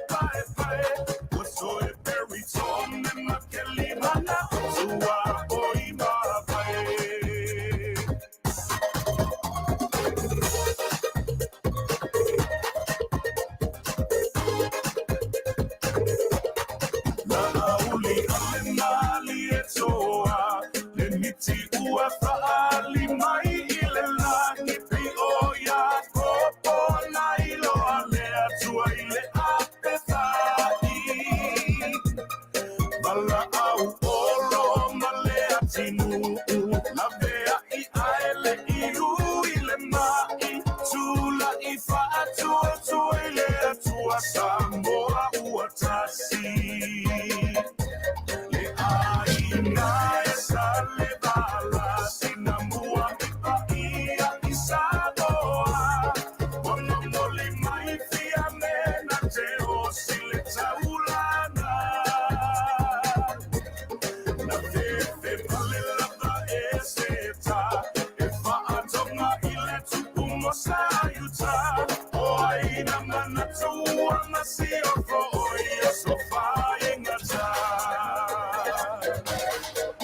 pae pae. Ua soe peri tome makeli mana o tua o i mapae. Laauli ale mali e toa, le miti ua faali mai i le lagi pei o Iakopo na iloa le Atua i le apefai. Valaau olo ma le atinuu, lavea i aele i ui le mai, tula i faatuatua i le Atua Samoa ua tasi. Le aiga e sa le vala, sina mua i paia i Samoa. Ua momoli mai fia mena te osi le taulaga. Na fefe pale lava e seta, e faatoga i le tupu mo sa iuta. O ai na manatu anga si ofo o ia sofa e ngata.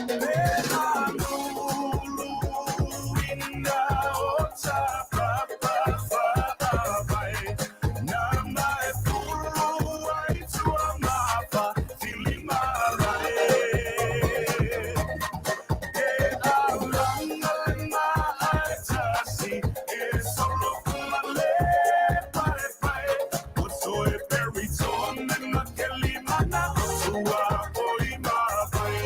E alulu ina o ta papa faavae. Na mae fulu ai tua mafa filimalae. E alanga le maae tasi, e solo uma le pae pae. Ua toe peri tone makeli mana o tua o i mapae.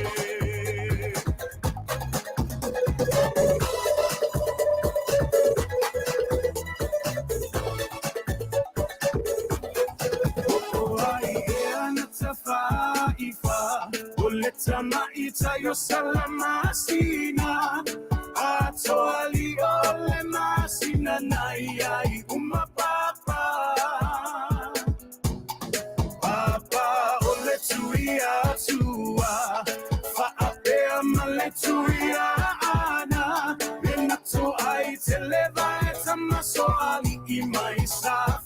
O ai ea na tafaifa, o le tamaita yo salamasina. Atoali o le masina na ia i uma papa. Papa o le tuia tua, faapea ma le tuia ana. Le nato ai te leva e tamaso ali i mai sa.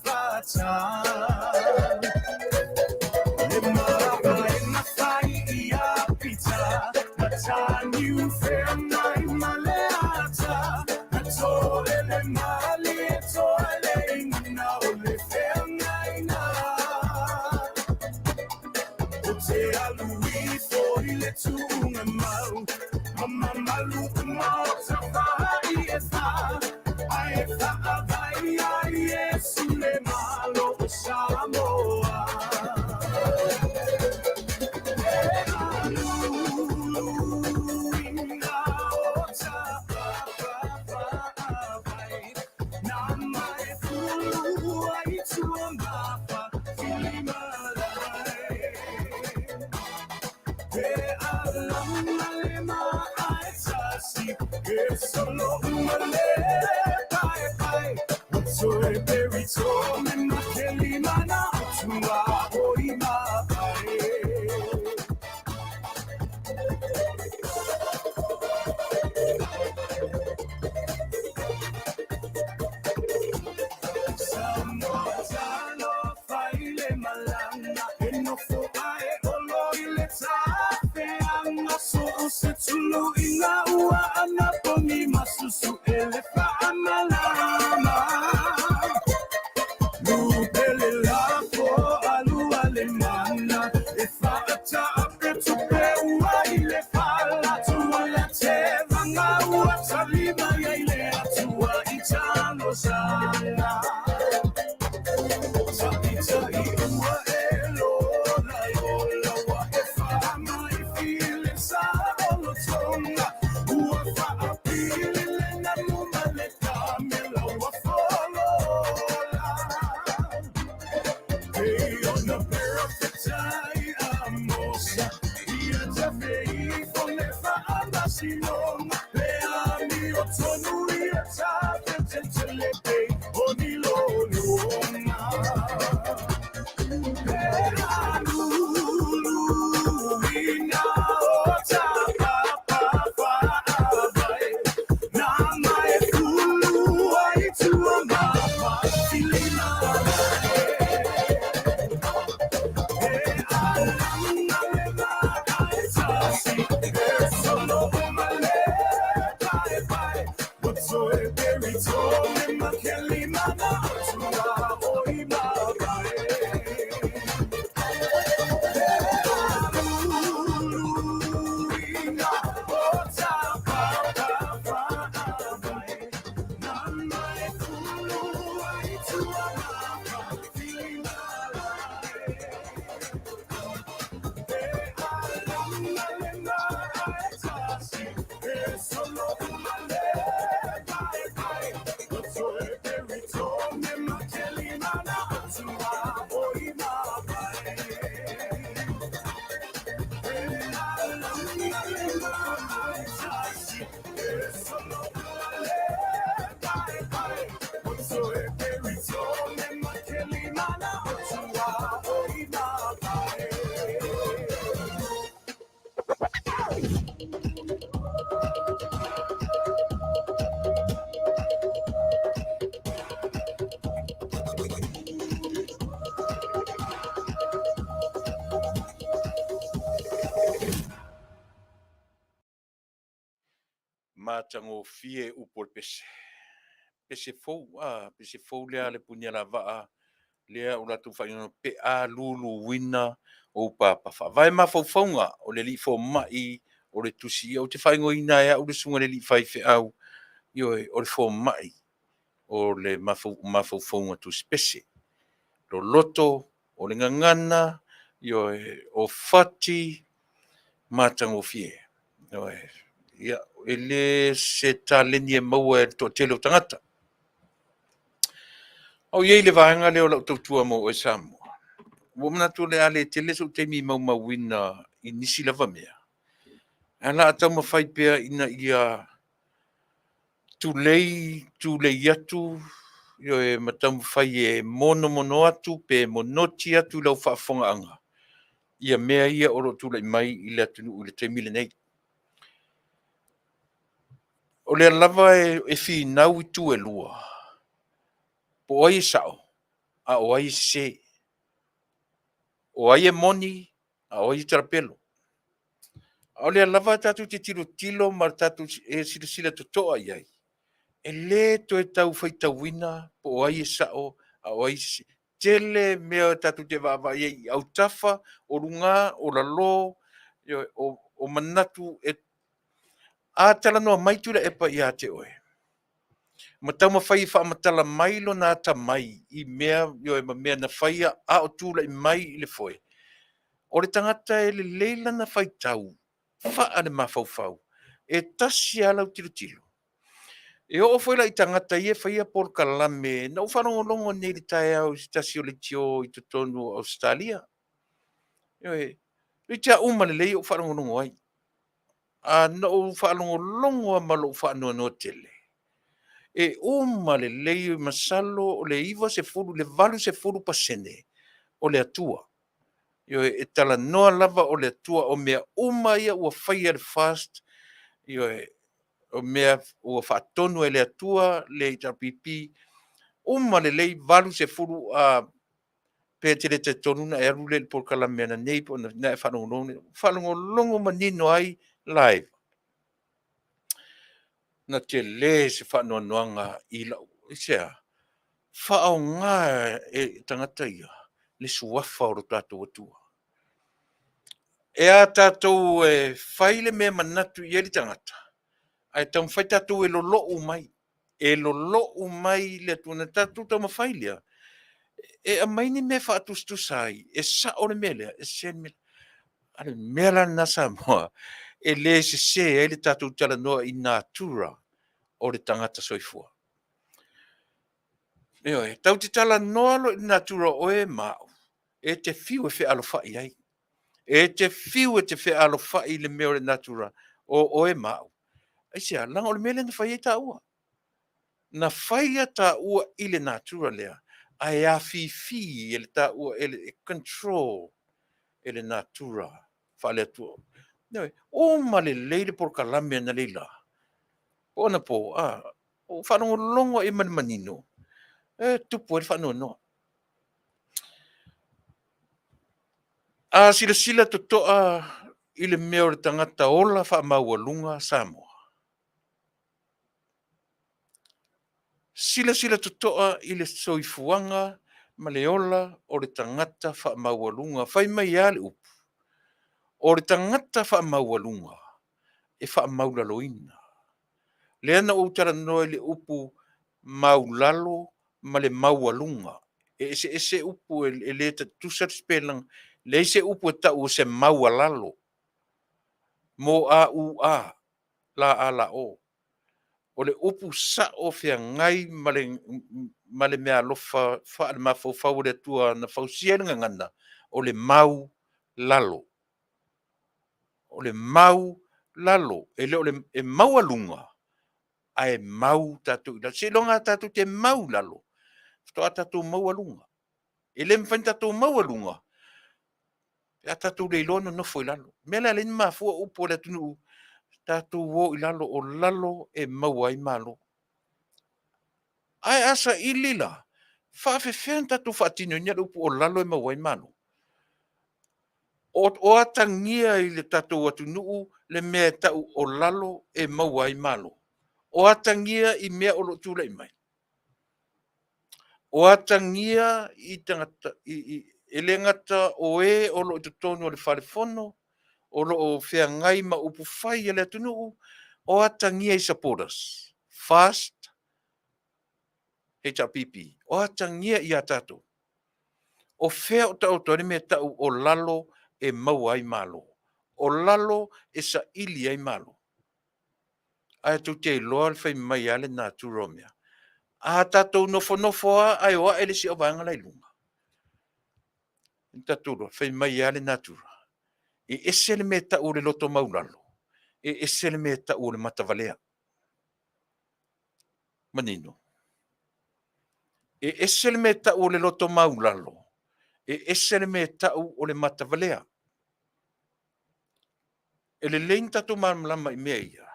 te alu ifo i le tuuga mau ma mamalu uma o tafai e fā ae faavae ia Iesu le Malo o Samoa. Matagofie upu o le pese. Pese fou, a pese fou lea le punia la vaa, lea o latou faaigoaina pe a luluina ou papa. Faavae mafaufauga o le alii fomai o le tusi ia, ou te faaigoaina e au le susuga i le alii faifeau, ioe, o le fomai o le mafaufauga tusipese. Loloto, o le gagana, ioe, o fati, matagofie. Ioe, ia, e le se taleni e maua e le toatele o tagata. A o i ai le vaega lea o lau tautua mo oe Samoa, ua ou manatu o le a le tele sou taimi maumauina i nisi lava mea, ae o le a taumafai pea ina ia tulei, tulei atu, ioe, ma taumafai e monomono atu pe monoti atu i lau faafofogaaga ia mea ia o lo o tulai mai i le atunuu i le taimi lenei. O lea lava e finau itu e lua, po o ai e sao a o ai e sese, o ai e moni a o ai e talapelo. A o lea lava tatou te tilotilo ma tatou e silasila totoa i ai, e le toe tau faitauina po o ai e sao a o ai e sese. Tele mea tatou te vaavaai ai i autafa, o luga, o lalo, ioe, o manatu e a talanoa mai Tuilaepa ia te oe, ma taumafai e faamatala mai lona atamai i mea, ioe, ma mea na faia a o tulai mai i le foe. O le tagata e lelei lana faitau faale-mafaufau, e tasi lava lau tilotilo. E oo foi la i tagata ia e faia polokalame, na ou faalogologo nei i le taeao i se tasi o leitio i totonu o Ausetalia. Ioe, toeitiiti lava uma lelei ou faalogologo ai. A na ou faalogologo lava ma lou faanoanoa tele, e uma lelei, masalo o le 90 i le 80% o le Atua. Ioe, e talanoa lava o le Atua, o mea uma ia ua faia e le FAST, ioe, o mea ua faatonu e le Atua le HRPP, uma lelei 80 a pe e te le talitonu ona e alu lea i le polokalame ananei po o na e faalogologo lea. Faalogologo manino ai live. Na tele se faanoanoaga i lau, aisea? Faaaoga e tagata ia le suafa o lo tatou Atua. E a tatou e fai le mea e manatu i ai le tagata, ae taumafai tatou e lolou mai, e lolou mai le Atua. Na tatou taumafai lea e aumai ni mea e faatusatusa ai, e sao le mea lea, e sese le mea lea. A o le mea la lena Samoa, e le sese ai le tatou talanoa i natura o le tagata soifua. Ioe, tatou te talanoa loa i le natura o oe ma au, e te fiu e fealofai ai. E te fiu e te fealofai i le mea o le natura o oe ma au. Aisea? Leaga o le mea lea na fai ai taua. Na faia taua i le natura lea, ae afifi e le taua e le control e le natura faale-Atua. Ioe, uma lelei le polokalame analeila, po o anapo, a, ou faalogologo i ai ma le manino, e tupu ai le faanoanoa. A silasila totoa i le mea o le tagata ola faamaualuga Samoa, silasila totoa i le soifuaga ma le ola o le tagata faamaualuga. Fai mai a le upu, o le tagata faamaualuga e faamaulaloina. Lea na ou talanoa i le upu maulalo ma le maualuga. E eseese upu, e le tutusa le sipelaga. Leai se upu e tau o se maualalo. Mo a u a, la a la o. O le upu sao feagai ma le meaalofa faale-mafaufau a le Atua na fausia ai le gagana, o le mau lalo. O le mau lalo. E le o le, e maualuga, ae mau tatou i lalo. Seiloga lava tatou te mau i lalo, faatoa tatou maualuga. E le mafai ona tatou maualuga pe a tatou le iloa ona nofo i lalo. O le mea lea e ala ai ona mafua upu a le atunuu, tatou o i lalo, o lalo e maua ai malo. Ae a saili la, e faapefea ona tatou faatinoina le upu o lalo e maua ai malo? O atagia i le tatou atunuu le mea e tau o lalo e maua ai malo? O atagia i mea o lo o tulai mai? O atagia i tagata, e le gata o e o lo o i totonu o le Fale Fono, o lo o feagai ma upufai a le atunuu, o atagia i supporters, FAST, HRPP, o atagia ia tatou. O fea o taoto ai le mea e tau o lalo e maua ai malo? O lalo e saili ai malo? Ae tou te iloa le fai mai a le natura o mea. A tatou nofonofo lava ae o ae le isi auvaega la i luga, tatou iloa, fai mai lava le natura, e ese le mea e tau o le loto maulalo, e ese le mea e tau o le matavalea. Manino. E ese le mea e tau o le loto maulalo, e ese le mea e tau o le matavalea. E lelei ona tatou malamalama i mea ia,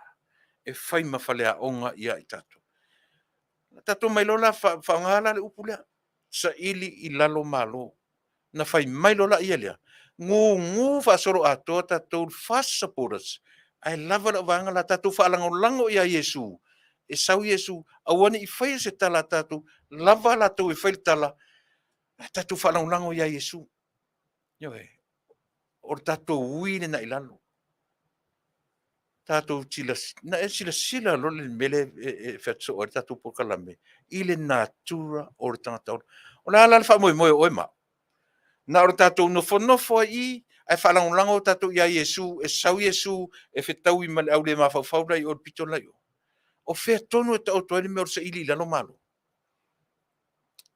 e fai ma faleaoga ia i tatou. Na tatou omai loa la faaaoga la le upu lea, saili i lalo malo. Na fai mai loa lea lea, gugu faasoloatoa tatou FAST supporters, ae lava lau vaega la, tatou faalagolago ia Iesu, e sau Iesu, aua ne i faia se tala a tatou, lava latou e fai le tala. Ae tatou faalagolago ia Iesu. Ioe. O le tatou ui lena i lalo. Tatou na e silasila loa le mea lea e fai atu soo ai le tatou polokalame i le natura o le tagata ola. O le a la le faamoemoe o oe ma au? Na o le tatou nofonofo ai i i ae faalagolago tatou ia Iesu, e sau Iesu e fetaui ma le au le mafaufau la i o i le pito la i o. O fea tonu e taoto ai le mea o le saili i lalo malo?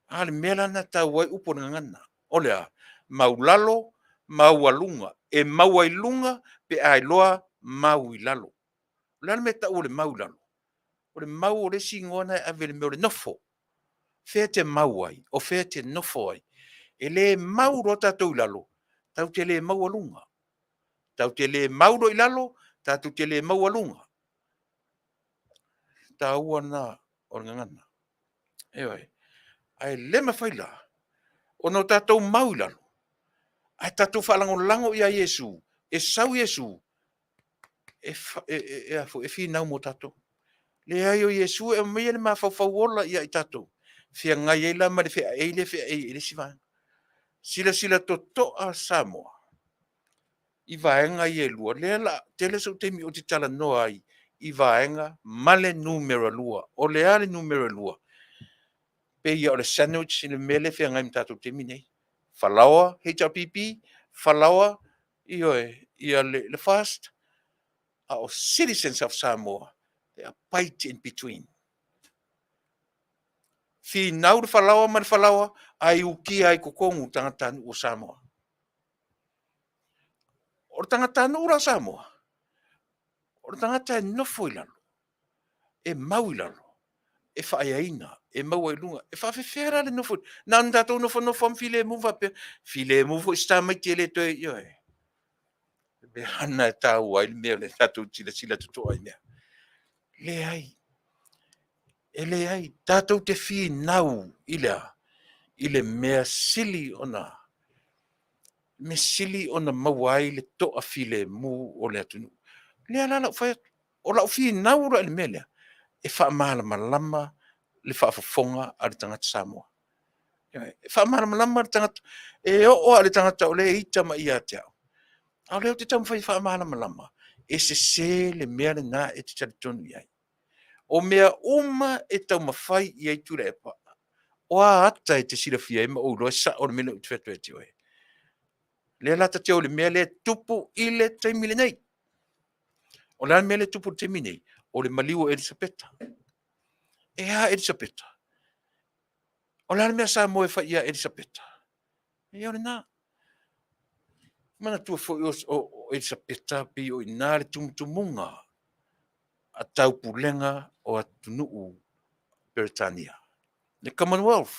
A o le mea la lena e taua ai upu o le gagana. O le a? Maulalo, maualuga. E mau ai luga pe a iloa mau i lalo. O le a le mea e tau o le mau i lalo? O le mau o le isi igoa lena e ave i le mea o le nofo. Fea e te mau ai? O fea e te nofo ai? E le mau loa tatou i lalo, tatou te le maua luga. Tatou te le mau loa i lalo, tatou te le maua luga. Taua lena o le gagana. Ioe. Ae le mafai la ona o tatou mau i lalo, ae tatou faalagolago ia Iesu, e sau Iesu e, e, e, e, e finau mo tatou. Leai, o Iesu e aumaia le mafaufau ola ia i tatou, feagai ai la ma le feaei lea e feaei ai le isi vaega. Silasila totoa Samoa i vaega ia e lua. Lea la tele sou taimi ou te talanoa ai i vaega ma le numera lua. O le a le numera lua? Pei o le sandwich i le mea lea e feagai ma tatou i le taimi nei. Falaoa HRPP, falaoa, ioe, ia le FAST, a o citizens of Samoa, they are bite in between. Finau le falaoa ma le falaoa, ae ukia ai totonu tagatanuu o Samoa. O le tagatanuu la o Samoa, o le tagata e nofo i lalo, e mau i lalo, e faaeaina, e maua i luga. E faafefea la le nofo? Na ona tatou nofonofo lava ma filemu faapea, filemu foi si tamaiti e le toe, ioe. O le mea lena e taua ai le mea o le tatou silasila totoa i mea. Leai, e leai, tatou te finau i le a? I le mea sili ona, mea sili ona maua ai le toafilemu o le atunuu. O lea la o le a ou fai atu, o lau finau la i le mea lea, e faamalamalama le faafofoga a le tagata Samoa. E faamalamalama le tagata, e oo lava i le tagata o lea e ita mai ia te au, a o lea ou te taumafai e faamalamalama, e sese le mea lena e te talitonu i ai. O mea uma e taumafai i ai Tuilaepa, o a ata e te silafia ai ma ou iloa e sao le mea lea ou te fai atu ai ia te oe? Lea la ta te o i le mea lea e tupu i le taimi lenei. O le a le mea lea e tupu i le taimi lenei? O le maliu o Elisapeta. E a Elisapeta? O le a le mea a Samoa e fai ia Elisapeta? Ia o lena. Manatua foi o Elisapeta pei o i ina le tumutumuga a taupulega o atunuu Peretania, le Commonwealth.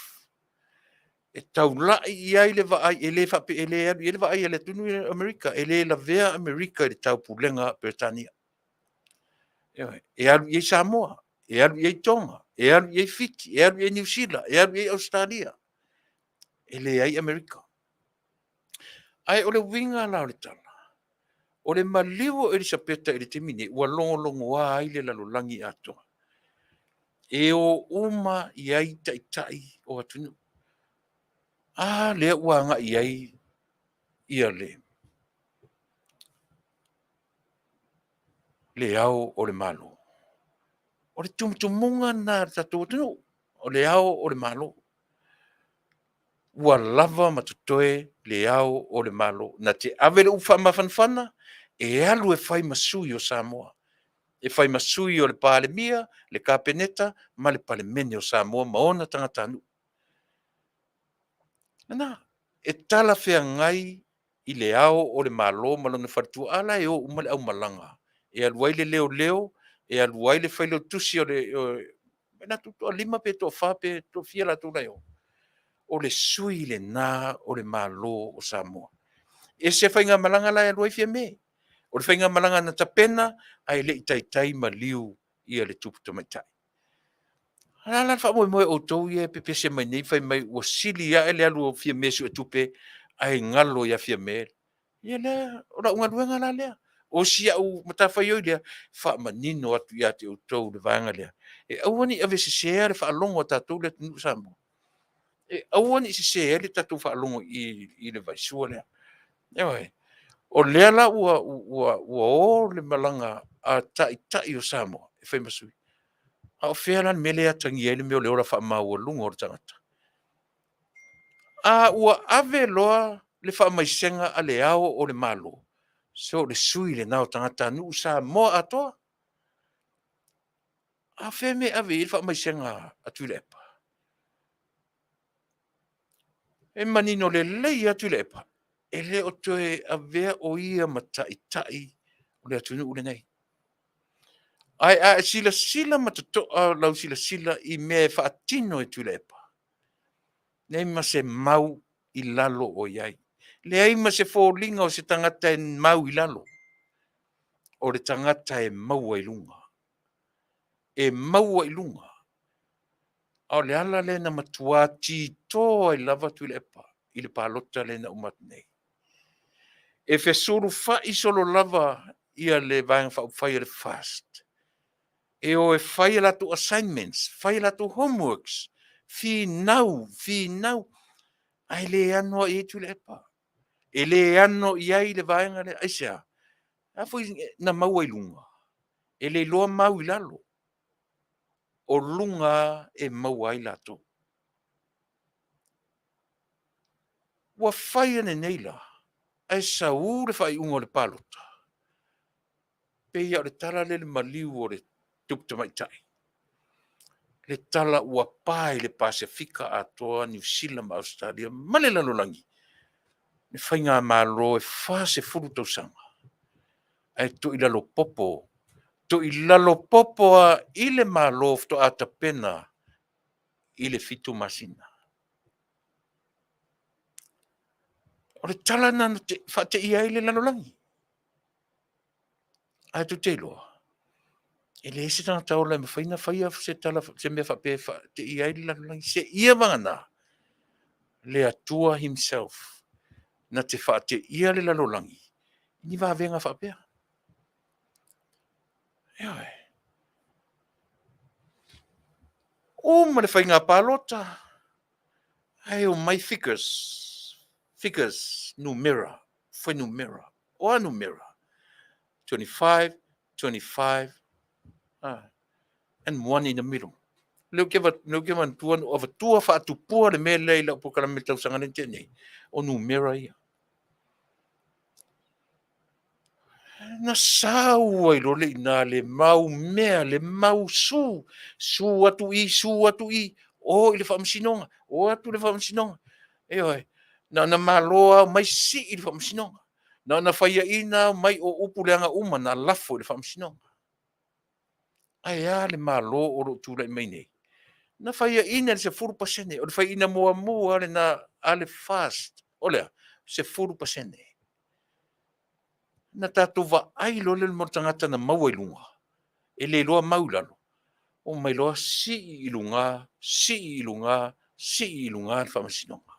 E taulai i ai le vaai, e le faapea e le alu i ai le vaai a le atunuu o Amerika, e le lavea Amerika i le taupulega a Peretania. Ioe, e alu i ai Samoa, e alu i ai Toga, e alu i ai Fiti, e alu i ai Niu Sila, e alu i ai Ausetalia. E leai Amerika. Ae o le uiga la o le tala, o le maliu o Elisapeta i le taimi nei, ua logologoa ai le lalolagi atoa. E o uma i ai taitai o atunuu. A lea ua agai i ai ia le Ao o le Malo. O le tumutumuga lena o le tatou atunuu, o le Ao o le Malo. Ua lava ma totoe le Ao o le Malo, na te ave le upu faamafanafana e alu e fai ma sui o Samoa, e fai ma sui o le Palemia, le Kapeneta ma le Palemene o Samoa ma ona tagatanuu. Lena, e talafeagai i le Ao o le Malo ma lona faletua, a la e o uma le aumalaga, e alu ai le leoleo, e alu ai le failautusi o le latou toalima pe toafa pe toafia latou la e o. O le sui lena o le Malo o Samoa. E ese faigamalaga la e alu ai Fiame. O le faigamalaga na tapena ae le i taitai maliu ia le Tupu Tamaitai. O le a la le faamoemoe o outou ia e pepese mai nei fai mai ua sili ae le alu o Fiame e suetupe ae galo ia Fiame. Ia lea, o lau galuega la lea. O si au matafaioi lea, faamanino atu ia te outou le vaega lea, e aua ne i aveseseina le faalogo a tatou le atunuu Samoa. E aua ne i sese ai le tatou faalogo i le vaisua lea. Ioe. O lea la ua o le malaga a taitai o Samoa e fai ma sui. A o fea la le mea lea e atagia ai le mea o le ola faamaualuga o le tagata? A ua ave loa le faamaisega a le Ao o le Malo, se o le sui lena o tagatanuu Samoa atoa. A o fea le mea e ave i ai le faamaisega a Tuilaepa? E manino lelei lava Tuilaepa, e le o toe avea o ia ma taitai o le atunuu lenei. Ae a e silasila ma totoa lau silasila i mea e faatino e Tuilaepa, leai ma se mau i lalo o i ai. Leai ma se foliga o se tagata e mau i lalo, o le tagata e maua i luga. E maua i luga. A o le ala lea na matua tito ai lava Tuilaepa i le palota lea na uma atu nei. E fesulufai solo lava ia le Vaega Faaupufai a le FAST e o e fai a latou assignments, fai a latou homeworks, finau, finau, ae le ano lava i ai Tuilaepa. E le ano i ai le vaega lea. Aisea? A foi na maua i luga, e le iloa mau i lalo. O luga lava e maua ai latou. Ua fai ananei la, ae sau le faaiuga o le palota, pei lava o le tala lea i le maliu o le Tupu Tamaitai, le tala ua pa i le Pasefika atoa, Niu Sila ma Ausetalia ma le lalolagi, le faigamalo e 40 tausaga ae toilalo popo, toilalo popo lava i le Malo faatoa tapena i le 7 masina. O le tala lena na faateia ai le lalolagi. Ae tou te iloa, e leai se tagata ola e mafai ona faia se tala, se mea faapea e faateia ai le lalolagi, seia vagana le Atua Himself na te faateia le lalolagi i ni vavega faapea. Ioe. Uma le faiga palota, ae omai figures, figures, numera, fuainumera. O a numera? 25, 25, and one in the middle. Lea ou te manatua na ou avatua faatupua le mea lea i lau polokalame i le tausaga lea na tea nei, o numera ia. Na sau ai loa le i ina le mau mea, le mau su, su atu i, su atu i, o i le faamasinoga, o atu i le faamasinoga. Ioe, na ona malo lava omai sii le faamasinoga. Na ona faiaina lava omai o upu leaga uma na lafo i le faamasinoga. Ae a le Malo o lo o tulai mai nei? Na faiaina i le 10%, o le faiaina muamua lava lena a le FAST, o le a? 10%. Na tatou vaai loa lea i le mea o le tagata na maua i luga, e le iloa mau i lalo, omai loa sii i luga, sii i luga, sii i luga le faamasinoga.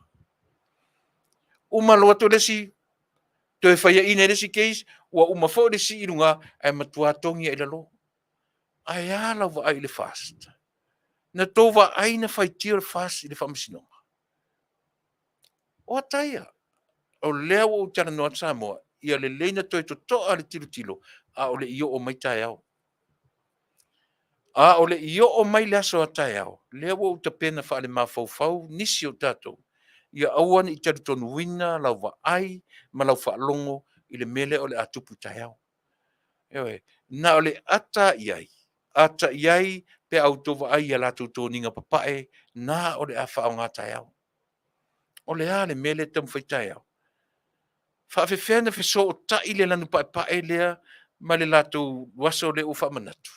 Uma loa atu le isi, toe faiaina i le isi case, ua uma foi le sii i luga, ae matua togi lava i lalo. Ae a lau vaai i le FAST? Na tou vaai na faitio le FAST i le faamasinoga? O ata ia, o lea ua ou talanoa atu Samoa, ia lelei ona toe totoa le tilotilo, a o le i oo mai taeao. A o le i oo mai le aso a taeao, lea ua ou tapena faalemafaufau nisi o tatou, ia aua ne i talitonuina lau vaai ma lau faalogo i le mea lea o le a tupu taeao. Ioe, na o le ata i ai, ata i ai pe a outou vaai i a latou toniga papae, na o le a faaaoga taeao. O le a le mea lea e taumafai taeao? Faafefea ona fesootai le lanu paepae lea ma le latou aso lea ua faamanatu?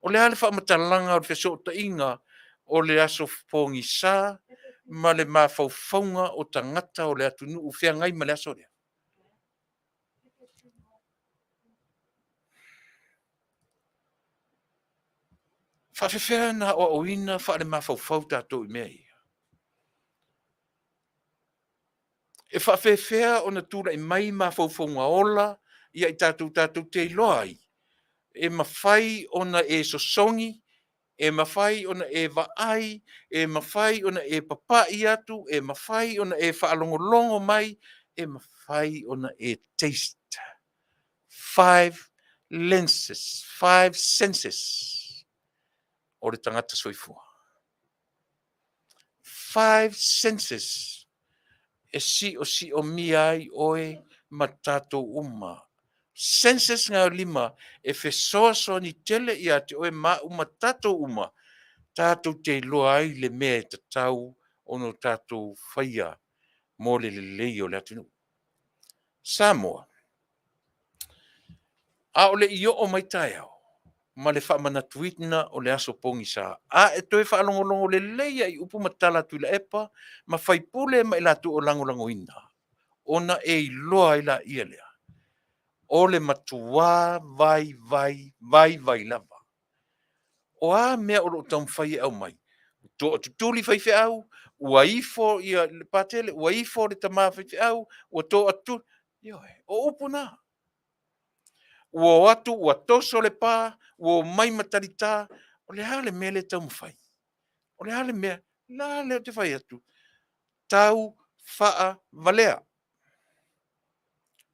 O le a le faamatalaga o le fesootaiga o le aso pogisa ma le mafaufauga o tagata o le atunuu feagai ma le aso lea? Faafefea ona aoaoina faalemafaufau tatou i mea ia? E faafefea ona tulai mai mafaufauga ola ia i tatou tatou te iloa ai e mafai ona e sosogi? E mafai ona e vaai, e mafai ona e papa'i atu, e mafai ona e faalogologo mai, e mafai ona e taste. Five lenses, five senses o le tagata soifua. Five senses e siosiomia ai oe ma tatou uma. Senses gaolima e fesoasoani tele ia te oe ma au ma tatou uma, tatou te iloa ai le mea e tatau ona tatou faia mo le lelei o le atunuu. Samoa, a o le i oo mai taeao ma le faamanatuina o le aso pogisa, a e toe faalogologo lelei lava i upu ma tala a Tuilaepa ma faipule ma i latou o lagolagoina, ona e iloa ai laia lea, o le matua vaivai, vaivai lava. O a mea o lo o taumafai e aumai? Toatutuli faifeau, ua ifo le Patele, ua ifo le tama faifeau, ua toatutuli. Ioe, o upu na. Ua o atu ua toso le pa, ua omai ma talita. O le a le mea lea e taumafai? O le a le mea? La lea ou te fai atu, tau faavalea.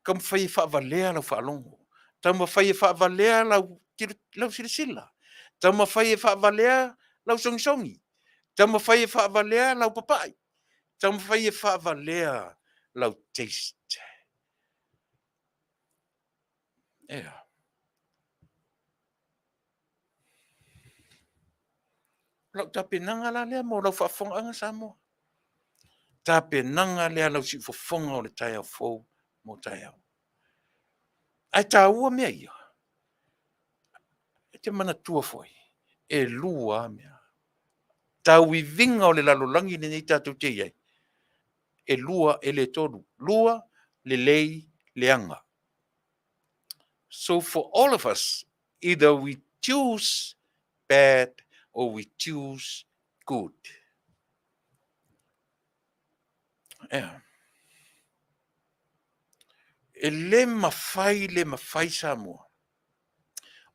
Taumafai e faavalea lau faalogo, taumafai e faavalea lau silasila, taumafai e faavalea lau sogisogi, taumafai e faavalea lau papai, taumafai e faavalea lau taste. Ea. O lau tapenaga la lea mo lau faafofogaaga Samoa. Tapenaga lea a lau siufofoga o le taeao fou mo taeao. Ae taua mea ia? E te manatua foi, e lua lava mea. Tauiviga o le lalolagi lenei tatou te i ai, e lua e le tolu. Lua, lelei, leaga. So for all of us, either we choose bad or we choose good. Ea. E le mafai, le mafai Samoa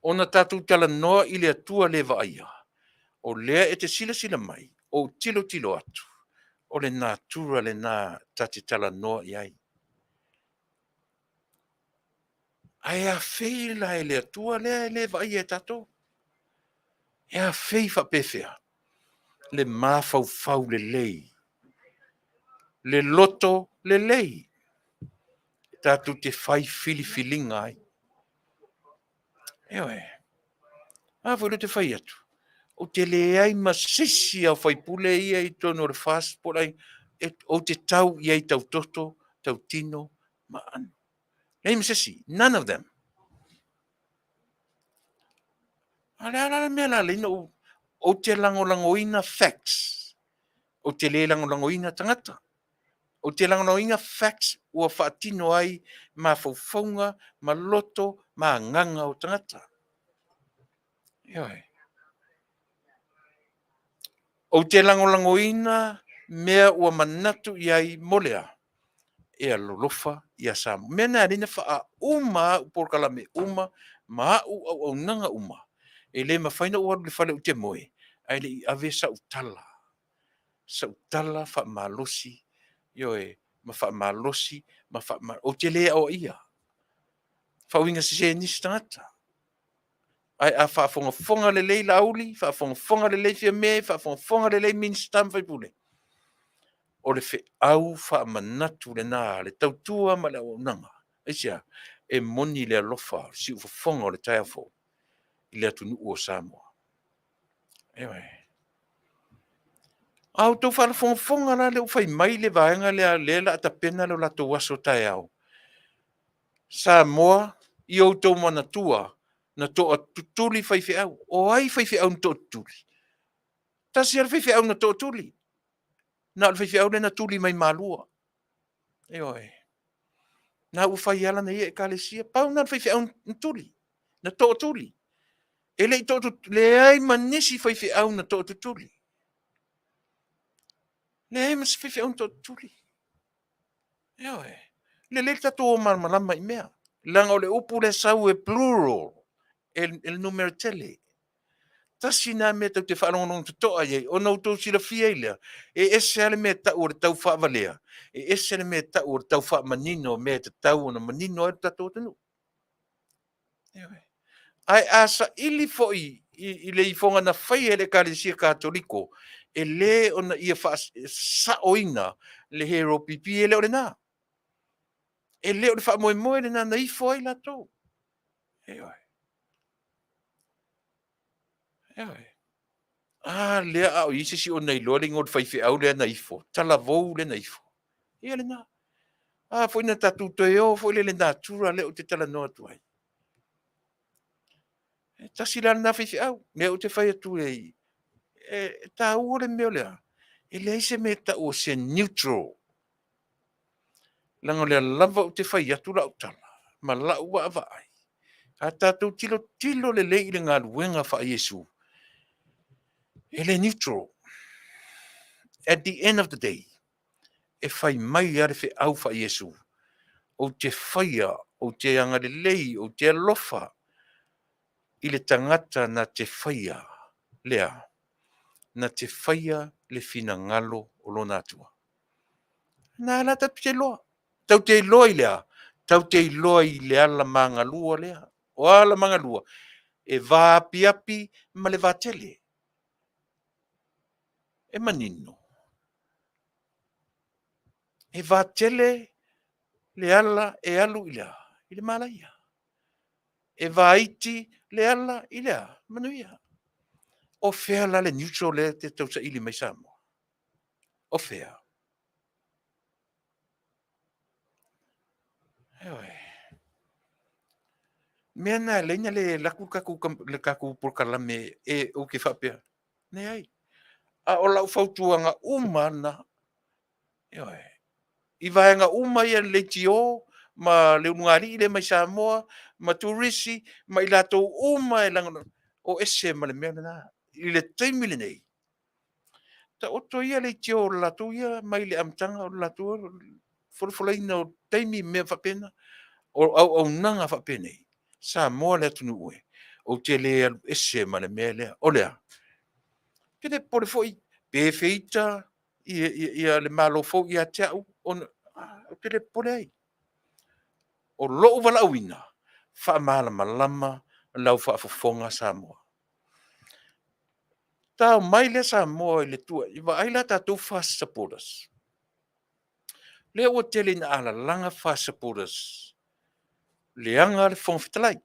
ona tatou talanoa i le Atua le vaaia, o lea e te silasila mai, ou tilotilo atu, o le natura lena ta te talanoa i ai. Ae afei la e le Atua lea e le vaaia e tatou? E afei faapefea le mafaufau lelei, le loto lelei, tatou te fai filifiliga ai. Ioe. A foi lea ou te fai atu, ou te leai ma se isi lava o faipule ia i totonu o le FAST po o le ai, ou te tau i ai tau toto, tau tino ma aano. Leai ma se isi, none of them. A o le a la le mea o le a ala ai ona ou te lagolagoina facts, ou te le lagolagoina tagata. Ou te lagolagoina facts ua faatino ai mafaufauga ma loto ma agaga o tagata. Ioe. Ou te lagolagoina mea ua manatu i ai mo le a? E alolofa ia Samoa. Mea na e ala ai ona faauma au polokalame uma ma au auaunaga uma. E le mafai ona ou alu i le fale ou te moe ae le i ave sau tala, sau tala faamalosi, ioe, ma faamalosi ma faamalosi. Ou te le aoaia, faauiga sese e nisi tagata. Ae a faafogafoga lelei Laauli, faafogafoga lelei Fiame, faafogafoga lelei Minisita ma faipule, o le feau faamanatu lena a le tautua ma le auaunaga. Aisea? E moni le alofa o le siufofoga o le taeao fou i le atunuu o Samoa. Ioe. A outou faafogafoga la lea ua fai mai le vaega lea o lea o le a tapena le latou aso taeao, Samoa, ia outou manatua, na toatutuli faifeau. O ai faifeau na toatutuli? Tasi lava le faifeau na tootuli, na o le faifeau lea na tuli mai Malua. Ioe. Na ua fai lava lana ia ekalesia. Pau lena o le faifeau na tuli, na tootuli. E le i leai ma nisi faifeau na tootutuli. Leai ma se faifeau na tootutuli. Ioe. Lelei le tatou o malamalama i mea. Leaga o le upu lea e sau e plural, e le numera tele. Tasi na mea tau te faalogologo totoa i ai, ona outou silafia ai lea, e ese lava le mea e tau o le tau faavalea, e ese le mea e tau o le tau faamanino o mea e tatau ona manino ai lo tatou atunuu. Ioe. Ae a saili foi i le ifoga na faia e le Ekalesia Katoliko, e le ona ia faasaoina le HRPP, e le o lena. E le o le faamoemoe lena na ifo ai latou. Ioe. Ioe. A lea a o i ai se isi o na iloa le igoa o le faifeau lea na ifo, talavou lea na ifo. Ia lena. A foi na tatou toe o foi lea i le natura lea ou te talanoa atu ai. E tasi la lena faifeau, lea ou te fai atu ai, e taua le mea o le a? E leai se mea e tau o se neutral. Leaga o lea lava ou te fai atu lau tala ma lau vaavaai. A tatou tilotilo lelei i le galuega faa-Iesu, e le neutral. At the end of the day, e fai mai lava le feau faa-Iesu, ou te faia, ou te agalelei, ou te alofa i le tagata na te faia lea, na te faia le finagalo o lona Atua. Na la tatou te iloa. Tatou te iloa i le a? Tatou te iloa i le alamagalua lea. O alamagalua, e vaapiapi ma le vatele. E manino. E vatele le ala e alu i le a? I le malaia. E vaiti le ala i le a? Manuia. O fea la le neutral lea e te tausaili mai Samoa? O fea? Ioe. Mea na e ala ai ona le alu atu le tatou polokalame e ou te faapea, leai. A o lau fautuaga uma lava lena, ioe, i vaega uma ia leitio ma le ulugalii lea mai Samoa ma turisi ma i latou uma e lagolago, o ese ma le mea lena. I le taimi lenei, taoto ia leitio o le latou ia mai le amataga o le latou folafolaina o taimi ma mea faapena. O auaunaga faapenei, Samoa le atunuu e, ou te le alu ese ma le mea lea. O le a? Ou te le popole foi pe feita le Malo fou ia te au, ona ou te le popole ai. O lou valaauina, faamalamalama lau faafofoga Samoa. Tao mai lea Samoa i le vaai la tatou FAST supporters. Lea ua tele ina alalaga FAST supporters, leaga le Fofoga Fetalai,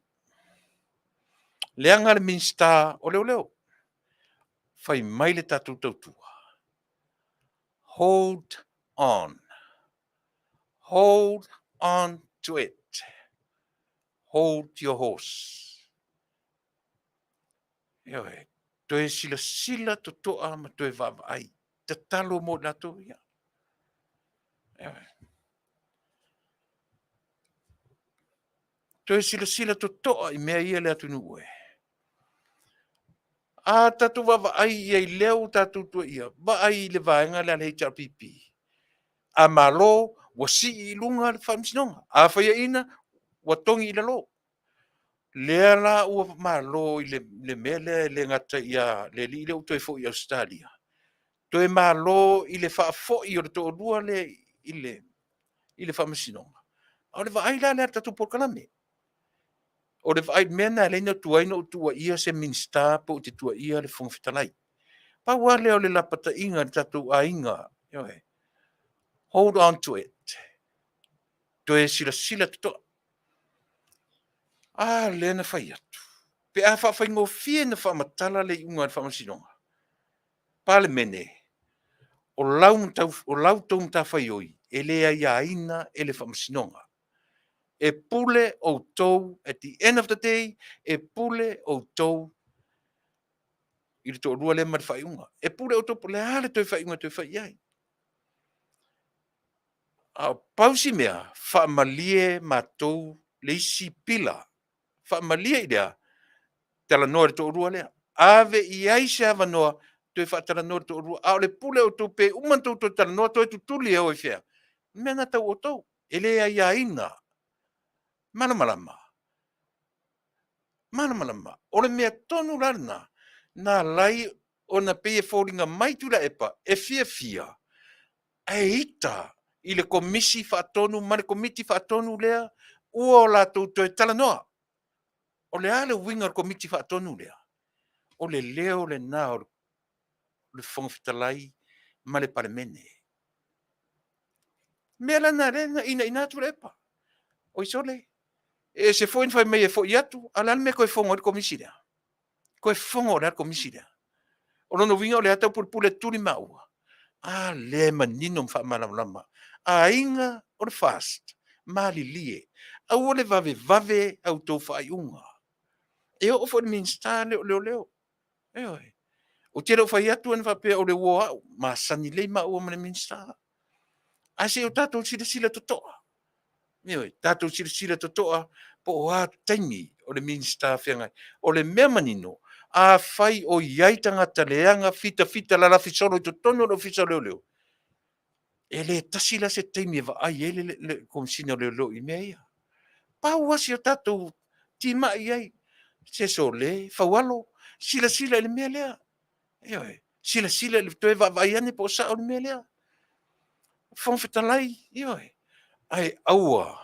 leaga le Minisita o Leoleo. Fai mai le tatou tautua, hold on, hold on to it, hold your horse. Ioe, toe silasila totoa ma toe vaavaai, tatalo mo i latou ia. Ioe. Toe silasila totoa i mea ia le atunuu e. A tatou vaavaai i ai lea ua tatou tuuaia, vaai i le vaega lea a le HRPP. A malo, ua sii i luga le faamasinoga. A faiaina, ua togi i lalo. Lea la ua malo i le mea lea e le gata ia le alii lea ua toe foi i Ausetalia, toe malo i le faafoi o le toalua lea i le faamasinoga. A o le vaai la lea a le tatou polokalame. O le vaai, mea lena e ala ai ona tuai ona ou tuuaia se Minisita po o te tuuaia le Fofoga Fetalai. Pau lava lea o le lapataiga i le tatou aiga, ioe, hold on to it. Toe silasila totoa. A lea na fai atu, pe a faafaigofie ona faamatala le iuga a le Faamasinoga, Palemene, o la outou matafaioi e le aiaina e le Faamasinoga. E pule outou at the end of the day, e pule outou i le toalua lea ma le faaiuga. E pule outou po o le a le toe faaiuga e toe fai i ai. A o pau si mea, faamalie matou le isi pila. Faamalie i le a? Talanoa i le toalua lea. Ave i ai se avanoa toe faatalanoa i le toalua. A o le pule outou pe uma ona outou toe talanoa toe tutuli e o i fea? O le mea lena tau outou. E le aiaina. Malamalama? Malamalama. O le mea tonu la lena. Na alai ona pei e foliga mai Tuilaepa e fiafia ae ita i le Komisi Faatonu ma le Komiti Faatonu lea ua o latou toe talanoa. O le a le uiga o le Komiti Faatonu lea? O le leo lena o le Fofoga Fetalai ma le Palemene. Mea la na lea na inaina Tuilaepa. Oi sole, e ese foi na fai mai e foi atu, a o le a le mea e toe fono ai le Komisi lea? Toe fono o le a le Komisi lea? O lona uiga o lea e taupulepule e tuli maua. A lea e manino ma faamalamalama. Aiga o le FAST, malilie, aua le vavevave a outou faaiuga. E oo foi i le Minisita lea o Leoleo. Ioe. Ou te le o fai atu ana faapea o le uo a au, masani lelei maua ma le Minisita. Ae se i o tatou silasila totoa. Ioe, tatou silasila totoa po o a taimi o le Minisita feagai. O le mea manino, afai o i ai tagata leaga fitafita lalafi solo i totonu o le Ofisa o Leoleo, e le tasi la se taimi e vaai ai le Komesina o Leoleo i mea ia. Pau lava si o tatou timai i ai, se sole, faualo, silasila i le mea lea. Ioe, silasila i le toe vaavaai ane po o sao le mea lea. Fofoga Fetalai, ioe, ae aua,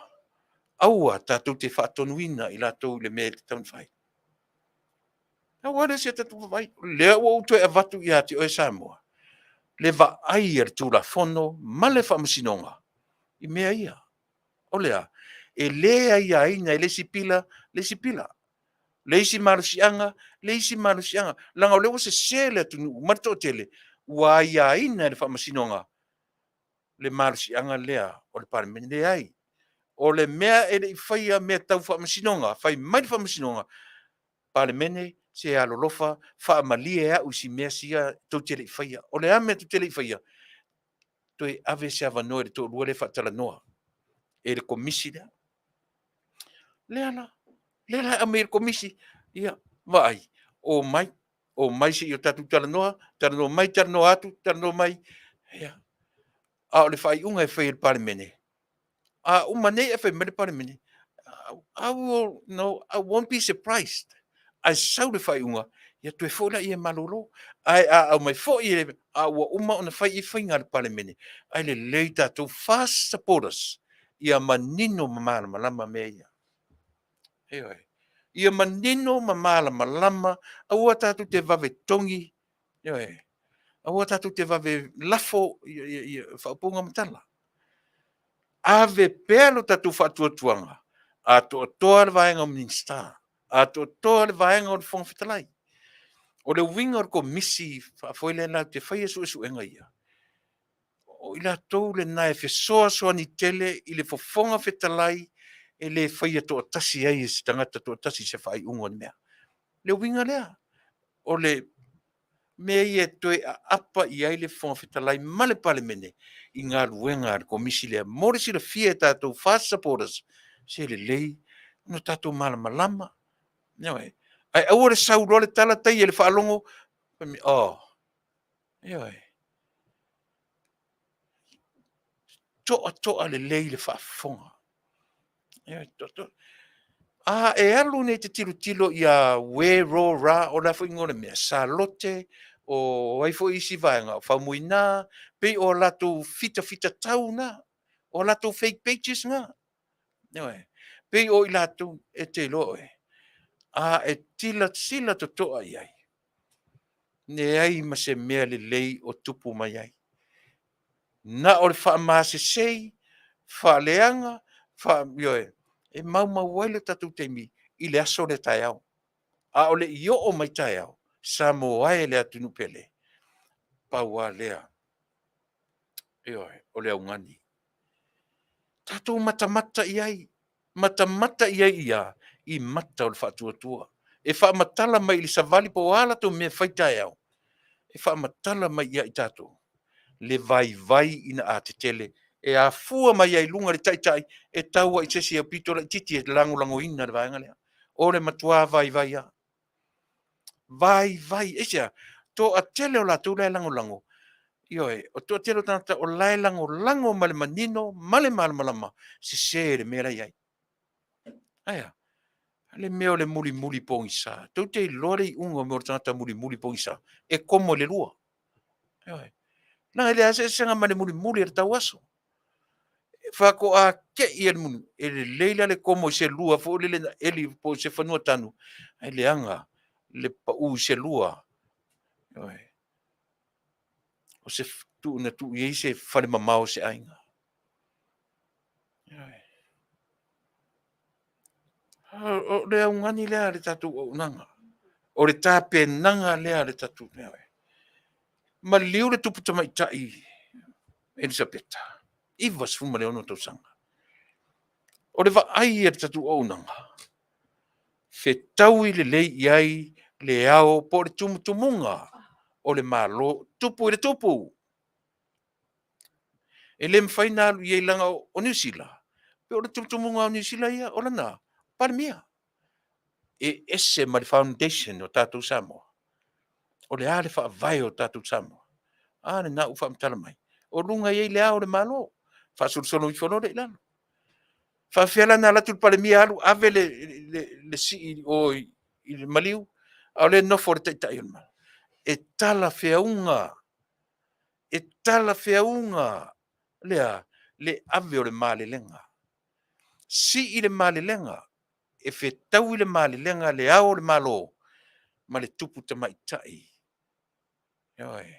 aua tatou te faatonuina i latou i le mea e tatau ona fai. Aua lea se tatou vaavaai, o lea ua ou toe avatu ia te oe Samoa, le vaai a le Tulafono ma le Faamasinoga i mea ia. O le a? E le aiaina e le isi pila le isi pila, le isi malosiaga le isi malosiaga, leaga o lea ua sese le atunuu ma le toatele, ua aiaina e le Faamasinoga le malosiaga lea o le Palemene. Leai, o le mea e le i faia mea tau faamasinoga, fai mai le faamasinoga, Palemene, se alolofa, faamalie au i si mea sia tou te le i faia. O le a mea tou te le i faia? Toe ave se avanoa i le toalua lea e faatalanoa e le komisi lea. Lea la, lea la e aumai e le komisi, ia, vaai, omai, omai se i o tatou talanoa, talanoa mai, talanoa atu, talanoa mai. Ia, a o le faaiuga e fai e le Palemene, a uma nei ae fai mai le Palemene, I will, no, I won't be surprised. Ae sau le faaiuga, ia toe foi lea e malolo. Ae a aumai foi e, a ua uma ona fai i faiga a le Palemene, ae lelei tatou fast supporters, ia manino ma malamalama mea ia. Ioe. Ia manino ma malamalama, aua tatou te vave togi, ioe. Aua tatou te vave lafo ia faaupuga ma tala. Ave pea lo tatou faatuatuaga, atoatoa le vaega o Minisita, atoatoa le vaega o le Fofoga Fetalai. O le uiga o le komisi faafoe lea latou te faia suesuega ia, o i latou lena e fesoasoani tele i le Fofoga Fetalai e le faia toatasi ai e se tagata toatasi se faaiuga o le mea. Le uiga lea, o le mea ia e toe aapa i ai le Fofoga Fetalai ma le Palemene i galuega a le Komisi lea. Mo le silafia e tatou FAST supporters, se lelei ona tatou malamalama. Ioe. Ae aua le sau loa le tala taia i le faalogo, fai mai, oh, ioe. Toatoa lelei le faafofoga. Ioe, toatoa. A e alu nei te tilotilo ia We Ro Ra, o le a foi igoa o le mea, Salote, o ai foi isi vaega, o Faumuina, pei o latou fitafitatau na, o latou fake pages na. Ioe. Pei o i latou e te iloa oe. A e silasila totoa i ai, leai ma se mea lelei o tupu mai ai. Na o le faamasesei, faaleaga, ioe, e maumau ai le tatou taimi i le aso lea taeao. A o le i oo mai taeao, Samoa e le atunuu pele, pau lava lea, ioe, o le augani. Tatou matamata i ai, matamata i ai i a? I mata o le faatuatua. E faamatala mai i le savali po o a latou mea e fai taeao, e faamatala mai ia i tatou le vaivai ina a tetele e afua mai ai i luga le taitai e tau ai i se isi aupito laitiiti e lagolagoina le vaega lea. O le matua vaivai lava. Vaivai. Aisea? Toatele o latou la e lagolago, ioe, o toatele o tagata o la e lagolago ma le manino ma le malamalama, sese le mea la e i ai. Aea? Le mea o le mulimuli pogisa. Tou te iloa le iuga o mea o le tagata mulimuli pogisa, e komo i le lua. Ioe. Leaga e leai lava se eseesega ma le mulimuli o le tauaso. E faatoa te i e le mulimuli, e lelei la le komo i se lua foi lele na eli po o se fanua tanu, ae leaga le pau i se lua. Ioe. O se na tuu i ai se fale mamao o se aiga. Ioe. O le augani lea a le tatou auaunaga. O le tapenaga lea a le tatou mea. Maliu le tupu tamaitai Elisapeta, 96 tausaga. O le vaai a le tatou auaunaga, fetaui lelei i ai le ao po o le tumutumuga o le Malo, tupu i le tupu. E le mafai ona alu i ai leaga o Niu Sila, pei o le tumutumuga o Niu Sila ia, o lana Palemia. E ese ma le foundation o tatou Samoa. O le a le faavae o tatou Samoa? A lena ua faamatala mai. O luga e i ai le Ao o le Malo, faasolosolo ifo loa lea i lalo. E faapefea la ona alu atu le Palemia alu ave le sii i o i le maliu, a o lea e nofo le Taitai o le Malo? E talafeauga, e talafeauga le a? Le ave o le malelega. Sii le malelega, e fetaui le malelega a le Ao o le Malo ma le tupu tamaitai. Ioe.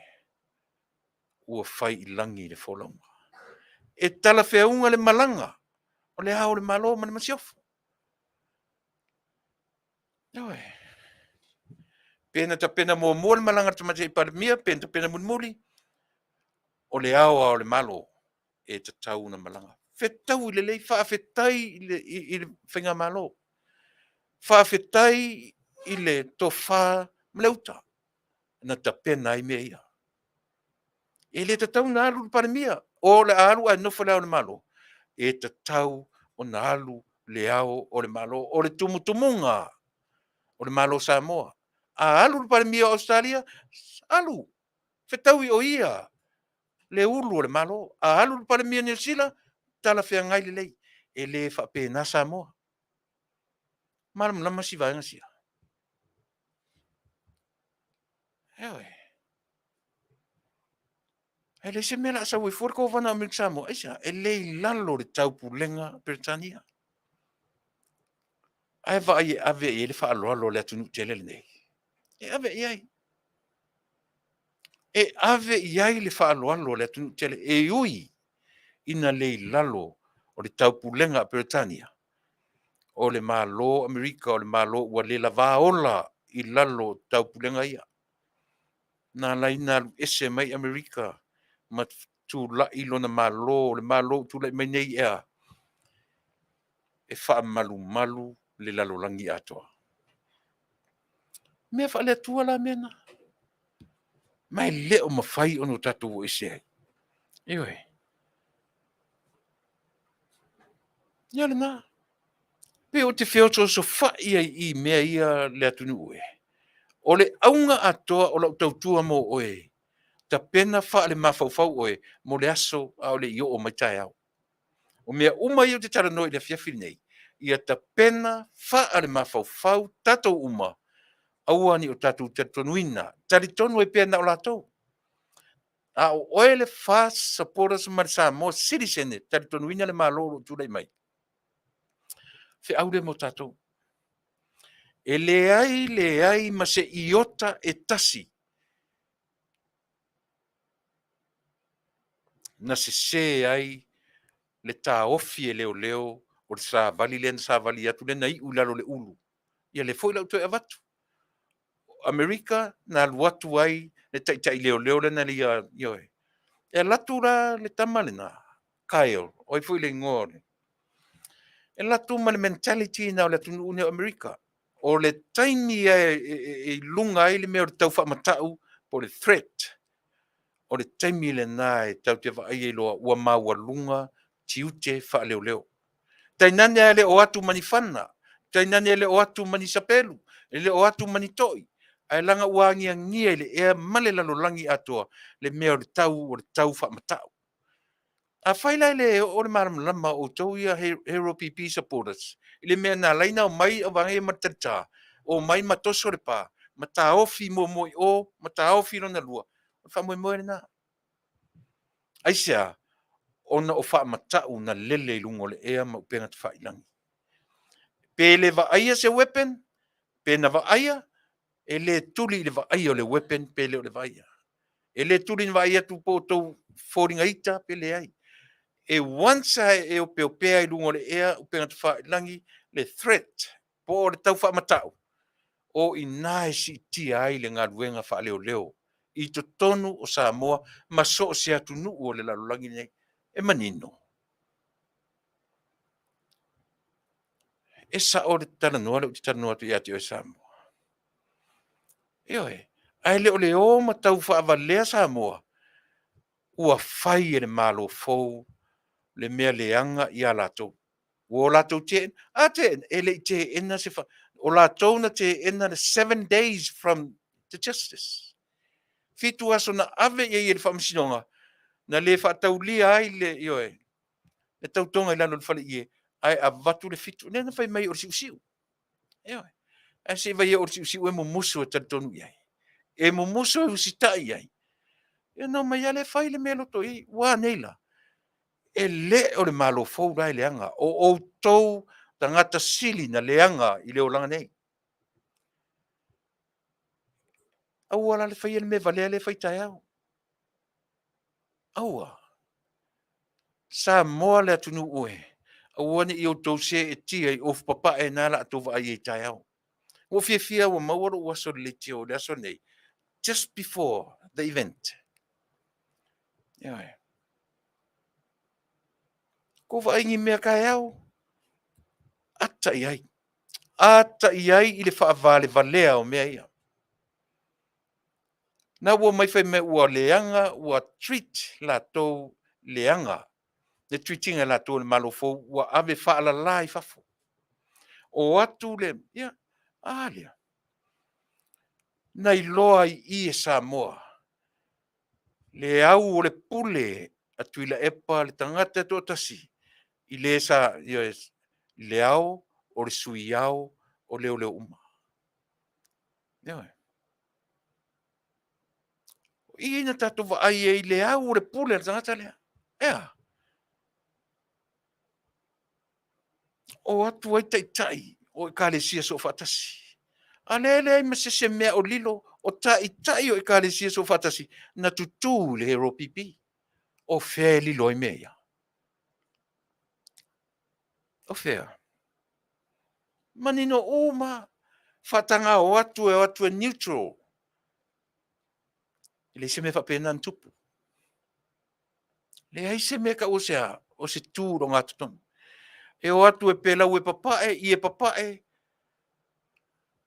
Ua fai i lagi le folauga. E talafeauga le malaga o le Ao o le Malo ma le Masiofo. Ioe. Pe na tapena muamua le malaga a le Tamaitai Palemia, pe na tapena mulimuli, o le Ao lava o le Malo, e tatau ona malaga. Fetaui lelei, faafetai i le Faigamalo, faafetai i le tofa ma le uta na tapena ai mea ia. E le tatau ona alu le Palemia, o le a alu ae nofo le Ao o le Malo. E tatau ona alu le Ao o le Malo, o le tumutumuga o le Malo o Samoa. A alu le Palemia o Ausetalia, alu, fetaui o ia le ulu o le Malo. A alu le Palemia o Niu Sila, talafeagai lelei. E le faapena Samoa. Malamalama si vaega sia? Ioe. E leai se mea o le a sau ai fua le Kovana a Amerika Samoa. Aisea? E le i lalo o le taupulega a Peretania. Ae vaai e ave i ai le faaaloalo a le atunuu tele lenei. E ave i ai. E ave i ai le faaaloalo a le atunuu tele, e ui ina le i lalo o le taupulega a Peretania, o le Malo o Amerika o le Malo ua le lava ola i lalo o taupulega ia. Na ala ai ona alu ese mai Amerika ma tulai lona Malo, o le Malo ua tulai mai nei e a? E faamalumalu le lalolagi atoa. O mea faale-Atua la mea na. Ma e le o mafai ona tatou o ese ai. Ioe. Ia o lena. Pei ou te feosoosofai ai i i mea ia le atunuu e. O le auga atoa o lau tautua mo oe, tapena faale-mafaufau oe mo le aso a o le i oo mai taeao. O mea uma ia ou te talanoa i le afiafi lenei, ia tapena faale-mafaufau tatou uma, aua ne i o tatou talitonuina, talitonu ai pea na o latou. A o oe le FAST supporters ma le Samoa Citizen e talitonuina le Malo o lo o tulai mai, feau lea mo tatou. E leai, leai ma se iota e tasi na sese ai le taofi e leoleo o le savali lea na savali atu lea na iu i lalo o le ulu. Ia lea foi la ua toe avatu. O Amerika na alu atu ai le taitai leoleo lea na ia, ioe. E alu atu la le tama lena, Kyle, o ai foi le igoa o le… E alu atu ma le mentality lena o le atunuu lenei o Amerika. O le taimi lava e i luga ai le mea o le taufaamatau po o le threat, o le taimi lena e tatou te vaai ai loa ua maualuga tiute faaleoleo. Tainane lava le o atu ma ni fana, tainane le o atu ma ni sapelu, e le o atu ma ni toi, ae leaga ua agiagia i le ea ma le lalolagi atoa le mea o le tau o le taufaamatau. Afai la e le oo le malamalama o outou ia Hero PP supporters i le mea na ala ai ona omai auvaega ia ma le talita, omai ma toso le pa, ma taofi muamua i o, ma taofi lona lua, o le faamoemoe lena. Aisea? Ona o faamatau na lele i luga o le ea ma upega tafailagi. Pe le vaaia se weapon, pe na vaaia, e le tuli i le vaaia o le weapon pe le o le vaaia. E le tuli ina vaai atu po o outou foliga ita pe leai. E once lava e opeopea i luga o le ea upega tafailagi le threat po o le tau faamatau, o i ina e siitia ai le galuega faaleoleo i totonu o Samoa ma so o se atunuu o le lalolagi lenei. E manino. E sao le talanoa lea ou te talanoa atu ia te oe Samoa. Ioe, ae le o le o ma tau faavalea Samoa, ua fai e le Malo fou le mea leaga ia latou. Ua o latou teena, a teena, e le i teena se fa... o latou na teena le 7 days from the justice. 7 aso na ave i ai e le Faamasinoga, na le faataulia ai le, ioe, le tautoga i lalo o le faleie, ae avatu le 7. Lea na fai mai o le siusiu. Ioe. Ae se i vaai o le siusiu e mumusu e talitonu i ai. E mumusu e usitai i ai. Ia na omai lava lea fai le mea e loto i ai. Ua a nei la? E le o le Malo fou la e leaga. O outou tagata sili na leaga i le olaga nei. Aua la le faia le mea valea lea e fai taeao. Aua. Samoa le atunuu e, aua ne i outou seetia i ofu papae na o le a outou vaai ai taeao. Ua ou fiafia ua maua lou aso i le leitio i le aso lenei, just before the event. Ioe. Tou vaai ni mea taeao, ata i ai. Ata i ai i le faavalevalea o mea ia. Na ua omai fai mai ua leaga, ua treat latou leaga le treat ina e latou e le Malo fou, ua ave faalala i fafo. O atu le, ia, a lea, na iloa ai i i e Samoa le au o le pule a Tuilaepa le tagata e toatasi i le sa, ioe, le ao o le sui ao o leoleo uma. Ioe. O i na tatou vaai ai i le au o le pule a le tagata lea. E a? O atu ai taitai o Ekalesia Soofaatasi. A lea e leai ma se isi mea o lilo, o taitai o Ekalesia Soofaatasi na tutū i le HRPP. O fea e lilo ai mea ia? O fea? Manino uma, faataga o atu e o atu e neutral. E leai se mea faapena na tupu. Leai se mea taua se a, o se tu i le ogatotonu. E o atu e pelau e papae, ie papae,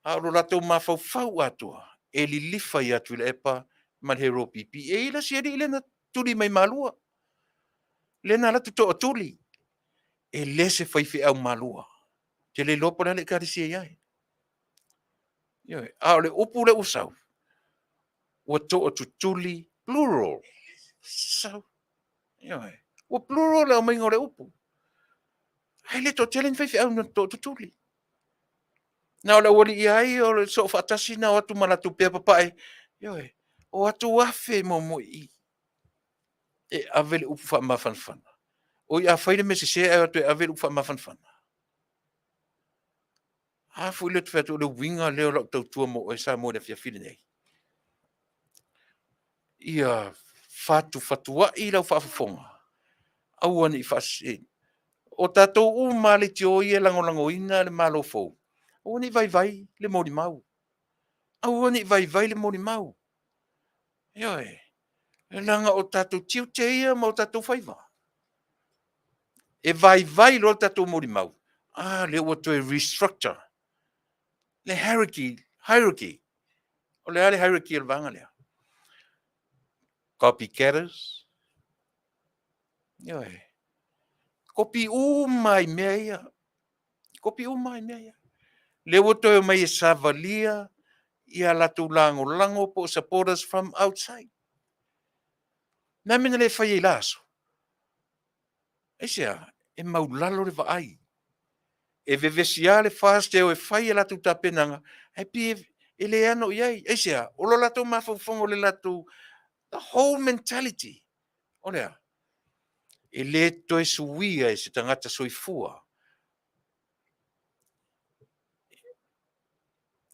a o lo latou mafaufau atoa, e lilifa ia Tuilaepa ma le HRPP. E i ai le isi alii lea na tuli mai Malua, lea na alu atu toatuli, e le se faifeau Malua. Ou te le iloa po o le a le ekalesia e i ai. Ioe. A o le upu lea ua sau, ua toatutuli, plural. Sau. Ioe. Ua plural le aumaiga o le upu. Ae le toatele ni faifeau na toatutuli. Na o le aualii lava ia o le soo faatasi na o atu ma latou pea papae. Ioe. O atu afe muamua i i. E ave le upu faamafanafana. Oi a fai le mea sese ae o atu e ave le upu faamafanafana. A foi lea ou te fai atu o le uiga lea o lau tautua mo oe Samoa i le afiafi lenei. Ia fatufatuai lau faafofoga, aua ne i faasese. O tatou uma lava leitio ia e lagolagoina le Malo fou, aua ne i vaivai le molimau. Aua ne i vaivai le molimau. Ioe. Leaga o tatou tiute ia ma o tatou faiva. E vaivai loa le tatou molimau, a lea ua toe restructure le hierarchy, hierarchy. O le a le hierarchy o le vaega lea? Copycatters. Ioe. Kopi uma i mea ia. Kopi uma i mea ia. Lea ua toe omai e savalia ia latou lagolago po o supporters from outside. O le a le mea na le fai ai i la aso? Aisea? E maulalo le vaai. E vevesi lava le FAST e o e fai a latou tapenaga, ae pei e le ano i ai. Aisea? O lo latou mafaufauga o le latou the whole mentality. O le a? E le toe suia e se tagata soifua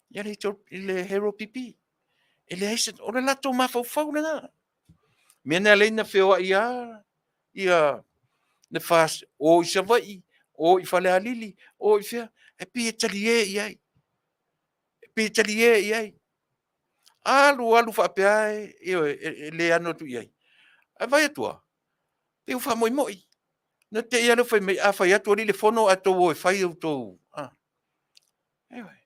ia le, le HRPP. E leai se, o le latou mafaufau lena. Mea na lea na feoai lava ia le FAST, o i Savaii, o i Falealili, o i fea, e pei e talie i ai. E pei e talie i ai. Alu alu faapea e, ioe, e le ano atu i ai. Ae vaai atu lava, pei ua faamoimoi. Na te i lava lea fai mai, a fai atu alii le fono ae tou o e fai outou. Ah. Ioe.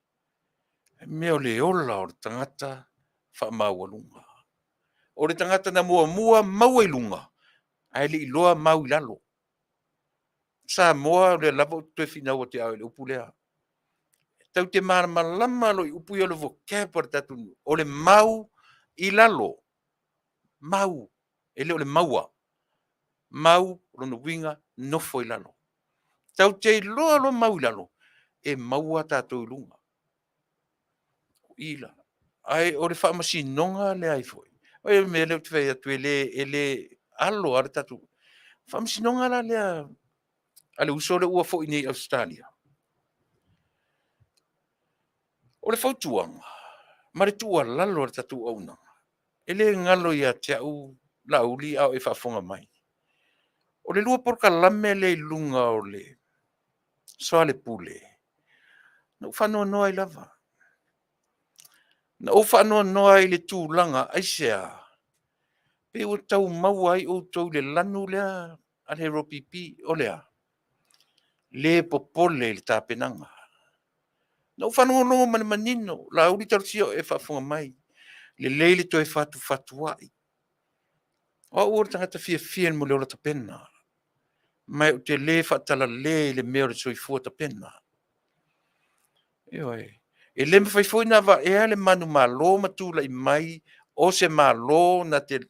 E mea o le ola o le tagata faamaualuga. O le tagata na muamua maua i luga, ae le i iloa mau i lalo. Samoa, o lea lava ou te toe finau atu ia oe i le upu lea. Tatou te malamalama loa i upu ia o le vocab a le tatou nuu. O le mau i lalo. Mau, e le o le maua. Mau, lona uiga, nofo i lalo. Tatou te iloa loa mau i lalo, e maua tatou i luga. O i la. Ae o le faamasinoga lea ai foi. O le mea lea ou te fai atu e le, e le alo lava le tatou faamasinoga la lea a le uso lea ua foi nei i Ausetalia. O le fautuaga ma le tuualalo a le tatou auaunaga, e le galo ia te au Laauli a o e faafofoga mai. O le lua polokalame lea i luga o le Soalepule, na ou faanoanoa ai lava. Na ou faanoanoa ai i le tulaga, aisea? Pei ua tau maua ai outou i le lanu lea a le HRPP. O le a? Le popole i le tapenaga. Na ou faalogologo ma le manino, Laauli talosia o e faafofoga mai, lelei le toe fatufatuai. O au o le tagata fiafia i le mea o le ola tapena, ma ou te le faatalale i le mea o le soifua tapena. Ioe. E le mafai foi ona avaea le manumalo ma tulai mai o se Malo na te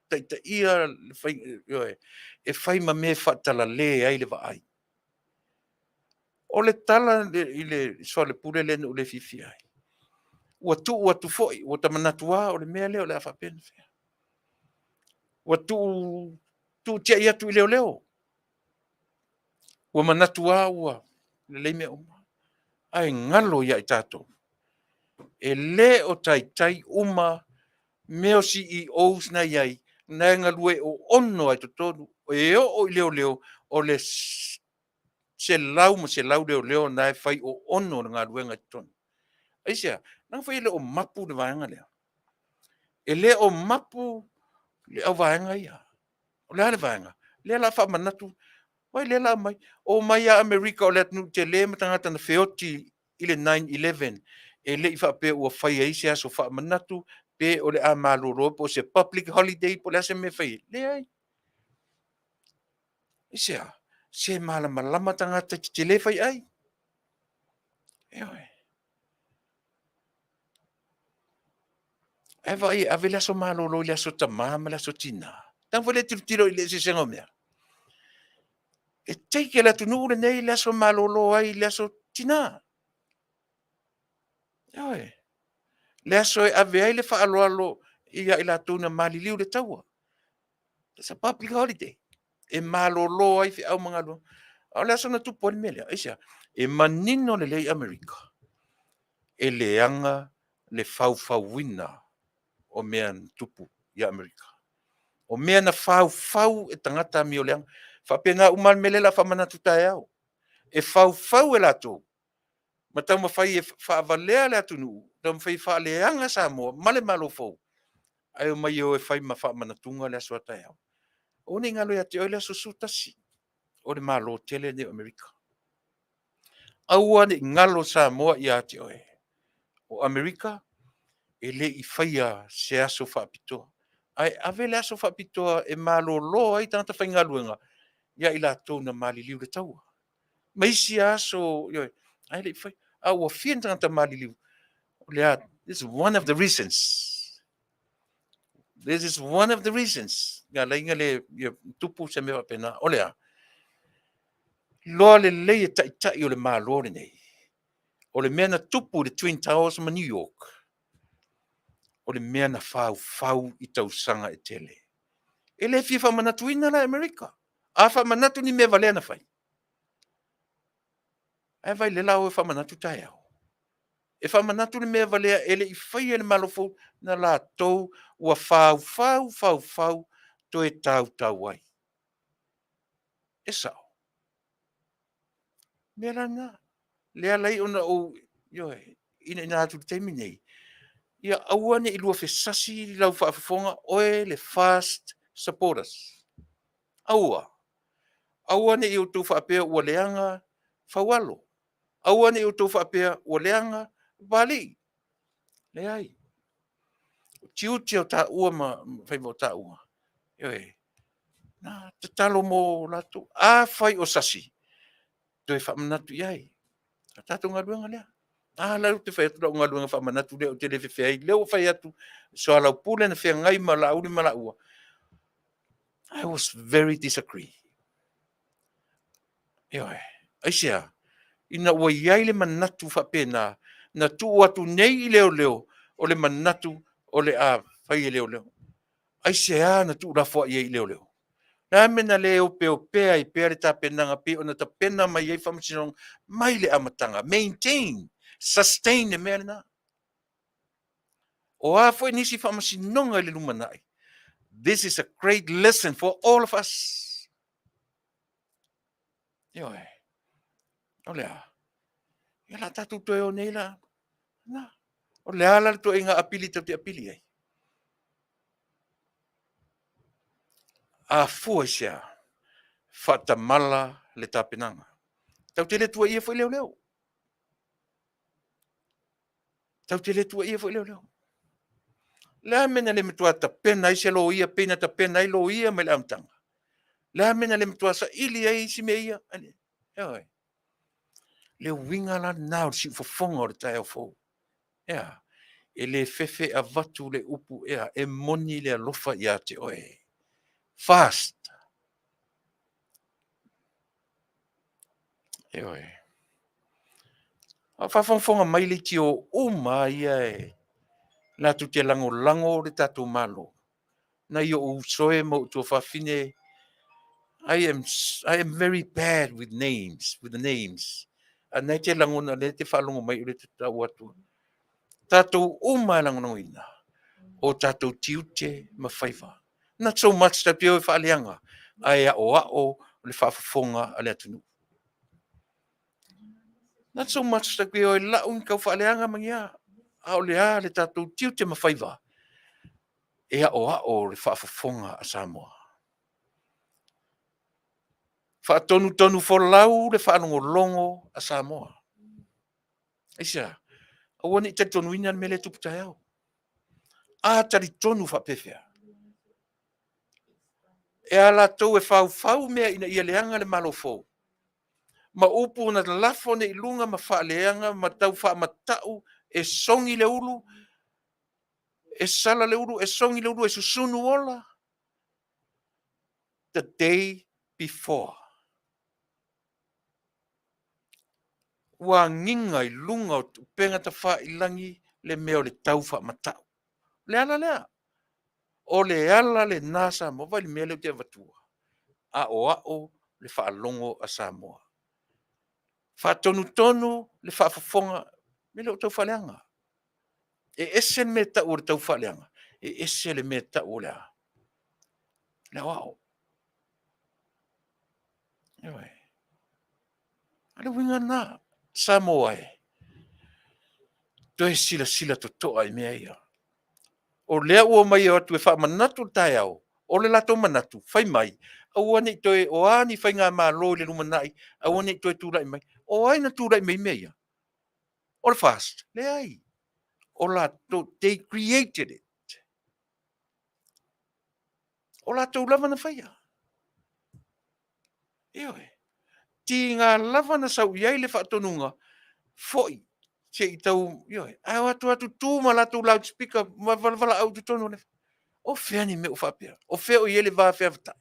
taitaia le faiga, ioe, e fai ma mea e faatalale ai le vaai. O le tala i le soalepule lea na ou le fiafia ai, ua tuu atu foi, ua ta manatu lava o le mea lea o le a faapea ona fai. Ua tuu tiai atu i leoleo, ua manatu lava ua lelei mea uma, ae galo ia i tatou, e le o taitai uma mea o CEOs na e i ai, na e galue oona lava i totonu, e oo i leoleo, o le selau ma selau leoleo na e fai oona le galuega i totonu. Aisea? Leaga foi e le o mapu le vaega lea. E le o mapu le auvaega ia. O le a le vaega? Lea o le a faamanatu, vaai lea o le a aumai. Omai lava Amerika o le atunuu tele ma tagata na feoti i le 9/11, e le i faapea ua fai ai se aso faamanatu, pe o le a malolo po o se public holiday po o le a se mea e fai ai. Leai. Aisea? Se malamalama tagata e tetele fai ai. Ioe. Ae vaai e ave le aso malolo i le aso tama ma le aso tina. Tago foi lea tilotilo i le eseesega o mea. E take e le atunuu lenei le aso malolo ai i le aso tina. Ioe. Le aso e ave ai le faaaloalo ia i latou na maliliu i le taua. It's a public holiday. E malolo ai feau ma galuega. A o le aso na tupu ai le mea lea, aisea? E manino lelei Amerika, e leaga le faufauina o mea na tupu i Amerika. O mea na faufau e tagata amioleaga. E faapena uma lava le mea lea o le a faamanatu taeao. E faufau e latou ma taumafai e faavalea le atunuu, taumafai e faaleaga Samoa ma le Malo fou, ae omai e o e fai ma faamanatuga le aso a taeao. Aua ne i galo ia te oe le aso 11 o le Malo tele lenei o Amerika. Aua ne i galo Samoa ia te oe. O Amerika e le i faia se aso faapitoa, ae ave le aso faapitoa e malolo ai tagata faigaluega ia i latou na maliliu i le taua. Ma isi aso, ioe, ae le i faia. A ua fia ni tagata maliliu? O le a? This is one of the reasons. This is one of the reasons. Na ala ai ona le tupu se mea faapena. O le a? Iloa lelei e taitai o le Malo lenei, o le mea na tupu i le Twin Towers ma New York, o le mea na faufau i tausaga e tele. E le fia faamanatuina la e Amerika. A faamanatu ni mea valea na fai. Ae vaai lea la o e faamanatu taeao. E faamanatu le mea valea e le i faia e le Malo fou na latou ua faufau, faufau, toe tautau ai. E sao. Mea la na. Lea la ona ou, ioe, ina atu i le taimi nei, ia aua ne i lua fesasi lau faafofoga oe le FAST supporters. Aua. Aua ne i outou faapea ua leaga Faualo. Aua ne i outou faapea ua leaga Papalii. Leai. O tiute o taua ma faiva o taua, ioe, na tatalo mo latou. Afai o sasi, toe faamanatu i ai. O le tatou galuega lea. A la ou te fai atu lau galuega faamanatu lea ou te le fefe ai. Lea ua fai atu, soalaupule na feagai ma Laauli ma laua, I was very disagree. Ioe. Aisea? Ina ua i ai le manatu faapena, na tuu atu nei i leoleo, o le manatu o le a fai e leoleo. Aisea na tuulafoai ai i leoleo? O le a le mea na le opeopea ai pea le tapenaga pei ona tapena mai ai faamasinoga mai le amataga? Maintain, sustain le mea lena. O a foi nisi faamasinoga i le lumanai, this is a great lesson for all of us. Ioe. O le a? Ia la tatou toe o nei la. Na. O le a la le tuaiga apili tatou te apili ai? A fua i se a? Faatamala le tapenaga. Tatou te le tuuaia foi leoleo. Tatou te le tuuaia foi leoleo. Le a mea na le matua tapena ai se loia pei na tapena ai loia mai le amataga? Le a mea na le matua saili ai isi mea ia? Ioe. Le uiga la lena o le siufofoga o le taeao fou. Ea, e le fefe avatu le upu ea, e moni le alofa ia te oe. Fast. Ioe. A o faafogafoga mai leitio uma ia e latou te lagolago le tatou Malo. Nai ou uso e ma ou tuafafine, I am very bad with names, with the names. A na te lagona lea te faalogo mai o le te tau atu. Tatou uma e lagolagoina o tatou tiute ma faiva. Not so much tatou te o e faaleaga, ae aoao le faafofoga a le atunuu. Not so much tatou te o e lau ni tau faaleaga ma ni a, a o le a le tatou tiute ma faiva e aoao le faafofoga a Samoa. Faatonutonu folau le faalogologo a Samoa. Aisea? Aua ne i talitonuina le mea lea e tupu taeao. A talitonu faapefea? E a latou e faufau mea ina ia leaga le Malo fou, ma upu na lafo nei i luga ma faaleaga ma tau faamatau e sogi le ulu, e sala le ulu, e sogi le ulu, e susunu ola, the day before. Ua agiga i luga o upega tafailagi le mea o le tau faamatau. O le ala lea. O le ala lena Samoa. Vaai le mea lea ou te avatua. Aoao le faalogo a Samoa. Faatonutonu le faafofoga. Me le o tau faaleaga. E ese le mea tau o le tau faaleaga. E ese le mea tau o le a? Le aoao. Ioe. A le uiga lena, Samoa e, toe silasila totoa i mea ia. O lea ua omai atu e faamanatu le taeao, o le latou manatu, fai mai, aua ne i toe, o a ni faigamalo i le lumanai, aua ne i toe tulai mai. O ai na tulai mai mea ia? O le FAST? Leai. O latou, they created it. O latou lava na faia. Ioe. Tiga lava na sau i ai le faatonuga, foi se i tau, ioe, ae o atu atu tu ma latou loudspeaker ma valaau i totonu o le. O fea ni mea o faapea? O fea o i ai le va feavatai?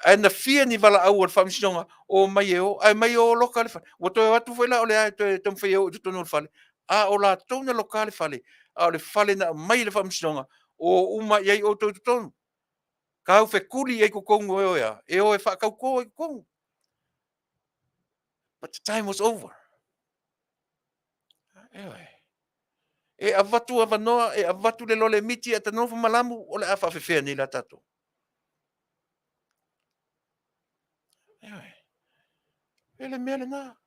Ae na fia ni valaau a le Faamasinoga o omai e o, ae omai e o loka le fale. Ua toe o atu foi la o le a e toe taumafai e o i totonu o le fale, a o latou na loka le fale, a o le fale na aumai e le Faamasinoga, o uma i ai outou i totonu. Taufetuli i ai i totonu e o e a? E o e faatauto ai i totonu. But the time was over. Ioe. E avatu avanoa, e avatu le lole miti ae ta nofo malamu, o le a faafefea nei la tatou? Ioe. E le mea lena.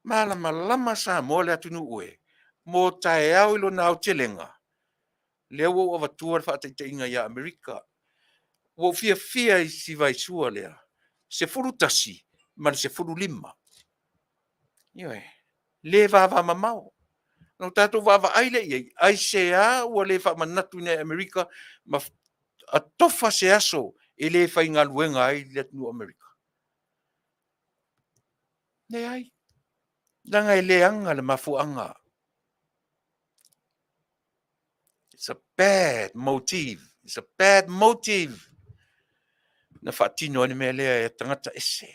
Malamalama Samoa le atunuu e, mo taeao i lona aotelega, lea ua ou avatua le faataitaiga ia Amerika. Ua ou fiafia i si vaisua lea, 11 ma le 15. Ioe, le vavamamao. Na o tatou vaavaai lea i ai, aisea ua le faamanatuina e Amerika ma atofa se aso e le faigaluega ai le atunuu o Amerika? Leai, leaga e leaga le mafuaaga. It's a bad motive. It's a bad motive na faatino ai le mea lea e tagata ese,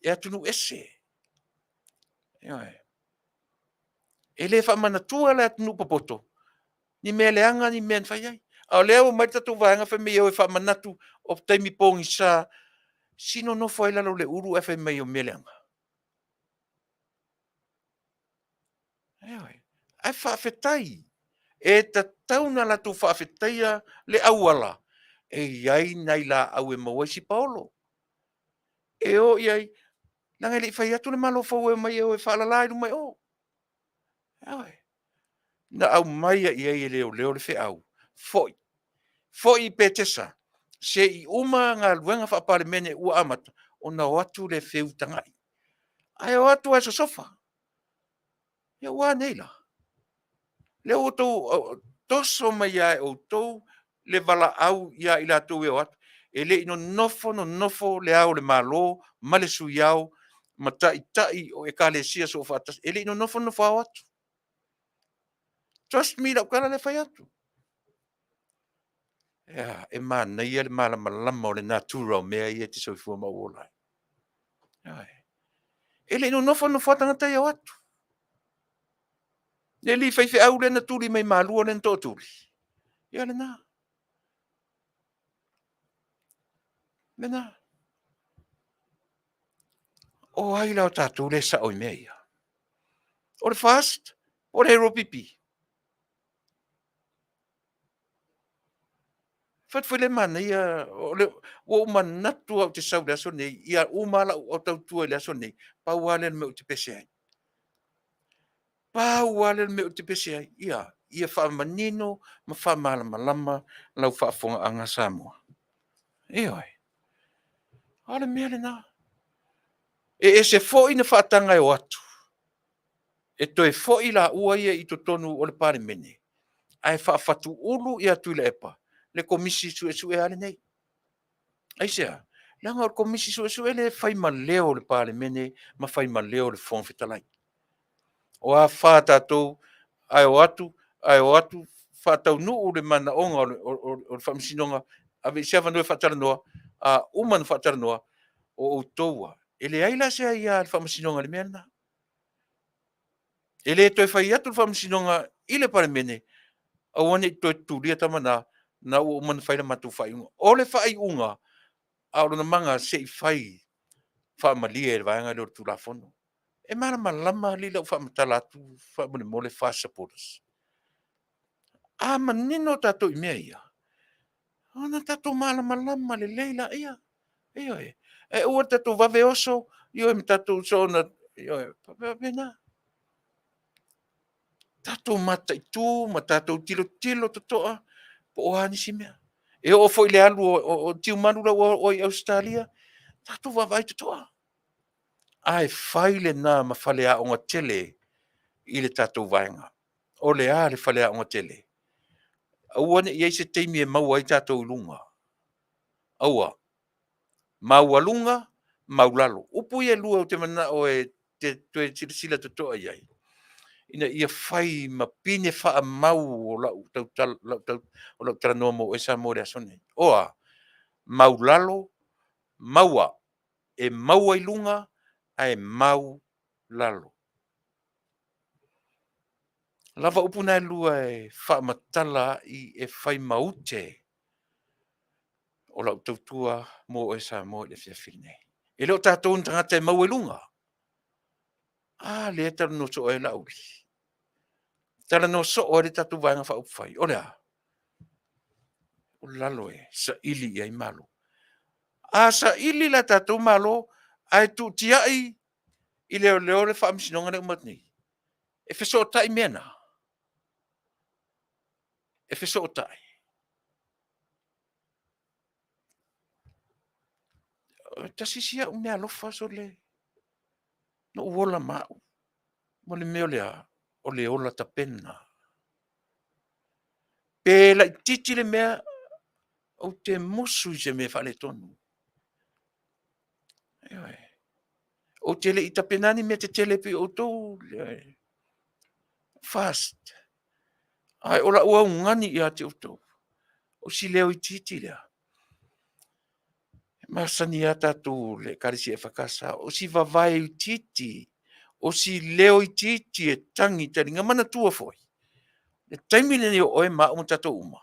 e atunuu ese. Ioe. E le faamanatua le atunuu popoto ni mea leaga ni mea na fai ai. A o lea ua omai le tatou vaega fai mai e o e faamanatu o taimi pogisa, si nonofo ai i lalo o le ulu ae fai mai o mea leaga. Ioe. Ae faafetai, e tatau ona latou faafetaia le auala e i ai nai laau e maua ai si paolo. E o i ai, leaga e le i fai atu le Malo fou e omai e o e faalala i luma i o. Ioe. Na aumai i ai e leoleo le feau, foi, foi i Petesa, se i uma galuega faa-Palemene ua amata, ona o atu lea e feutagai. Ae o atu lava e sosofa. Ia ua a nei la? Lea ua outou toso mai lava e outou le valaau ia i latou e o atu. E le i nonofo nonofo le Ao o Le Malo ma le Sui Ao ma Taitai o Ekalesia Soofaatasi, e le i nonofo nonofo lava o atu. Trust me i lau tala lea e fai atu. E manaia le malamalama o le natura o mea ia e te soifua ma ou ola ai. Ioe. E le i nonofo nonofo lava tagata ia o atu. Le alii faifeau lea na tuli mai Malua lea na tootuli, ia lena. Lena. O ai la o tatou lea e sao i mea ia? O le FAST po o le LPP? Fai atu foi lea e manaia, ua ou manatu lava ou te sau i le aso lenei, ia uma lava lau tautua i le aso lenei, pau lava lea o le mea ou te pese ai. Pau lava lea o le mea ou te pese ai, ia faamanino ma faamalamalama lau faafofogaaga Samoa. Ioe. O le mea lena. E ese foi na faataga e o atu, e toe foi laua ia i totonu o le Palemene, ae faafatuulu ia Tuilaepa le Komisi Suesue lava lenei. Aisea? Leaga o le Komisi Suesue lea e fai ma leo o le Palemene ma fai ma leo o le Fofoga Fetalai. O a fa a tatou, ae o atu, ae o atu faataunuu le manaoga o le Faamasinoga, ave i ai se avanoa e faatalanoa, a uma ona faatalanoa, o outou lava. E leai la se aia a le Faamasinoga i le mea lena. E le toe fai atu le Faamasinoga i le Palemene, aua ne i toe tulia tama na, na ua uma ona fai le matou faaiuga. O le faaiuga, a o lona maga se i fai faamalie e le vaega lea o le Tulafono. E malamalama alii lau faamatala atu faamolemole FAST supporters. A manino tatou i mea ia, ona tatou malamalama lelei laia. Ioe. Ae aua le tatou vave oso, ioe, ma tatou soona, ioe, faapena. Tatou mataitu ma tatou tilotilo totoa po o a nisi mea. E oo foi i le alu o Tiumalu la ua o ai i Ausetalia, tatou vaavaai totoa. Ae fai lena ma faleaoga tele i le tatou vaega. O le a le faleaoga tele? Aua ne i i ai se taimi e maua ai tatou i luga. Aua. Maualuga, maulalo. Upu ia e lua ou te manao e te toe silasila totoa i ai, ina ia fai ma pine faamau o lau talanoa mo oe Samoa i le aso lenei. O a? Maulalo, Maua, e maua i luga ae mau lalo. Lava upu na e lua e faamatala ai e fai ma ute o lau tautua mo oe Samoa i le afiafi lenei. E le o tatou ni tagata e maua i luga. A lea e talanoa soo ai Laauli. Talanoa soo ai le tatou Vaega Faaupufai. O le a? O lalo e saili i ai Malo. A saili la tatou Malo ae tuutiai i leoleo le faamasinoga lea e uma atu nei, e fesootai mea na? E fesootai? Tasi isi au meaalofa sole, na ou ola ma au. O le mea o le a? O le ola tapena. Pe laitiiti le mea, ou te musu i se mea e faaletonu. Ioe. Ou te le i tapena ni mea tetele pei o outou. Fast. Ae o lau augani ia te outou, o si leo itiiti lea, e masani lava tatou le Ekalesia EFKS, o si vavae itiiti, o si leo itiiti e tagi i taliga. Manatua foi, le taimi lenei o oe ma au ma tatou uma,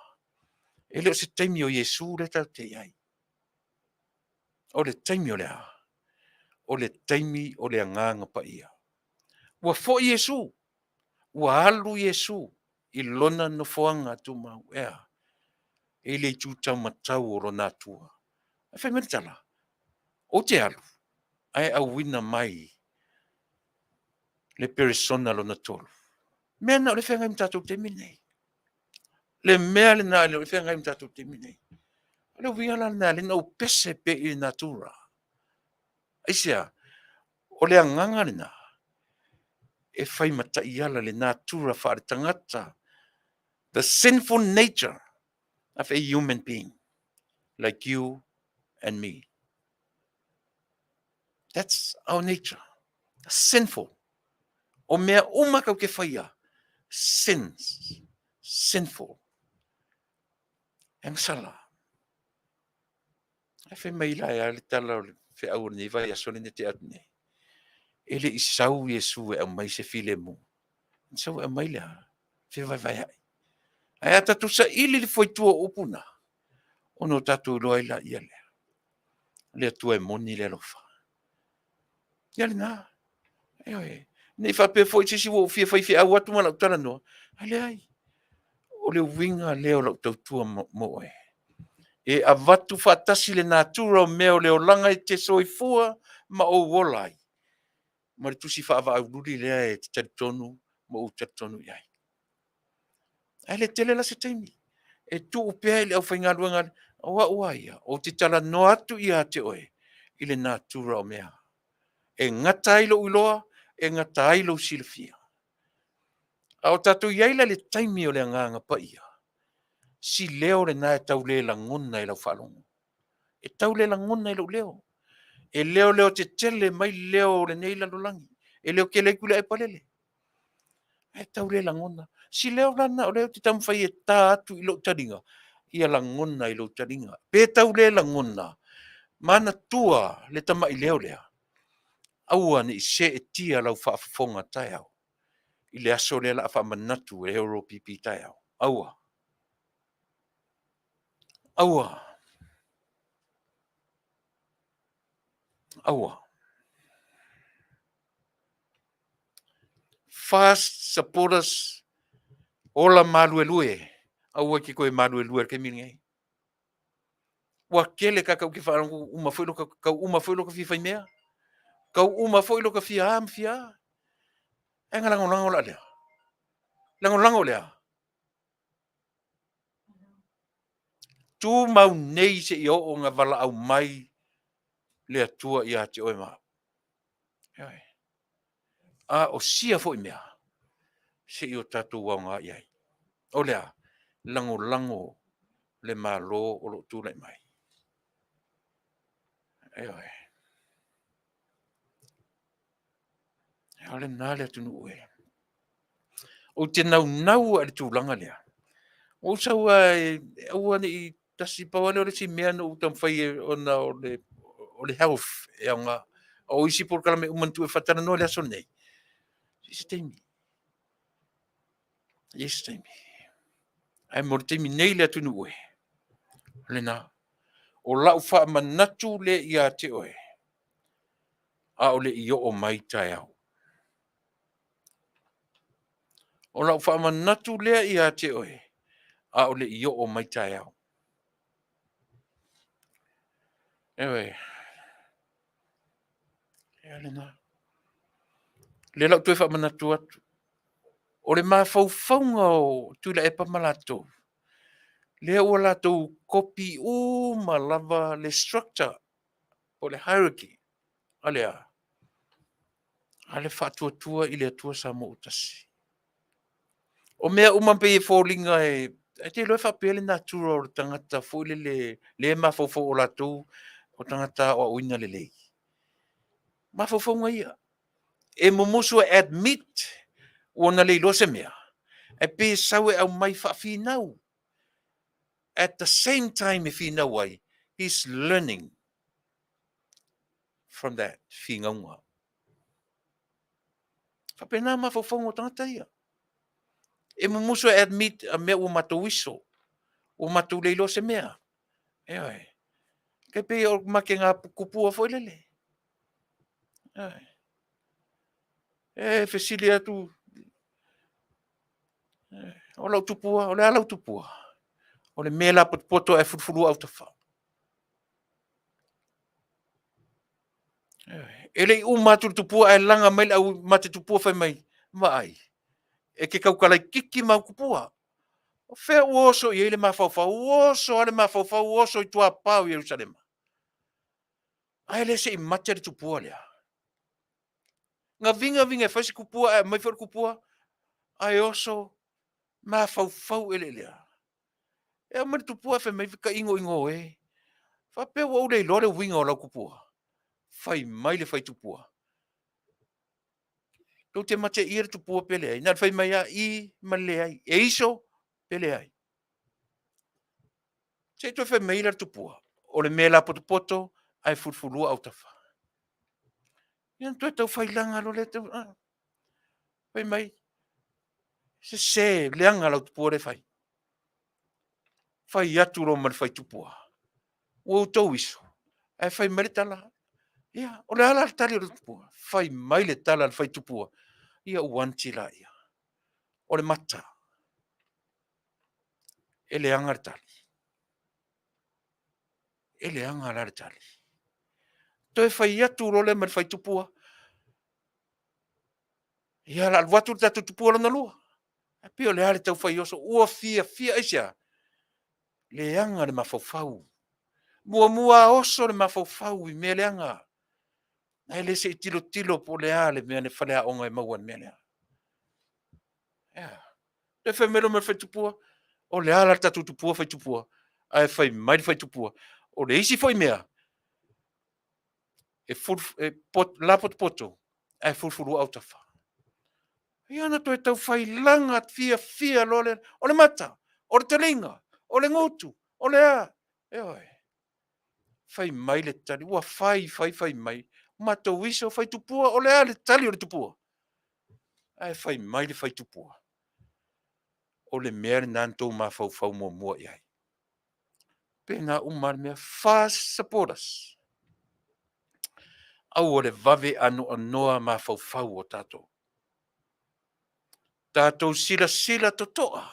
e le o se taimi o Iesu lea tatou te i ai. O le taimi o le a? O le taimi o le Agaga Paia. Ua foi Iesu, ua alu Iesu i lona nofoaga tumau, e a? I le itu taumatau o lona Atua. Ae fai mai le tala, ou te alu ae auina mai le peresona lona tolu. O le mea lena o lea e feagai ma tatou i le taimi lenei. Le mea lena o lea e feagai ma tatou i le taimi lenei. O le uiga la lena e ala ai ona ou pese pea i le natura. Aisea? O le agaga lena e fai ma taiala le natura faale-tagata, the sinful nature of a human being like you and me. That's our nature. Sinful. O mea uma kau te whaia, sins. Sinful. E agasala. Ae fai mai la e a le tala o le feau o lenei vaiaso lenei te atu nei. E le i sau Iesu e aumai se filemu. Na sau e aumai le a? Fevaevaea'i. Ae a tatou saili le fuaitua o upu na, ona o tatou iloa ai laia lea. Le Atua e moni le alofa. Ia lena. Ioe. Ne i faapea foi se isi ua ou fia faifeau atu ma lau talanoa, ae leai. O le uiga lea o lau tautua mo oe. E avatu faatasi le natura o mea o le olaga e te soifua ma ou ola ai, ma le tusi faavaauliuli lea e te talitonu ma ou talitonu i ai. Ae le tele la se taimi e tuu pea i le aufaigaluega, o au lava ia, ou te talanoa atu ia te oe i le natura o mea. E gata ai lou iloa, e gata ai lou silafia. A o tatou i ai la i le taimi o le Agaga Paia, si leo lena e tau le lagona i lau faalogo. E tau le lagona i lou leo. E leoleo tetele mai leo o lenei lalolagi. E leo tele atu i le aepalele. Ae tau le lagona. Si leo la lena o lea ou te taumafai e ta atu i lou taliga, ia lagona i lou taliga. Pe tau le lagona, manatua le tamai leo lea, aua ne i seetia lau faafofoga taeao i le aso lea o le a faamanatu e HRPP taeao. Aua. Aua. Aua. Fast supporters, ola maluelue, aua e te toe maluelue i le taimi lenei. Ua tele ta tau te faalogo uma foi lo tau uma foi lo fia faimea. Tau uma foi lo fia a ma fia a. Ae na lagolago la lea. Lagolago lea. Tumau nei seia oo ina valaau mai le Atua ia te oe ma au. Ioe. A o sia foi mea, se i o tatou aoga i ai. O le a? Lagolago le Malo o lo o tulai mai. Ioe. O lena le atunuu e. Ou te naunau lava i le tulaga lea. Ua ou sau lava e aua ne i tasi, pau lava lea o le isi mea na ou taumafai ona o le o le health e aoga. O isi polokalame uma na tuu e faatalanoa i le aso lenei, i se taimi. I se taimi. Ae mo le taimi nei le atunuu e, o lena. O lau faamanatu lea ia te oe, a o le i oo mai taeao. O lau faamanatu lea ia te oe, a o le i oo mai taeao. Ioe. Ia lena. Lea la ua toe faamanatu atu. O le mafaufauga o Tuilaepa ma latou, lea ua latou kopi uma lava le structure po o le hierarchy a le a? A le Faatuatua i le Atua Samoa ua Tasi. O mea uma pei e foliga e e te iloa e faapea le natura o le tagata foi lele lea e mafaufau o latou o tagata aoaoina lelei. Mafaufauga ia. E mumusu e admit ua na le iloa se mea, ae pei e sau e aumai faafinau. At the same time e finau ai, he's learning from that finauga. Faapena mafaufauga o tagata ia. E mumusu e admit a mea ua matou iso, ua matou le iloa se mea. Ioe. E pei o makega kupua foi lele. Ioe. E fesili atu, o lau tupua, o le a lau tupua? O le mea lapotopoto ae fulufulua autafa. E le i uma atu le tupua ae laga mai le au mate tupua fai mai, vaai, e te tautala itiiti ma au tupua. O fea ua oso i ai le mafaufau? Ua oso lava le mafaufau, ua oso i tuapa o Ierusalema. Ae le se i mate le tupua lea. Na viga viga e fai se tupua ae aumai foi le tupua ae oso mafaufau eleelea. E aumai le tupua ae fai mai, ta inoino e, faapea ua ou le iloa le uiga o lau tupua? Fai mai le faitupua, tou te mateia le tupua pe leai? Na o le fai mai lava i ma le leai. E iso pe leai? Se i toe fai mai la le tupua, o le mea lapotopoto ae fulufulua autafa. Ia ona toe tau failaga loa lea, tau, ah. Fai mai, sese, leaga lau tupua lea e fai. Fai atu loa ma le faitupua, ua outou iso, ae fai mai le tala, ia, o le a la le tali o le tupua? Fai mai le tala a le faitupua, ia ua anti laia. O le mata, e leaga le tali. E leaga la le tali. Toe fai atu loa lea ma le faitupua, ia o le a alu atu le tatou tupua lona lua. Ae pei o le a le tau fai oso, ua fiafia, aisea? Leaga le mafaufau. Muamua oso le mafaufau i mea leaga. Ae le se i tilotilo po o le a le mea le faleaoga e maua ai le mea lea. Ea. Toe fai mai loa ma le faitupua, o le a la le tatou tupua faitupua? Ae fai mai le faitupua, o le isi foi mea, e, ful, e pot, lapotopoto ae fulufulua autafa. Ia ona toe tau failaga fiafia loa lea, o le mata, o le taliga, o le gutu, o le a? Ioe. Fai mai le tali, ua fai fai fai mai, matou iso fai tupua, o le a le tali o le tupua? Ae fai mai le faitupua, o le mea lena na tou mafaufau muamua i ai. Pena uma le mea, FAST supporters. Aua le vave anoanoa mafaufau o tatou. Tatou silasila totoa.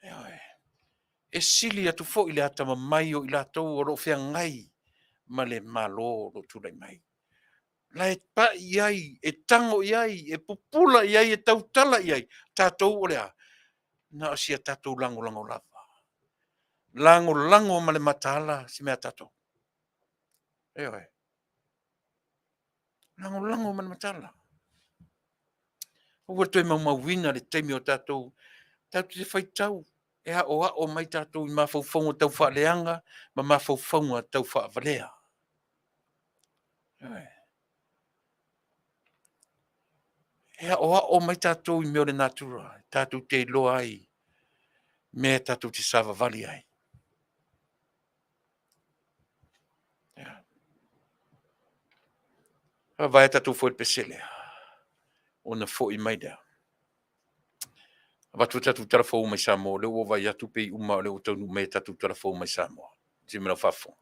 Ioe. E sili atu foi le atamamai o i latou o lo o feagai ma le Malo o lo o tulai mai. La e pai i ai, e tago i ai, e pupula i ai, e tautala i ai. Tatou o le a? Na o si a tatou lagolago lava. Lagolago ma le mataala se mea a tatou. Ioe. Lagolago ma le mataala. Aua le toe maumauina le taimi o tatou, tatou te faitau e aoao mai tatou i mafaufauga tau faaleaga ma mafaufauga tau faavalea. Ioe. E aoao mai tatou i mea o le natura, tatou te iloa ai mea tatou te savavali ai. Yeah. Faavae tatou foi le pese lea, ona foi mai lea. Avatu tatou tala fou mai Samoa, o lea ua vaai atu pei uma o lea ua taunuu mai tatou tala fou mai Samoa. Ti me lau faafofoga.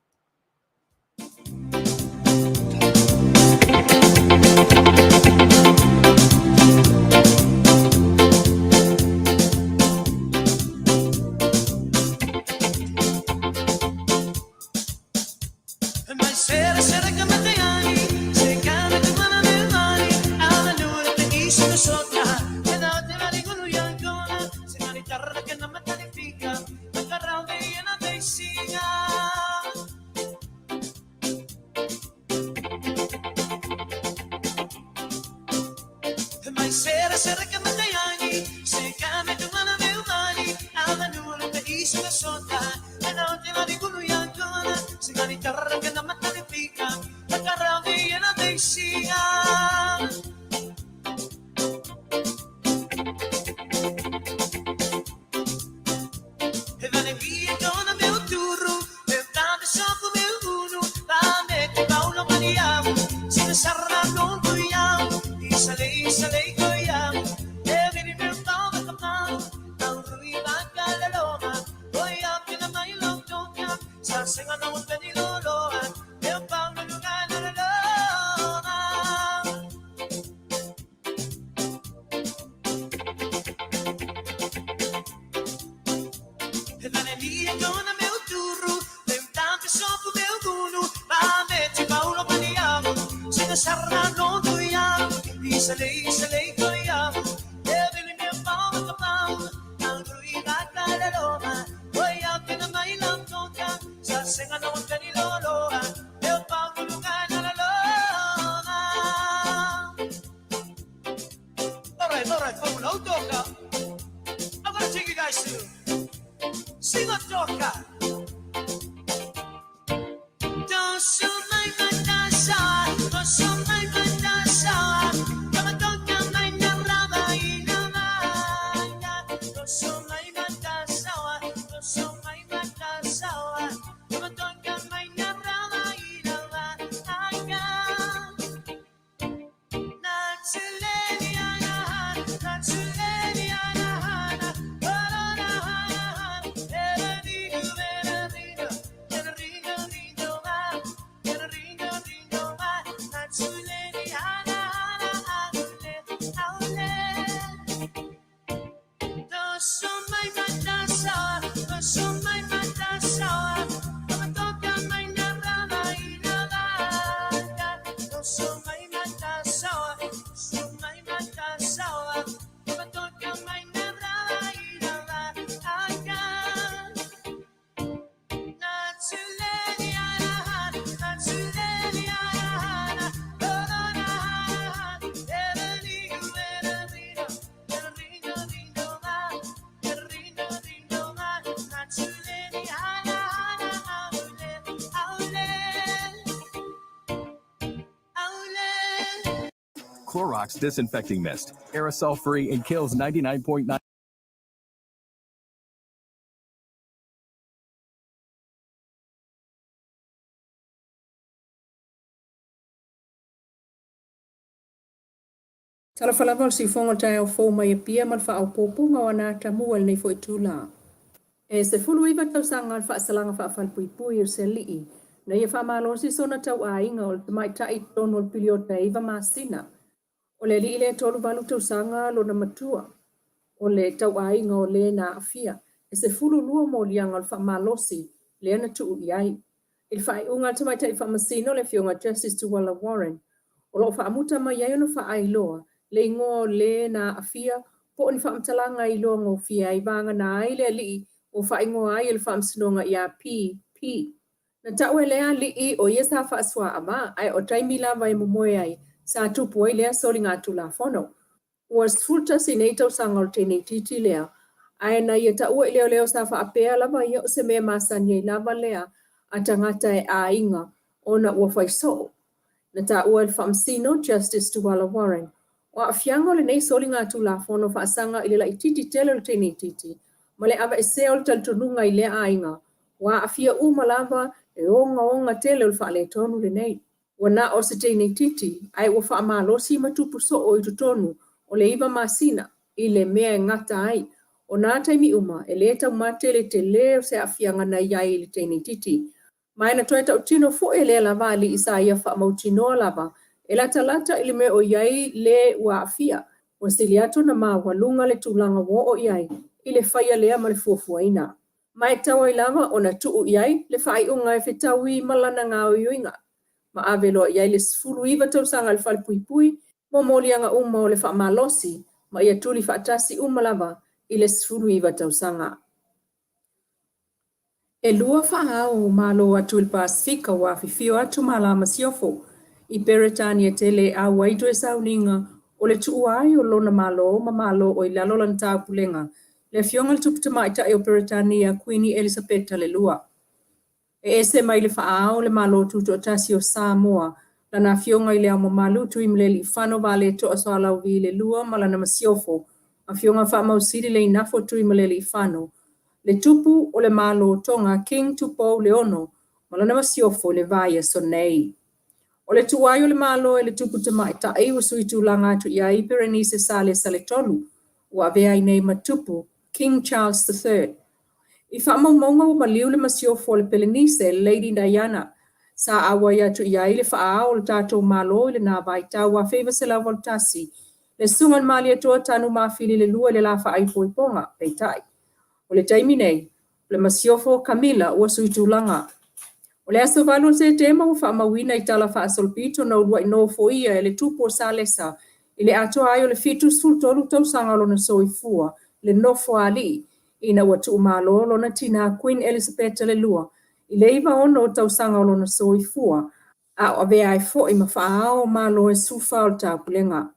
Clorox disinfecting mist, aerosol free and kills 99.9. Talofa lava o le siufogo o le taeao fou mai Apia ma le faaopoopoga o ana atamua i lenei foi itula. E 19 tausaga o le faasalaga faafalepuipui o se alii na ia faamalosi sona tauaiga o le tamaitai i totonu o le piliota e 9 masina. O le alii lea e 38 tausaga lona matua o le tauaiga o le na aafia. E 12 moliaga o le faamalosi lea na tuu i ai. I le faaiuga a le Tamaitai Faamasino le Afioga Justice Tuala Warren, o lo o faamuta mai ai ona faailoa le igoa o le na aafia po o ni faamatalaga e iloa gofie ai vagana ai le alii ua faaigoa ai e le Faamasinoga ia PP. Na tau e lea alii o ia sa faasuaava, ae o taimi lava e momoe ai sa tupu ai lea soligatulafono. Ua 11 nei tausaga o le teineitiiti lea, ae na ia taua i leoleo sa faapea lava ia o se mea masani ai lava lea a tagata e aiga ona ua fai soo. Na taua e le Faamasino, Justice Tuala Warren, o aafiaga o lenei soligatulafono faasaga i le laitiiti tele o le teineitiiti ma le aveesea o le talitonuga i lea aiga, ua aafia uma lava le ogaoga tele o le faaletonu lenei. Ua na o se teine itiiti, ae ua faamalosi ma tupu soo i totonu o le 9 masina i le mea e gata ai. O nā taimi uma, e lē taumate le telē o se aafiaga na i ai i le teine itiiti. Ma e na toe tautino foi e lea lava alii sa ia faamautinoa lava e latalata i le mea o i ai le ua aafia. Ua sili atu ona maualuga le tulaga ua oo i ai i le faia lea ma le fuafuaina. Ma e tatau ai lava ona tuu i ai le faaiuga e fetaui ma lana gaoioiga ma ave loa i ai le 19 tausaga i le falepuipui mo moliaga uma o le faamalosi ma ia tuli faatasi uma lava i le 19 tausaga. E lua faa-ao o Malo atu i le Pasefika ua afifio atu ma la Masiofo i Peretania tele e auai toe sauniga o le tuua ai o lona Malo ma Malo o i lalo o lana taupulega, le Afioga i le Tupu Tamaitai o Peretania, Kuini Elisapeta le Lua. E ese mai le faa-ao le Malo Tutoatasi o Samoa, lana Afioga i Le Ao Mamalu Tuimalealiifano Vaaletoa Sualauvi le Lua ma lana Masiofo, Afioga Faamausili Leinafo Tuimalealiifano, le Tupu o le Malo Tonga King Tupou le Ono ma lana Masiofo i le vaiaso nei. O le tuuai o le Malo e le Tupu Tamaitai ua sui tulaga atu i ai Perenise Salesa le Tolu, ua avea ai nei ma Tupu, King Charles III. I faamaumauga ua maliu le masiofo a le Pelenise, Lady Diana, sa auai atu i ai le faa-ao o le tatou Malo i lena vaitau 1981, le Susuga i le Malietoa Tanumafili le Lua i le la faaipoipoga. Peitai, o le taimi nei, o le masiofo Camilla ua sui tulaga. O le aso 8 o Setema ua faamauina i tala faasolopito na uluai nofoia e le Tupu o Salesa i le atoa ai o le 73 tausaga o lona soifua le nofo a alii ina ua tuumalo lona tinā Queen Elisapeta le Lua i le 96 tausaga o lona soifua, a o avea ai foi ma faa-ao o Malo e 14 o le Taupulega.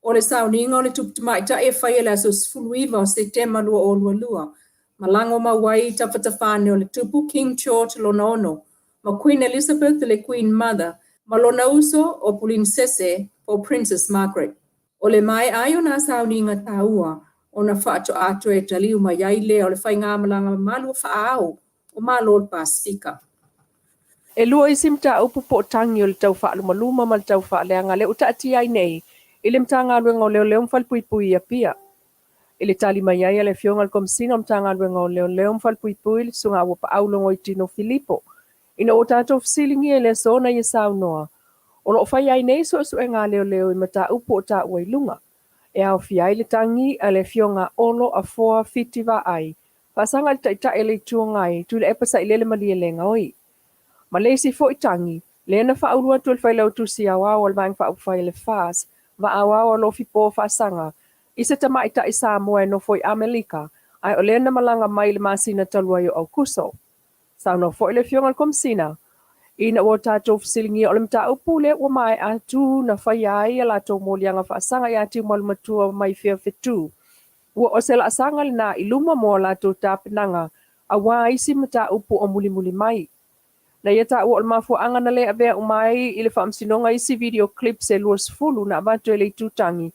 O le sauniga o le Tupu Tamaitai e faia i le aso 19 o Setema 2022, ma lago mau ai i tafatafane o le Tupu King George Lona Ono ma Queen Elizabeth le Queen Mother ma lona uso o Pulinisese po o Princess Margaret. O le maea ai o nā sauniga taua ona faatoa toe taliu mai ai lea o le faigamalaga mamalu o faa-ao o Malo o le Pasefika. E lua isi mataupu po o tagi o le tau faalumaluma ma le tau faaleaga lea ua taatia ai nei i le Matagaluega o Leoleo ma Falepuipui i Apia. I le tali mai ai a le Afioga i le Komesina o le Matagaluega o Leoleo ma Falepuipui, le Susuga Auapaau Logoitino Filipo, ina ua tatou fesiligia i le aso na ia saunoa, o lo o faia ai nei suesuega a leoleo i mataupu o taua i luga, e aofia ai le tagi a le Afioga Olo Afoa Fiti Vaai Faasaga i le Taitai o le Itu Agai, Tuilaepa Sailele Malielegaoi. Ma le isi foi tagi, lea na faaulu atu e le Failautusi Aoao a le Vaega Faaupufai a le FAS, Vaaoao Alofi Po Faasaga, i se tamaitai Samoa e nofo i Amelika, ae o lea na malaga mai i le masina talu ai o Aukuso. Saunoa foi le Afioga i le Komesina, ina ua tatou fesiligia o le mataupu lea ua maea atu na faia ai a latou moliaga faasaga ia Tiumalu-matua mai fea fetu, Ua o se laasaga lena i luma mo a latou tapenaga aua isi mataupu o mulimuli mai. Na ia taua o le mafuaaga na le avea uma ai i le faamasinoga isi video clips e 20 na avatu e le itutagi,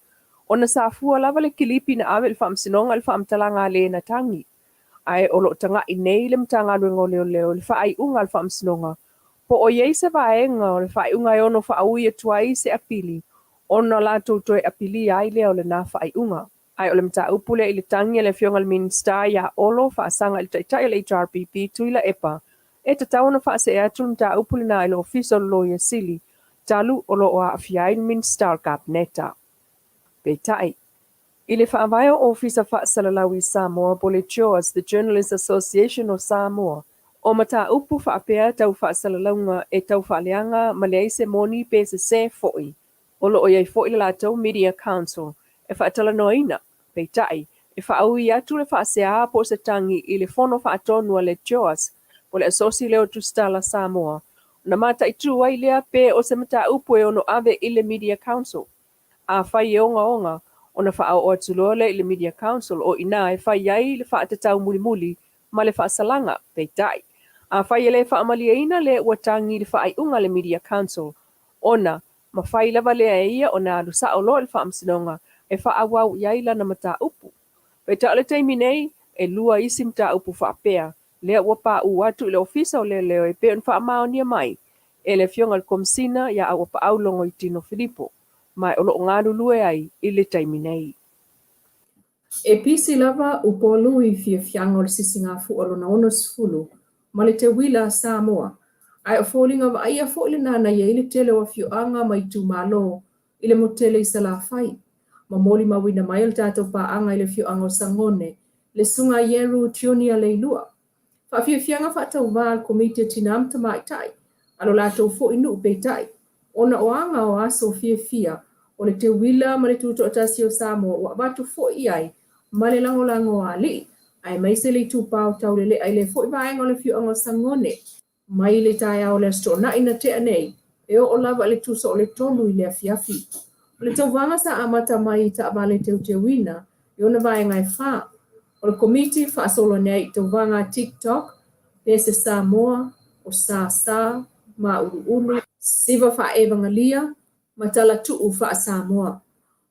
ona sa fua lava le kilipi na ave i le faamasinoga i le faamatalaga a le na tagi. Ae o lo o taga'i nei le Matagaluega o Leoleo i le faaiuga a le faamasinoga po o i ai se vaega o le faaiuga e ono faaui atu ai se apili ona latou toe apilia ai lea o lena faaiuga. Ae o le mataupu lea i le tagi a le Afioga i le Minisita ia Olo faasaga i le Taitai o le HRPP Tuilaepa, e tatau ona faasee atu le mataupu lena i le Ofisa o le Loia Sili, talu o lo o aafia ai le Minisita o le Kapeneta. Peitai, i le faavae o Ofisa Faasalalau i Samoa po le JOAS, The Journalists Association of Samoa, o mataupu faapea tau faasalalauga e tau faaleaga ma leai se moni pe sese foi, O lo o i ai foi le latou Media Council e faatalanoaina, peitai, e faaui atu le faaseā po o se tagi i le fono faatonu a le JOAS po le Asosi lea o Tusitala Samoa, ona mataitu ai lea pe o se mataupu e ono ave i le Media Council. Afai e ogaoga, ona faaoo atu loa lea i le Media Council o i ina e fai ai le faatatau mulimuli ma le faasalaga, peitai, afai e le faamalieina lea ua tagi i le faaiuga a le Media Council, ona Mafai lava lea e ia ona alu sao loa i le faamasinoga e faaauau i ai lana mataupu. Peitai o le taimi nei, e lua isi mataupu faapea, lea ua paʻu atu i le Ofisa o Leoleo e pei ona faamaonia mai e le Afioga i le Komesina ia Auapaau Logoitino Filipo, ma o lo o galulue ai i le taimi nei. E pisi lava Upolu i fiafiaga o le Sisigafua lona 60 ma le Teuila a Samoa, ae o foliga vaaia foi lena na i ai le tele o afioaga ma itumalo i le motele i Salafai, ma molimauina mai o le tatou paaga i le afioaga o Sagone, le Susuga Ieru Junior Leilua. Faafiafiaga faatauvā a le Komiti o Tinā ma Tamaitai, a lo latou foi nuu peitai, ona o aga o aso fiafia o le teuila ma le tutoatasi o Samoa ua avatu foi i ai ma le lagolago a alii, aemaise le itupa o Taulelea i lea foi vaega o le afioaga o Sagone, mai le taeao o le Aso Toonai na tea nei, e oo lava i le tusa o le 3 i le afiafi. O le tauvaga sa amata mai i taavale teuteuina i ona vaega e 4. O le Komiti faasolo nei i tauvaga a TikTok, Pese Samoa, o Sa Sa, Māuluulu, Siva Faaevagalia, ma Talatuu Faa-Samoa.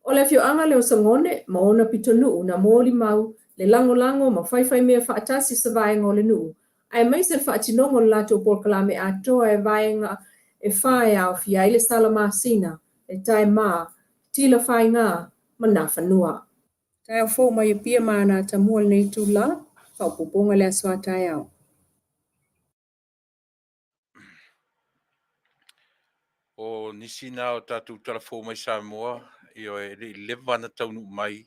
O le afioaga lea o Sagone ma ona pitonuu na molimau le lagolago ma faifaimea faatasi o se vaega o le nuu, aemaise le faatinoga o le latou polokalame atoa e vaega e 4 e aofia ai le sala masina, le taemā, tila faigā ma nafanua. Taeao fou mai Apia ma ana atamua i lenei itulā, faaopoopoga i le aso a taeao. O nisi na o tatou talafou mai Samoa, ioe, e le i leva ona taunuu mai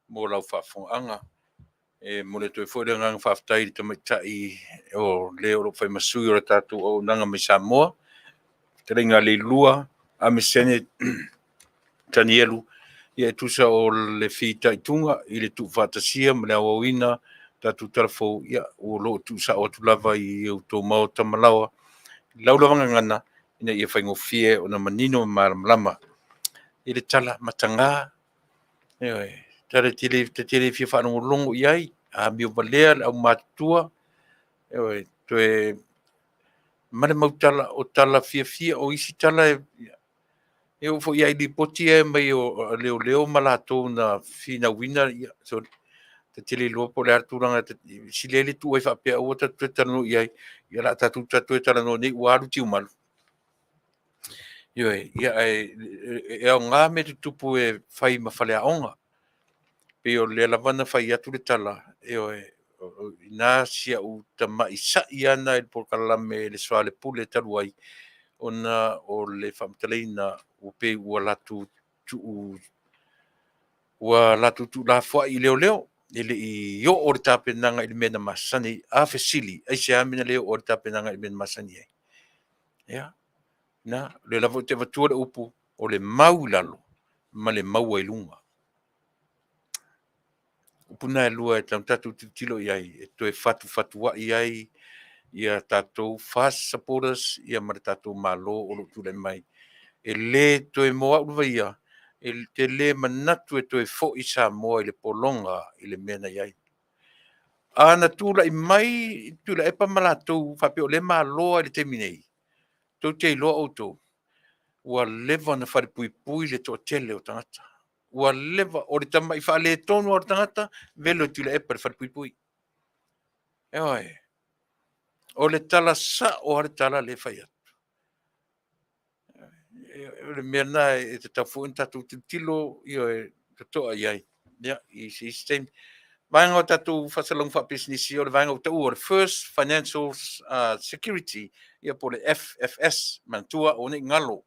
mo lau faafofogaaga. E momoli atu ai foi le agaga faafetai i le tamaitai o le o lo o fai ma sui o le tatou auaunaga mai Samoa, fetalaiga a Leilua Amisene Tanielu, ia e tusa o le fitaituga i le tuufaatasia ma le aoaoina tatou talafou, ia o lo o tuusao atu lava i outou maota ma laoa lau lava gagana ina ia faigofie ona manino ma malamalama i le tala mataga. Ioe, tala te tele fia faalogologo i ai, amio valea le aumatutua, ioe, toe ma le mautala o tala fiafia o isi tala e oo foi i lipoti ia e aumai o leoleo ma latou na finauina, ia, sorry, ta te le iloa po o le a le tulaga sili ai le tuu ai faapea aua tatou toe talanoa i ai, ia o le a tatou toe talanoa nei ua alu tiumalu. Ioe, ia ae e aoga mea tutupu e fai ma faleaoga. Pei o lea lava na fai atu le tala, ioe, ina si au tamai sa'i ana i le polokalame le soalepule talu ai, ona o le faamatalaina ua pei ua latou tuu tuulafoai i leoleo, e le i oo le tapenaga i le mea na masani. A fesili, aisea mea na le oo ai le tapenaga i le mea na masani ai? Ia, na, o lea lava ou te avatua le upu, o le mau i lalo ma le maua i luga. Upu na e lua e tatau ona tatou tilotilo i ai, e toe fatufatuai ai ia tatou FAST supporters ia ma le tatou Malo o lo o tulai mai. E le toe mo au lava ia, e te le manatu e toe foi Samoa i le pologa i le mea na i ai. A na tulai mai Tuilaepa ma latou faapea o lea e malo lava i le taimi nei, tou te iloa outou, ua leva ona falepuipui le toatele o tagata. Ua leva, o le tamai faaletonu lava o le tagata, velo e Tuilaepa i le falepuipui. Ioe, o le tala sao lava le tala lea e fai atu. O le mea lena e tatau foi ona tatou tilotilo, ioe, totoa i ai. Ia, i se isi taimi. Vaega o tatou faasalalauga faapisinisi, o le vaega ua taua o le First Financial Security, ia po o le FFS, manatua aua ne i galo.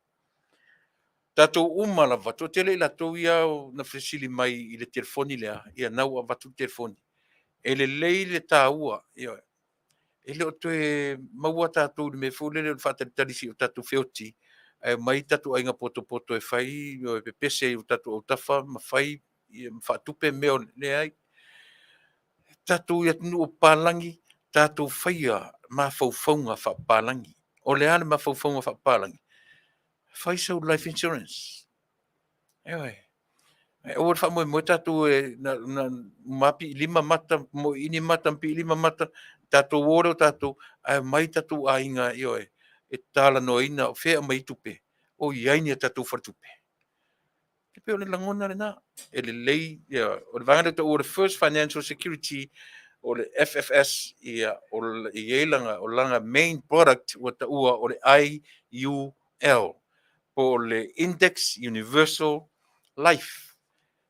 Tatou uma lava, toatele i latou ia na fesili mai i le telefoni lea, ia na ua avatu le telefoni. E lelei le taua, ioe, e le o toe maua tatou i le mea foi lele o le faatalitali se i o tatou feoti, ae omai tatou aiga potopoto e fai, ioe, pepese i o tatou autafa ma fai ma faatupe mea o le leai. Tatou i atunuu o papalagi, tatou faia mafaufauga faapapalagi. O le a le mafaufauga faapapalagi? Fai sau life insurance. Ioe. Aua le faamoemoe tatou e na uma piilima mata, moiini mata ma piilima mata, tatou o lea o tatou, ae omai tatou aiga, ioe, e talanoaina o fea e aumai ai tupe, o i ai ni a tatou faletupe. E pei o le lagona lena. E lelei, ia, o le vaega lea e taua o le First Financial Security, O le FFS, ia, o e i ai lana, o lana main product ua taua o le IUL, po o le Index Universal Life.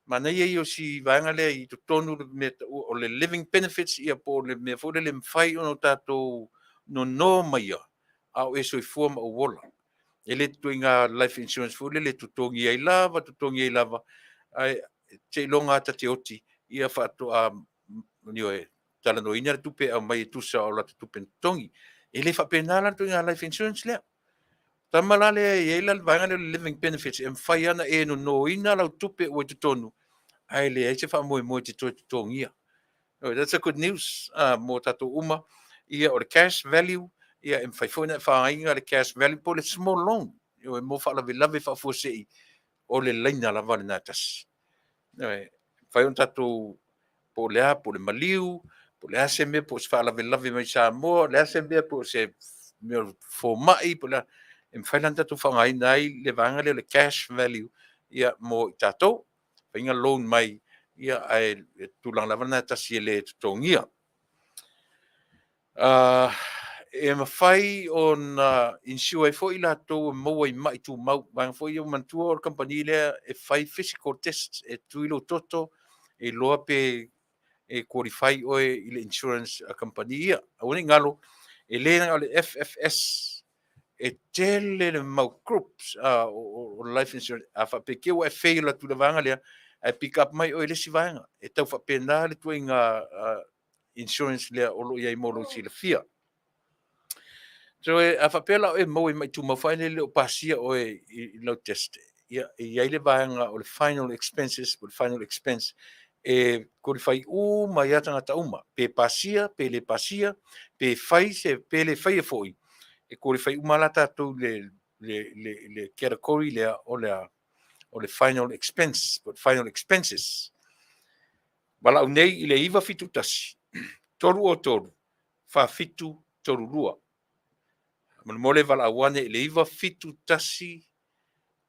Manaia ia o si vaega lea i totonu le mea taua o le living benefits, ia po o le mea foi lele e mafai ona tatou nono maia a o e soifua ma ou ola. E le ituaiga life insurance foi lele e totogi ai lava, totogi ai lava, ae seiloga lava ta te oti, ia faatoa ioe, talanoaina le tupe e aumai e tusa o lata tupe na totogi. E le faapena la le ituaiga life insurance lea. Tama la lea e i ai la le vaega lea o le living benefits e mafai lava ona e nonoina lau tupe ua i totonu, ae leai se faamoemoe e te toe totogia. That's a good news mo tatou uma. Ia, o le cash value, ia e mafai foi ona e faaaogaina le cash value po o le small loan, ioe, mo faalavelave faafuasei, o le laina lava lena e tasi. Ioe, e mafai ona tatou, po o le a, po o le maliu, po o le a se mea, po o se faalavelave mai Samoa, o le a se mea, po o se mea o fomai, po o le a, e mafai la ona tatou faaaogaina ai le vaega lea o le cash value, ia, mo i tatou. Faiga loan mai, ia, ae tulaga lava lena e tasi e le totogia. E mafai ona insure ai foi latou e maua i mai tumau. Vaega foi ia ua manatua o le kamupani lea e fai physical tests, e tui lou toto e iloa pe e qualify oe i le insurance a kamupani ia. Aua ne i galo, e le na o le FFS, e tele le mau groups o life insurance. A faapea te i ua e fail atu i le vaega lea, ae pick up mai oe i le isi vaega. E tau faapena le ituaiga insurance lea o lo o i ai mo lou silafia. So, a faapea la oe e maua i mai tumau foi lele o pasia oe i lau test, ia, e i ai le vaega o le final expenses, po o le final expense, e qualify uma ai lava tagata uma, pe pasia, pe le pasia, pe fai se, pe le faia foi, e qualify uma la tatou i le category lea o le, o le final expense, po o le final expenses. Valaau nei i le 971 303 4732. Molemole valaau ane i le 971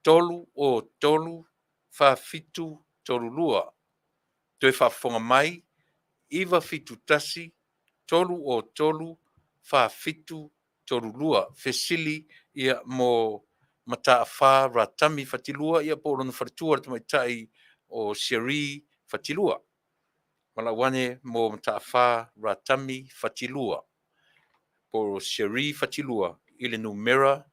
303 4732. Toe faafofoga mai, 971 303 4732. Fesili ia mo Mataafa Ratami Fatilua, ia po o lona faletua le tamaitai o Cherie Fatilua. Valaau ane mo Mataafa Ratami Fatilua po o Cherie Fatilua i le numera,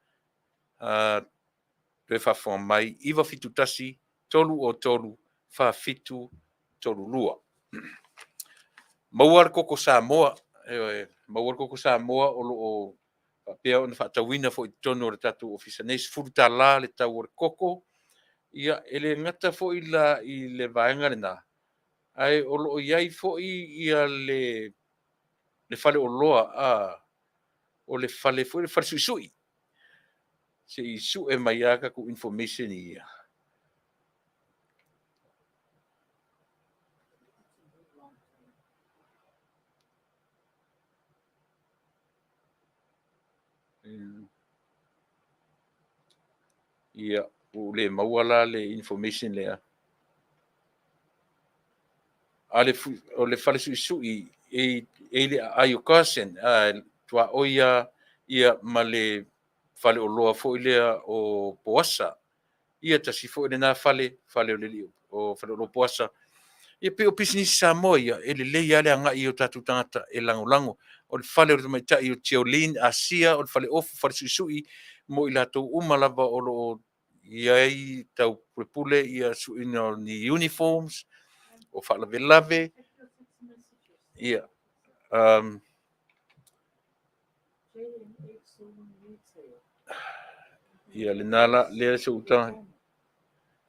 toe faafofoga mai, 971 303 4732. Maua le koko Samoa, ioe, maua le koko Samoa o lo o faapea ona faatauina foi i totonu o le tatou ofisa nei, $10 le tau o le koko. Ia, e le gata foi la i le vaega lena, ae o lo o i ai foi ia le faleoloa, o le fale foi, le fale suisui, se i sue mai lava tatou information ia. Ia, ua ou le maua la le information lea. A le, o le fale suisui e i le aai o Carson, a tuaoi lava ia ma le faleoloa foi lea o Poasa. Ia tasi foi lena fale, fale o le o faleoloa Poasa. Ia pei o pisinisi Samoa ia, e lelei lava le agai o tatou tagata e lagolago. O le fale o le tamaitai o Tiolin Asia, o le fale ofu, fale suisui, mo i latou uma lava o lo o i ai tau pulepule ia suiina o ni uniforms, o faalavelave. Ia, ia lena la, lea se utaga.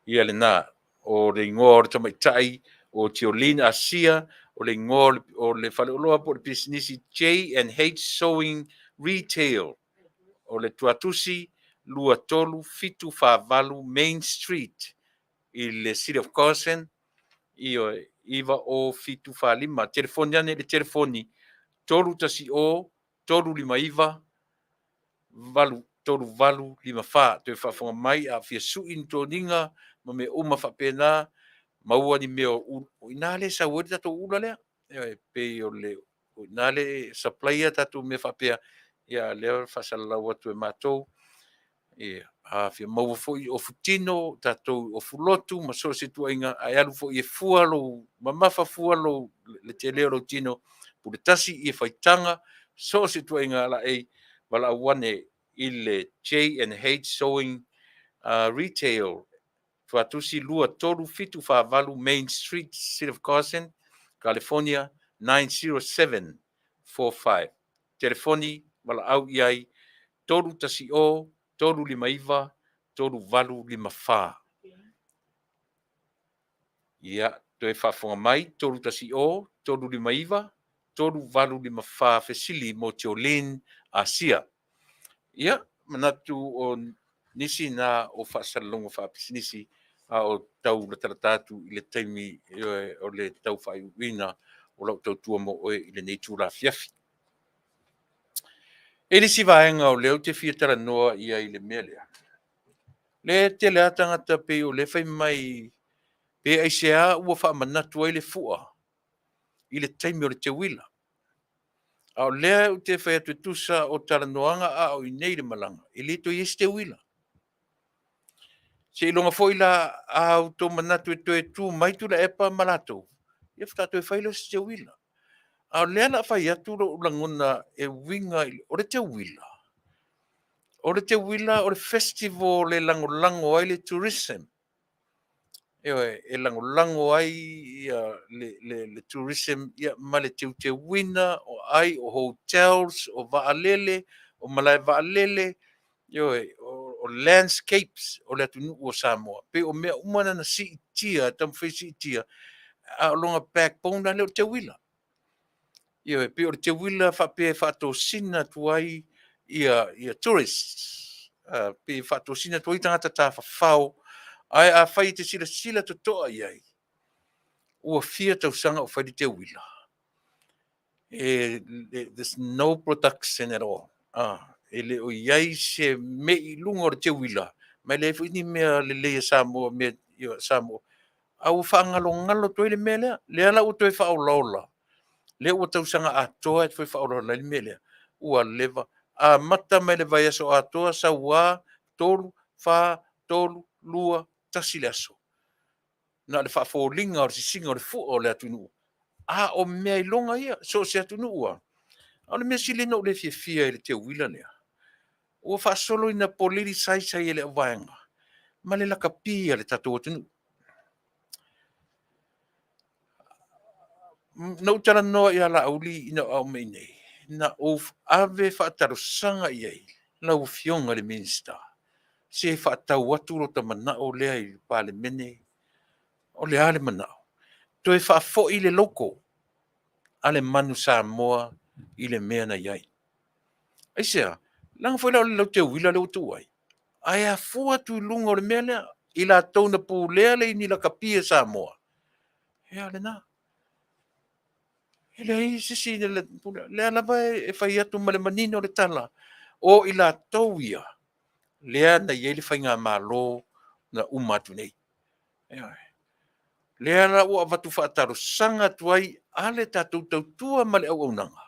Ia lena, o le igoa o le tamaitai o Tiolin Asia, o le igoa o le faleoloa po o le pisinisi J&H Sewing Retail, o le Tuatusi 23748 Main Street i le City of Carson, ioe, 90745. Telefoni ane i le telefoni 310 359 83854. Toe faafofoga mai, a fia sui ni toniga ma mea uma faapena, maua ni mea o ina lea e sau ai le tatou ula lea. Ioe, pei o le o i ina le supplier tatou mea faapea, ia a lea e faasalalau atu e matou. Ia, a fia maua foi ofu tino, tatou ofu lotu ma so o se ituaiga, ae alu foi e fua lou, mamafa fua lou, le tele o lou tino, pule tasi ia faitaga, so o se ituaiga laei, valaau ane i le J&H Sewing Retail, Tuatusi 23748 Main Street, City of Carson, California 90745. Telefoni valaau i ai 310 359 3854. Ia, toe faafofoga mai, 310 359 3854 fesili mo Jolene Asia. Ia, manatu o nisi na o faasalalauga faapisinisi a o tau latalata atu i le taimi o le tau faaiuiuina o lau tautua mo oe i lenei itula afiafi. E i ai le isi vaega o lea ou te fia talanoa i ai i le mea lea. Le tele lava tagata pei o lea e fai mai pe aisea ua faamanatu ai le fua i le taimi o le teuila. A o lea ou te fai atu e tusa o talanoaga a o i inei i le malaga, e le toe i ai se teuila. Seiloga foi la a outou manatu e toe tu mai Tuilaepa ma latou, ia faatoa toe fai lea o se teuila. A o lea o le a fai atu lou lagona e uiga i o le teuila, o le teuila o le festival e lagolago ai le tourism. Ioe, e lagolago ai le tourism ma le teuteuina o ai, o hotels, o vaalele, o malae vaalele, ioe, o landscapes o le atunuu o Samoa. Pei o mea uma na na siitia, taumafai e siitia, a o lona backbone la lea o le teuila. Ioe, pei o le teuila faapea e faatosina atu ai ia tourists, pei e faatosina atu ai tagata tafafao. Ae afai e te silasila totoa i ai, ua fia tausaga o fai le teuila, there's no production at all. E le o i ai se mei i luga o le teuila, ma e leai foi ni mea lelei a Samoa, mea a Samoa. A ua faagalogalo atu ai le mea lea. Lea la ua toe faaolaola, lea ua tausaga atoa e toe faaolaola ai le mea lea. Ua leva, amata mai le vaiaso atoa, sau a, 3, 4, 3, 2, 1 le aso. Na o le faafoliga o le sisiga o le fua o le atunuu, a o mea iloga ia, so o se atunuu lava. A o le mea sili ona ou le fiafia i le teuila lea, ua faasolo ina politicise ai e le auvaega ma le lakapi a le tatou atunuu. Na ou talanoa ia Laauli ina ua oo mai i inei, na ou ave faatalosaga i ai, lau Afioga i le Minisita, se faatau atu lota manao lea i le Palemene. O le a le manao? Toe faafoi le logo a le Manu Samoa i le mea na i ai. Aisea? Leaga foi la o le lauteuila lea ua tuu ai, ae afua atu i luga o le mea lea, i latou na pulea le ini lakapi a Samoa, ia lena. E leai se isi, lea lava e fai atu ma le manino le tala, o i latou ia lea na i ai le faigamalo na uma atu nei. Ioe. Lea la ua avatu faatalosaga atu ai a le tatou tautua ma le auaunaga,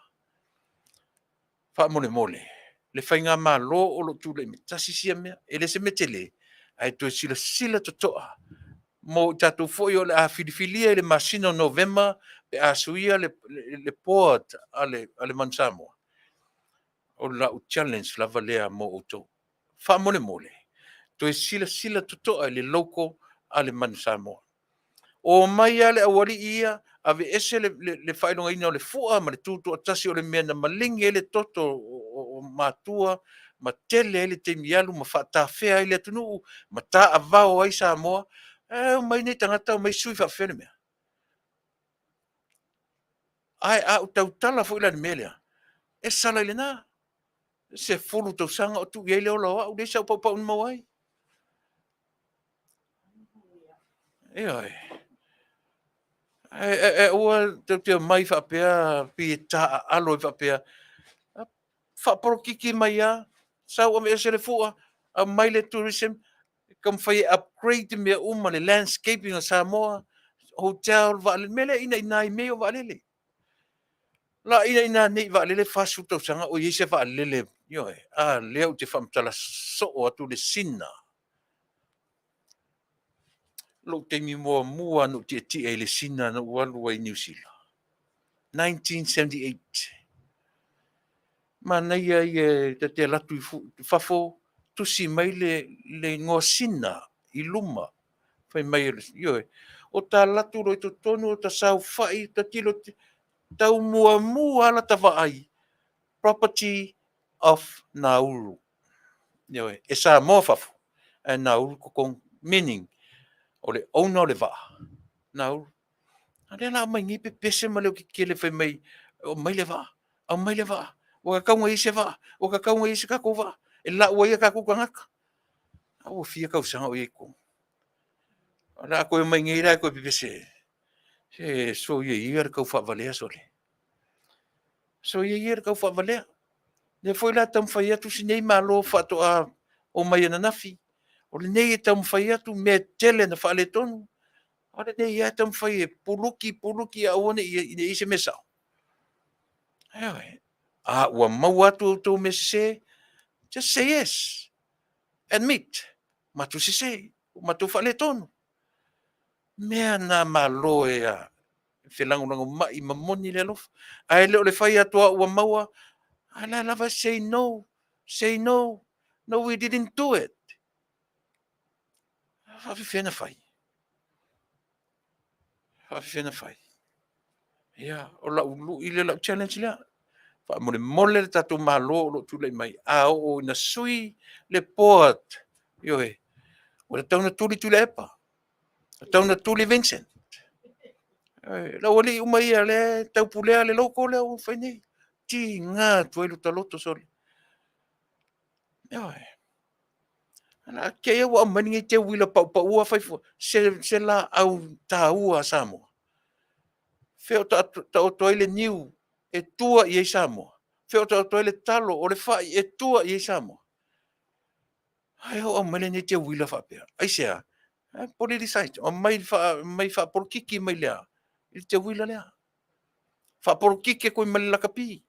faamolemole le faigamalo o lo o tulai mai, tasi sia mea, e le o se mea tele, ae toe silasila totoa mo i tatou foi o le a filifilia i le masina o Novema pe a suia le board a le Manu Samoa. O lau challenge lava lea mo outou. Faamolemole, toe silasila totoa i le logo a le Manu Samoa. Omai lava le aualii ia, aveese le faailogaina o le fua ma le tutoatasi o le mea na maligi ai le toto o matua ma tele ai le taimi alu ma faatafea ai le atunuu ma taavao ai Samoa. Ae omai nei tagata omai sui faapefea le mea. Ae a ou tautala foi la i le mea lea, e sala i lena. 10 tausaga o tuu i ai le ola o au, leai sau paupau na maua ai. Ioe. Ae aua tou te omai faapea pei e taaalo ai faapea, faapolokiki mai lava, sau aveese le fua, aumai le tourism, taumafai e upgrade mea uma, le landscaping o Samoa, hotel, vaalele, mea lea e inaina ai i mea ia o vaalele. Laia ina nei vaalele 40 tausaga o i ai se vaalele, ioe, a lea ou te faamatala soo atu le sina. Lou taimi muamua na ou tietie ai i le sina na ou alu ai i Niu Sila, 1978. Manaia ia ta te alu atu i fafo, tusi mai le igoa Sina i luma, fai mai, ioe, o ta alu atu loa i totonu o ta saofai, ta tilotilo, tau muamua lava lata vaai, property of Nauru. Ioe, e Samoa fafo, ae Nauru totonu, meaning, o le owner o le vaa, Nauru. A lea la aumai nei pepese ma leotetele fai mai, aumai le vaa, aumai le vaa, ua tatau ona i ai se vaa, ua tatau ona i ai se tatou vaa, e lau ai o tatou tagata. A ua fia tausaga o i ai i totonu. O le a toe omai nei la e toe pepese. Se soia ia le taufaavalea sole. Soia ia le taufaavalea. O lea foi la e taumafai atu si nei Malo faatoa omai ananafi, o lenei e taumafai atu mea e tele na faaletonu, a o lenei lava e taumafai e puluki puluki ia aua ne i i ai se mea sao. Ioe. A ua maua atu outou mea sese, just say yes, admit, matou sese, ua matou faaletonu. Mea na a Malo e felagolagomai ma momoni le alofa. Ae le o le fai atu lava ua maua, a o la e lava e say no, say no, no we didn't do it. E faapefea ona fai? E faapefea ona fai? Ia, o lau lui lea, o lau challenge lea. Faamolemole le tatou Malo o lo o tulai mai, a oo ina sui le board, ioe, ua tatau ona tuli Tuilaepa, ua tatau ona tuli Vincent. Le aualii uma ia o lea e taupulea le logo lea ua fai nei. E tiga atu ai lo ta loto sole. Ioe. Te i ua aumai lenei teuila paupaua fai se laau taua a Samoa. Fea o taoto ai le niu e tua i ai Samoa? Fea o taoto ai le talo, o le fai e tua i ai Samoa? Ae ua aumai lenei teuila faapea. Aisea? Politicize, aumai faapolokiki mai le a? I le teuila lea. Faapolokiki atu ai ma le lakapi.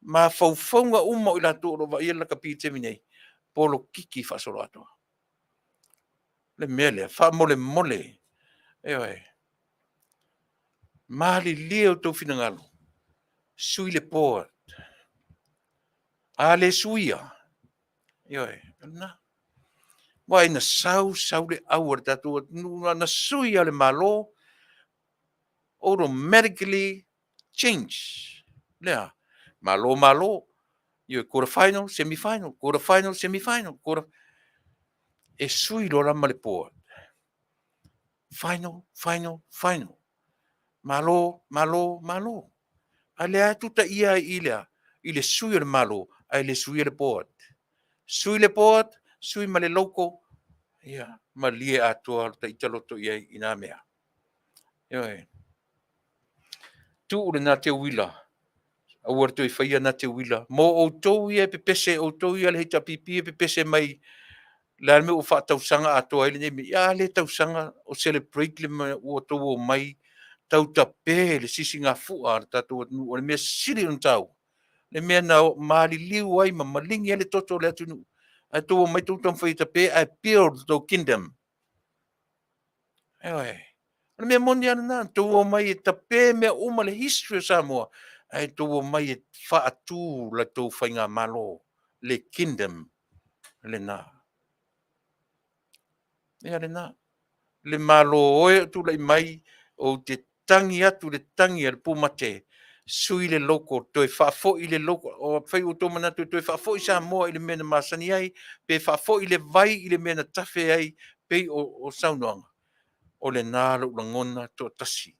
Mafaufauga uma o i latou o lo o vaaia le lakapi i le taimi nei, polokiki faasoloatoa. O le mea lea, faamolemole, ioe, malilie outou finagalo, sui le board. A le suia, ioe, o lena. Aua ina sau sau le au a le tatou atunuu, na ona sui lava o le Malo, automatically change. Lea, Malo Malo, ioe, quarter final, semi final, quarter final, semi final, quarter... E sui loa la ma le board. Final, final, final. Malo, Malo, Malo. A lea e tutaia ai i le a? I le sui o le Malo, ae le suia le board. Sui le board, sui ma le logo, ia, malie atoa lo ta loto i ai i nā mea. Ioe. Tuu lena teuila, aua le toe faia na teuila. Mo outou ia e pepese, outou ia le HRPP e pepese mai le a le mea ua faatausaga atoa ai lenei mea. Ia a le tausaga o celebrate le mea ua outou omai tautape le sisigafua a le tatou atunuu. O le mea sili ona taua, le mea na maliliu ai ma maligi ai le toto o le atunuu. Ae outou omai outou taumafai e tape ae build the kingdom. Ioe. O le mea moni lava lena, outou omai e tape mea uma le history o Samoa, ae outou omai e faatu la outou faigamalo, le kingdom lena. Ia lena. Le Malo e o tulai mai, ou te tagi atu le tagi a le pumate, sui le logo, toe faafoi le logo. O fai ua outou manatu e toe faafoi Samoa i le mea na masani ai, pe faafoi le vai i le mea na tafe ai, pei o saunoaga. O lena lou lagona toatasi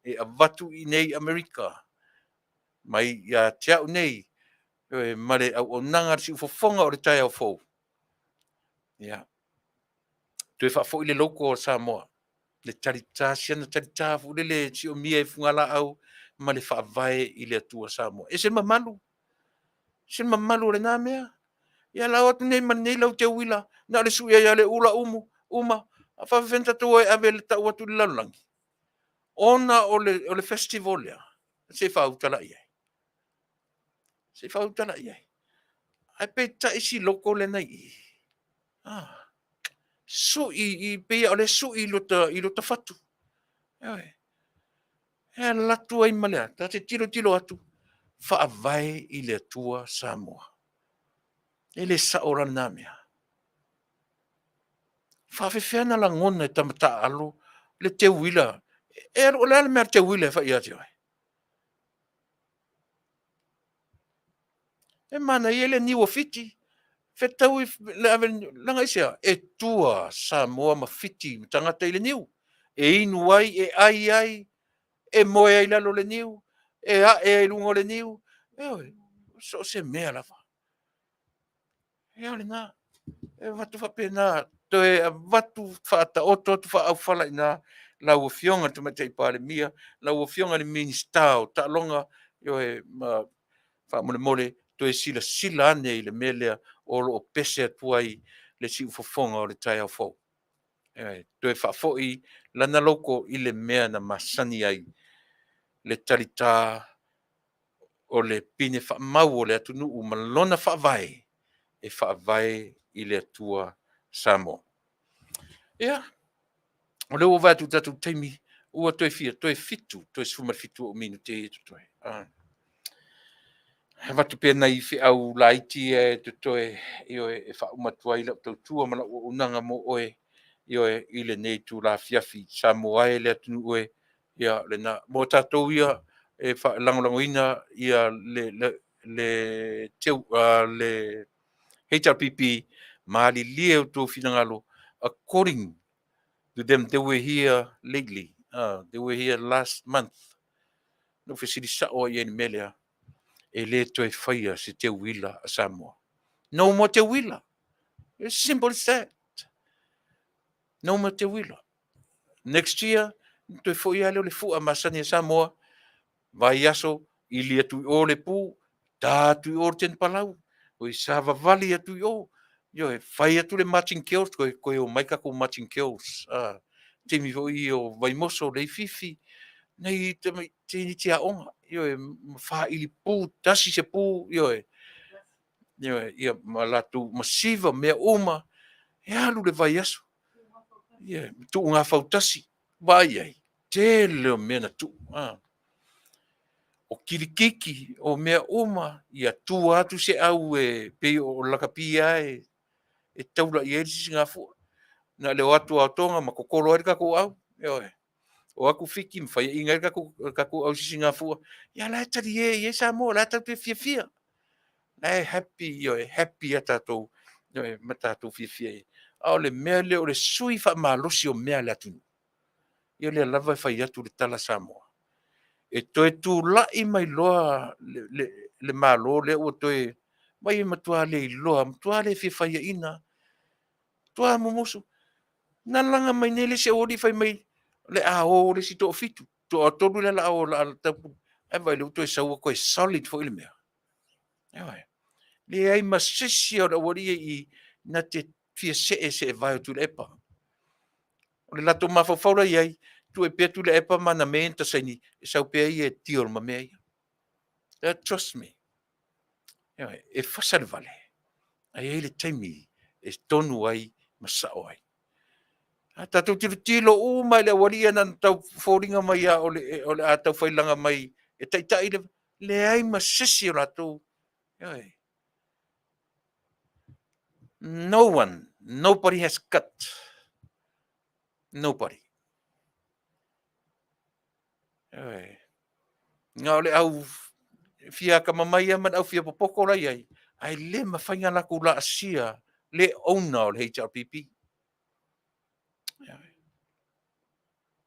e avatu i inei i Amerika mai ia te au nei ma le auaunaga a le siufofoga o le taeao fou. Ia, toe faafoi le logo o Samoa, le talita, siana talita foi lele e siomia i fugalaau ma le faavae i le Atua Samoa. E ese le mamalu, ese le mamalu o lena mea. Ia la o atu nei ma lenei lauteuila, na o le sui ai lava o le ula umu, uma, a faapefea ona tatou o e ave e tau atu i le lalolagi? Ona o le festival lea, Se i faauta la i ai. Se i faauta la i ai. Ae peitai si loko lena i i. Ah. Sui i pei o le sui i lota, i lota fatu. Ioe. E alu atu ai ma le a, ta te tilotilo atu, faavae i le Atua Samoa. E le sao la lena mea. Faafefea na lagona e tama taaalo le teuila. E alu, o le a le mea a le teuila e fai ia te oe? E manaia le niu o Fiti. Fetaui le ave leaga aisea? E tua Samoa ma Fiti ma tagata i le niu. E inu ai, e ai ai, e moe ai i lalo o le niu, e ae ai i luga o le niu. Ioe, so o se mea lava. Ia o lena. E avatu faapena, toe avatu faataoto atu faaaufala i ina lau Afioga i le Tamaitai Palemia, lau Afioga i le Minisita o Taaloga, ioe, ma faamolemole toe silasila ane i le mea lea o lo o pese atu ai le siufofoga o le taeao fou. Ioe, toe faafoi lana logo i le mea na masani ai, le talita o le pine faamau o le atunuu ma lona faavae e faavae i le Atua Samoa. Ia, o lea ua vaai atu i le tatou taimi, ua toe fia, toe 7, toe 17 ou minute ia e totoe. Ah. Avatu pea nai feau laiti ia e totoe, ioe, e faauma atu ai lau tautua ma lau auaunaga mo oe, ioe, i lenei itula afiafi. Samoa e le atunuu e, ia lena. Mo tatou ia e lagolagoina ia le, le, le, teu, le HRPP, malilie outou finagalo according to them they were here lately, they were here last month. Na ou fesili sao ai i ai i le mea lea, e le toe faia se teuila a Samoa. No more teuila. It's simple as that. No more teuila. Next year, toe foi lava lea o le fua masani a Samoa, vaiaso, ili atu i o le pu, ta atu i o le tenipalau, oi savavali atu i o, ioe, fai atu le marching girls, koe, koe o mai tatou marching girls, ah, taimi foi ia o Vaimoso, Leififi, nei tamaiti aoga, ioe, ma faili pu, tasi se pu, ioe, ioe, ia, ma latou masiva, mea uma, e alu le vaiaso, ia, tuugafau tasi, vaai ai, tele o mea na tuu, ah. O kilikiki, o mea uma, ia tua atu se au e pei o lakapi lava e, e taula i ai le sisigafua. Na le o atu a Toga ma kokolo ai le tatou au, ioe. O atu Fiti ma faiaina ai le tatou, le tatou au sisigafua. Ia la e talie i ai Samoa, la e tatou te fiafia. La e happy, ioe, happy a tatou, ioe, ma tatou fiafia ai. A o le mea lea o le sui faamalosi o mea a le atunuu. Ia lea lava e fai atu le tala Samoa. E toe tulai mai loa le, le, le Malo lea ua toe mai e matua le iloa, matua le fia faiaina, matua mumusu. Na laga mai nei le isi aualii fai mai le a o le isi toafitu, toatolu lea la a o la tau, ae vaai lea ua toe sau ua toe solid foi le mea. Ioe. Leai ma se isi o le aualii i na te fia see seevae o Tuilaepa. O le latou mafaufau la i ai, tuu ai pea Tuilaepa ma ana mea ia na ta saini, e sau pea ia e deal ma mea ia. Trust me. Ioe, e fasa le vale, ae i ai le taimi e tonu ai ma sao ai. A tatou tilotilo uma i le aualii ia na ona tau foliga mai lava o le, o le a tau failaga mai e taitai le, leai ma se isi o latou. Ioe. No one, nobody has cut. Nobody. Ioe. Na o le au fia atamamai lava ma le au fia popoto la i ai, ae le mafai ona latou laasia le owner o le HRPP. Ioe.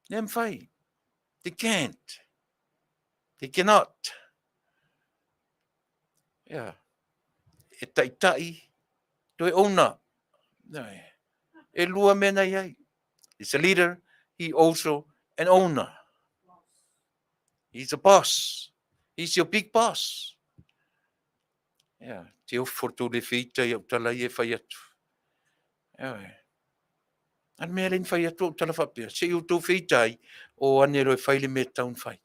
Le mafai. They can't. They cannot. Yeah. E taitai, toe owner. Ioe. E lua mea na i ai. He's a leader, he also an owner. He's a boss. He's your big boss. Yeah, te ofo tō le whiita i au tala ia e whai atu. Yeah. An mea le whai atu au tala whapea. Se i o tō whiita ai, o ane roe whai le mea taun whai.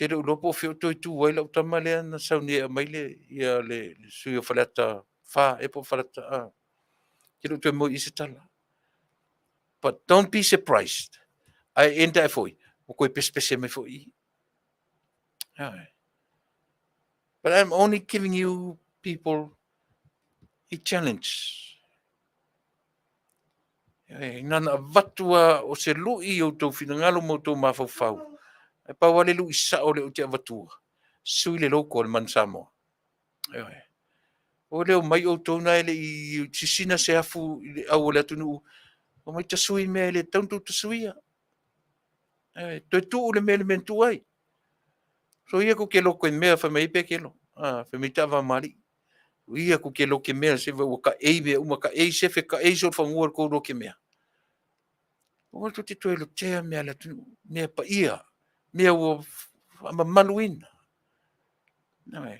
te le o iloa po o fea o toe tu ai lau tama lea na sau nei e aumai le, ia, le, le sui o Faleata 4 ea po o Faleata, a. Te le o toe maua i i se tala. But don't be surprised. Ae enda e foi, ua toe pesepese mai foi i i. Ae. But I'm only giving you people a challenge. E na ona avatu lava o se lui i outou finagalo ma outou mafaufau. Ae pau lava le lui sao lea ou te avatua, sui le logo o le Manu Samoa. Ioe. O le omai outou na e le i sisina se afu i le au o le atunuu, omai tasui mea e le tatau ona outou tasuia. Ioe. Toe tuu le mea i le mea na tuu ai. Soia ku ke loke mea fai mai ai Pekelo. Ah, fai mai taava ma alii. Ia ku ke loke mea se ua ka ei mea uma ka ei sefe ka ei solofanua le kou loke mea. Aua tou te toe lotea mea a le atunuu, mea paia, mea ua faamamaluina. Ioe.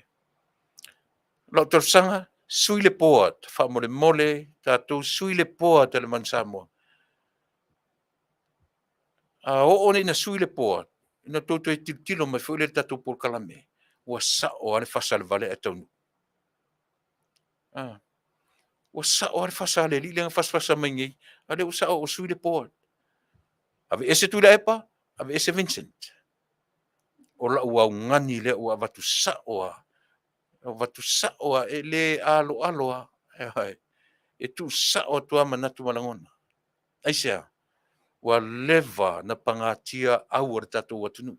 Lau talosaga, sui le board, faamolemole tatou sui le board a le Manu Samoa. A oo nei ina sui le board, ina tou toe tilotilo mai foi lea i le tatou polokalame, ua sao lava le fasa a le vale ae taunuu. Ah. Ua sao lava le fasa a le alii lea na fasafasa mai nei, a o lea ua sao ua sui le board. Aveese Tuilaepa, aveese Vincent. O lau augani lea ua avatu sao lava. Ua avatu sao lava, e le aloalo lava. E tuu sao atu lava manatu ma lagona. Aisea? Ua leva na pagatia au a le tatou atunuu.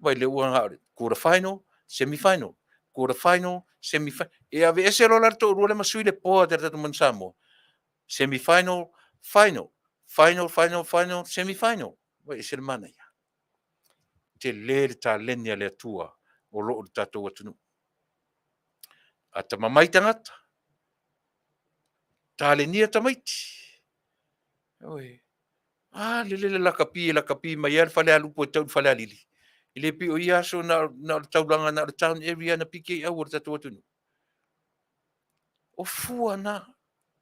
Vaai lea ua na o le quarter final, semi final, quarter final, semi final. E aveese loa la le toalua lea ma sui le board a le tatou Manu Samoa. Semi final, final, final, final, final, semi final. Vaai e ese le manaia. Tele le taleni a le Atua o lo o i le tatou atunuu. Atamamai tagata, talenia tamaiti. Ioe. A lele le lakapi e lakapi mai ai le Falealupo e tau i le Falealili. E le pei o ia aso na o le taulaga, na o le town area na piki ai au o le tatou atunuu. O fua na,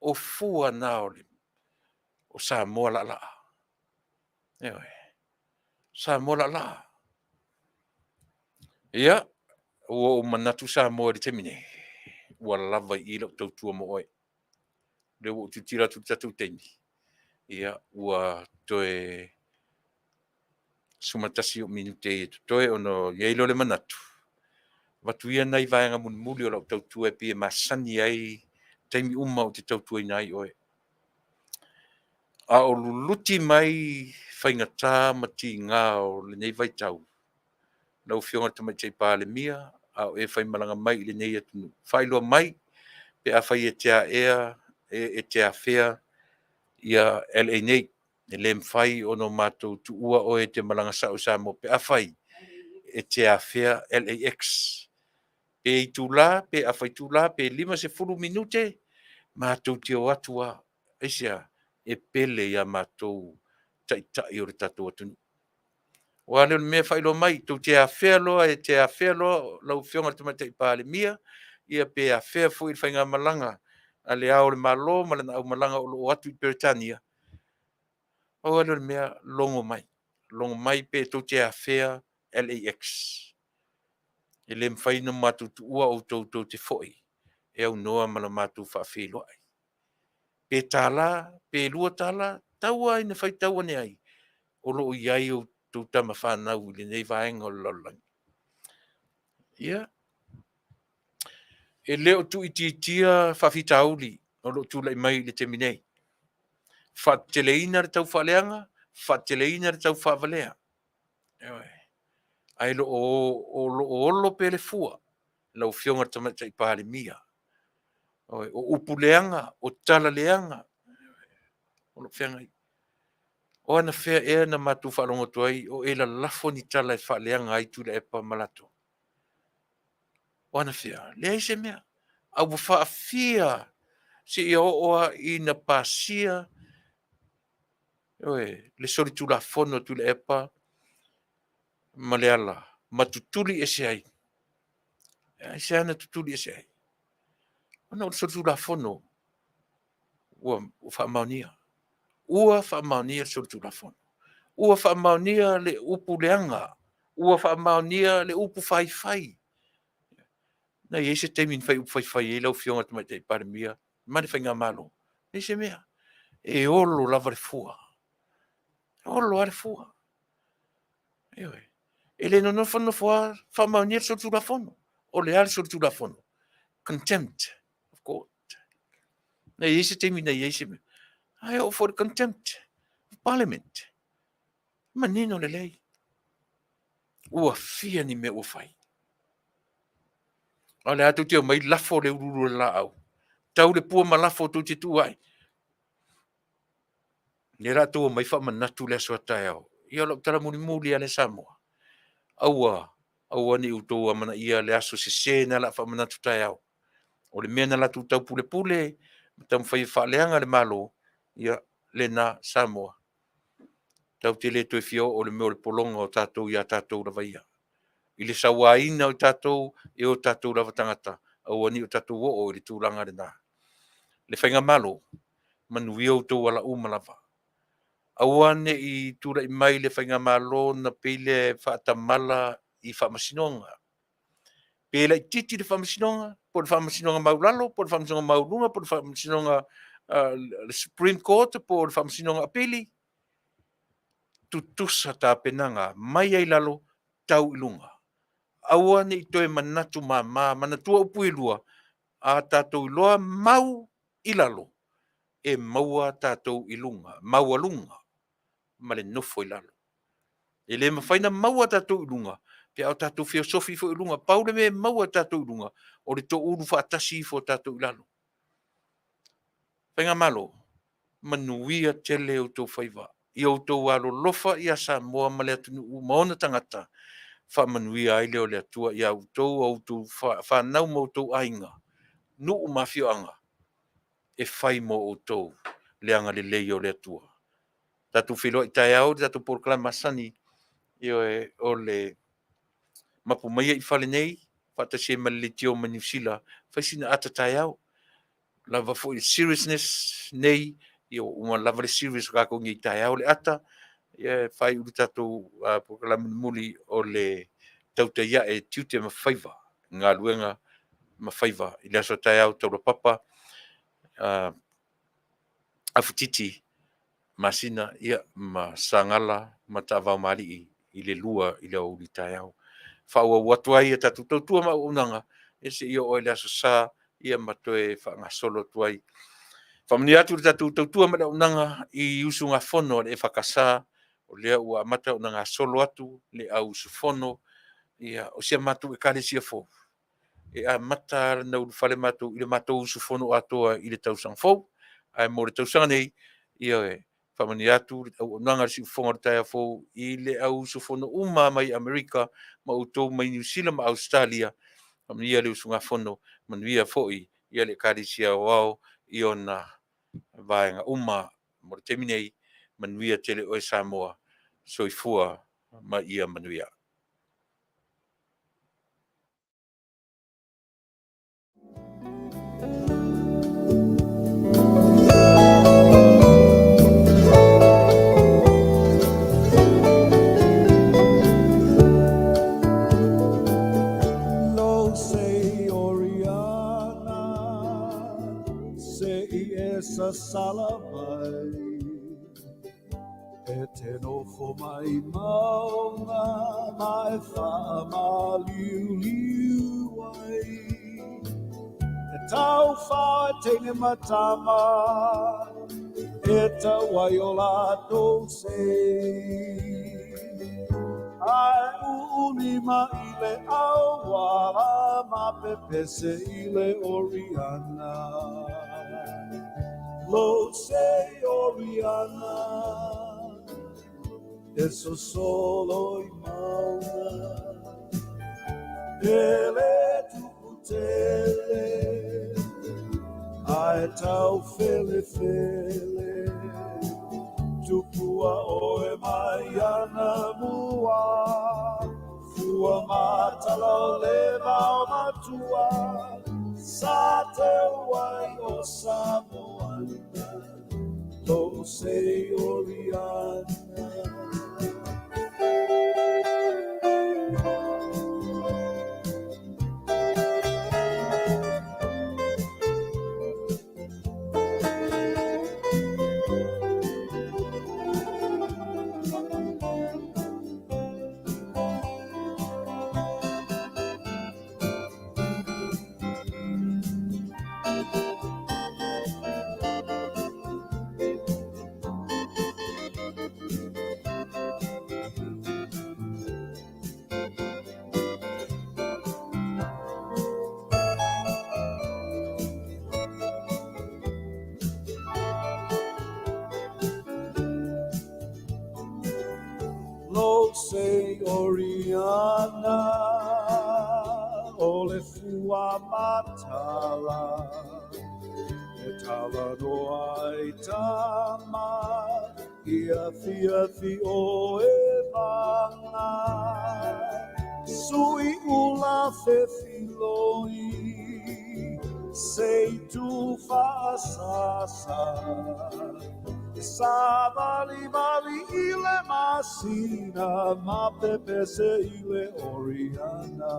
o fua na o le o Samoa laalaa. Ioe. Samoa laalaa. Ia, ua ou manatu Samoa i le taimi nei, ua lava i i lau tautua mo oe. O lea ua ou tilotilo atu i le tatou taimi, ia, ua toe 11 ou minute e totoe ona i ai lea o le manatu, avatu ia nai vaega mulimuli o lau tautua e pei e masani ai taimi uma ou te tautuaina ai oe. A o luluti mai faigata ma tiga o lenei vaitau, lau Afioga i le Tamaitai Palemia, a o e faimalaga mai i lenei atunuu, faailoa mai pe afai e te aea, e te afea ia LA nei. E le mafai ona matou tuua oe e te malaga sao i Samoa pe afai e te afea LAX. Pe itula, pe afa itula, pe 50 minute, matou te o atu lava. Aisea? E pele ia matou taitai o le tatou atunuu. Aua lea o le mea e faailoa mai, tou te afea loa, e te afea loa lau Afioga i le Tamaitai Palemia, ia pe afea foi le faigamalaga a Le Ao o le Malo ma lana aumalaga o lo o atu i Peretania, pau lava lea o le mea, logo mai. Logo mai pe tou te afea LAX. E le mafai ona matou tuua outou tou te foi e aunoa ma la matou faafeiloai. Pe $1, pe $2, tau lava ina faitau ane ai, o lo o i ai outou tama fanau i lenei vaega o le lalolagi. Ia, e le o tuuitiitia faafitauli o lo o tulai mai i le taimi nei. Faateteleina le tau faaleaga, faateteleina le tau faavalea. Ioe. Ae o lo o olo pea le fua lau Afioga i le Tamaitai Palemia. O upu leaga, o tala leaga, o lo o feagai. O anafea ea na matou faalogo atu ai o e lalafo ni tala e faaleaga ai Tuilaepa ma latou? O anafea? Leai se mea. A ua faafia seia oo lava ina pasia, ioe, le solitulafono a Tuilaepa ma Leala ma tutuli ese ai. Aisea na tutuli ese ai? Ona o le solitulafono ua faamaonia. Ua faamaonia le solitulafono. Ua faamaonia le upu leaga. Ua faamaonia le upu faifai. Na i ai se taimi na fai upu faifai ai lau Afioga i le Tamaitai Palemia ma le Faigamalo? E leai se mea. E olo lava le fua. E olo lava le fua. Ioe. E le nonofo nonofo lava faamaonia le solitulafono. O le a le solitulafono? Contempt of court. Na i ai se taimi na i ai se mea? Ae oo foi i le contempt of parliament. Manino lelei. Ua fia ni mea ua fai. A o le a tou te omai lafo le uluulu o le laau. Tau le pua ma lafo tou te tuu ai. Lea la tou omai faamanatu le aso a taeao. Ia o lau tala mulimuli lava lea Samoa. Aua, aua ne i outou amanaia le aso sese lena o le a faamanatu taeao. O le mea na latou taupulepule ma taumafai e faaleaga le Malo, ia lena Samoa. Tatou te le toe fia oo i le mea o le pologa o tatou ia tatou lava ia. I le sauaina o tatou e o tatou lava tagata, aua ne i o tatou oo i le tulaga lena. Le Faigamalo, manuia outou ala uma lava. Aua ne i tulai mai le Faigamalo ona pei lea e faatamala i faamasinoga. Pe laitiiti le faamasinoga, po o le faamasinoga maualalo, po o le faamasinoga maualuga, po o le faamasinoga le Supreme Court, po o le faamasinoga apili, tutusa tapenaga mai lava i lalo tau i luga. Aua ne i toe manatu mama, manatua upu ia e lua, a tatou iloa mau i lalo, e maua tatou i luga, maualuga ma le nofo i lalo. E le mafai ona maua tatou i luga pe a o tatou feosofi foi i luga. Pau le mea e maua e tatou i luga, o le toulu faatasi ifo o tatou i lalo. Faigamalo, manuia tele outou faiva. Ia outou alolofa ia Samoa ma le atunuu ma ona tagata, faamanuia ai lea o le Atua ia outou, a outou fanau ma outou aiga, nuu ma afioaga, e fai mo outou le agalelei o le Atua. Tatou feiloai taeao i le tatou polokalame masani, ioe, o le mapu maia i fale nei faatasi ai ma le leitio mai Niu Sila, fai sina ata taeao. Lava foi le seriousness nei, ia ua uma lava le serious o tatou nei taeao le ata, ia e faaiu le tatou polokalame mulimuli o le tautai ae tiute ma faiva, galuega ma faiva i le aso a taeao taulapapa Afatiti Masina ia ma Sagala ma Taavaomalii i le 2 i le aoauli taeao. Faaauau atu ai a tatou tautua ma auaunaga ia seia oo i le Aso Sa ia ma toe faagasolo atu ai. Faamanuia atu le tatou tautua ma le auaunaga i usugafono a le EFKS, o lea ua amata ona gasolo atu le au usufono ia, o si a matou Ekalesia fou, e amata lava ona ulufale matou i le matou usufono atoa i le tausaga fou. Ae mo le tausaga nei, ioe, faamanuia atu le auaunaga a le Siufofoga o le taeao fou i le au usufono uma lava mai Amerika ma outou mai Niu Sila ma Ausetalia. Faamanuia le usugafono, manuia foi le Ekalesia Aoao i ona vaega uma. Mo le taimi nei, manuia tele oe Samoa. Soifua ma ia manuia. Sasala mai E te nofo mai maunga ma e whaamaliuliu ai. E tau whao e teine matama e tau ai o latou sei. Ae uuli ma i le auala ma pepese i le Oriana. Lo sei Oriana e sosolo i maunga Pele tupu tele ae tau fele fele Tupua oe mai ana mua Fua matala o le vao matua Sa te wai o Samoana Lo sei Oriana. sei Oriana o le fua matala e talanoa ai tama ia fiafi o e vaga sui ula fefiloi sei tu faasasa savalivali i le masina ma pepese i le Oriana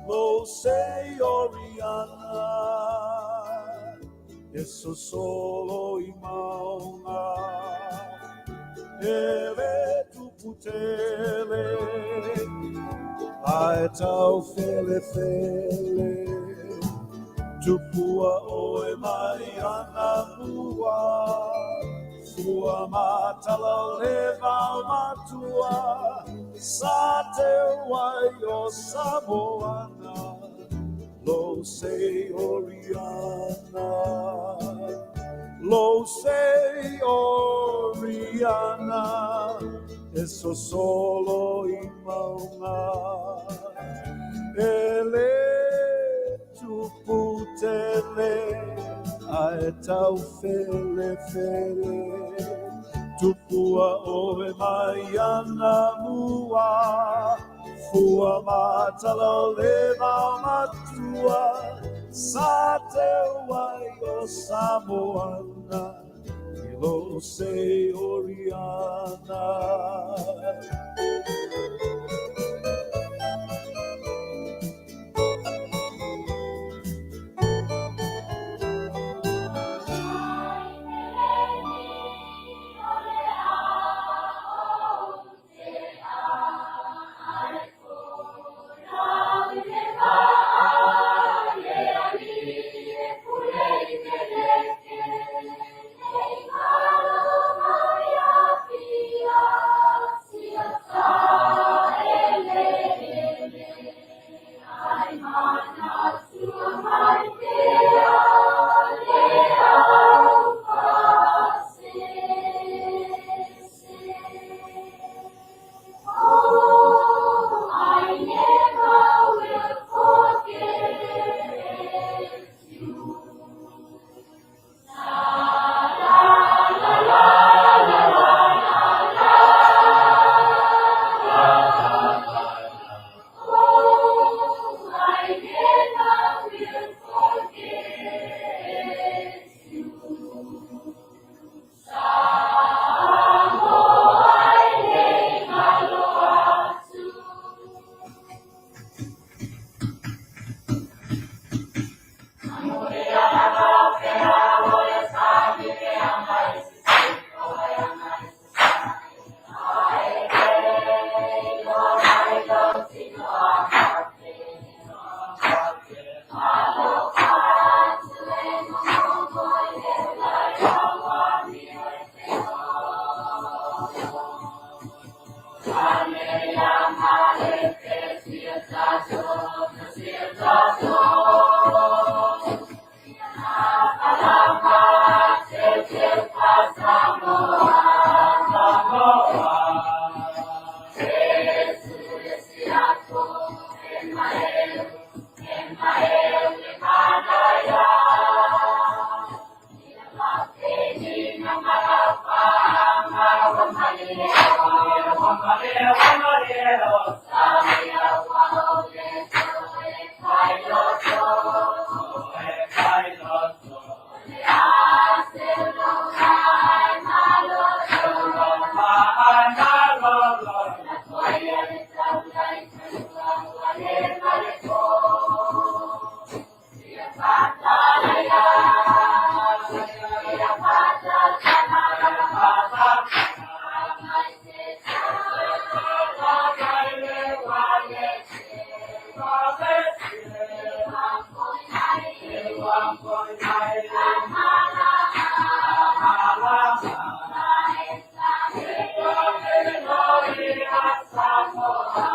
lo sei Oriana e sosolo i mauga e le tupu tele ae taufelefele tupua oe mai anamua fua matala o le vaomatua sa teu ai o Samoana lo sei Oriana lo sei Oriana e sosolo i mauga e le tupu tele ae taufelefele tupua oe mai anamua fua matala o le vaomatua sa teu ai o Samoana i lo sei Oriana. Samoa.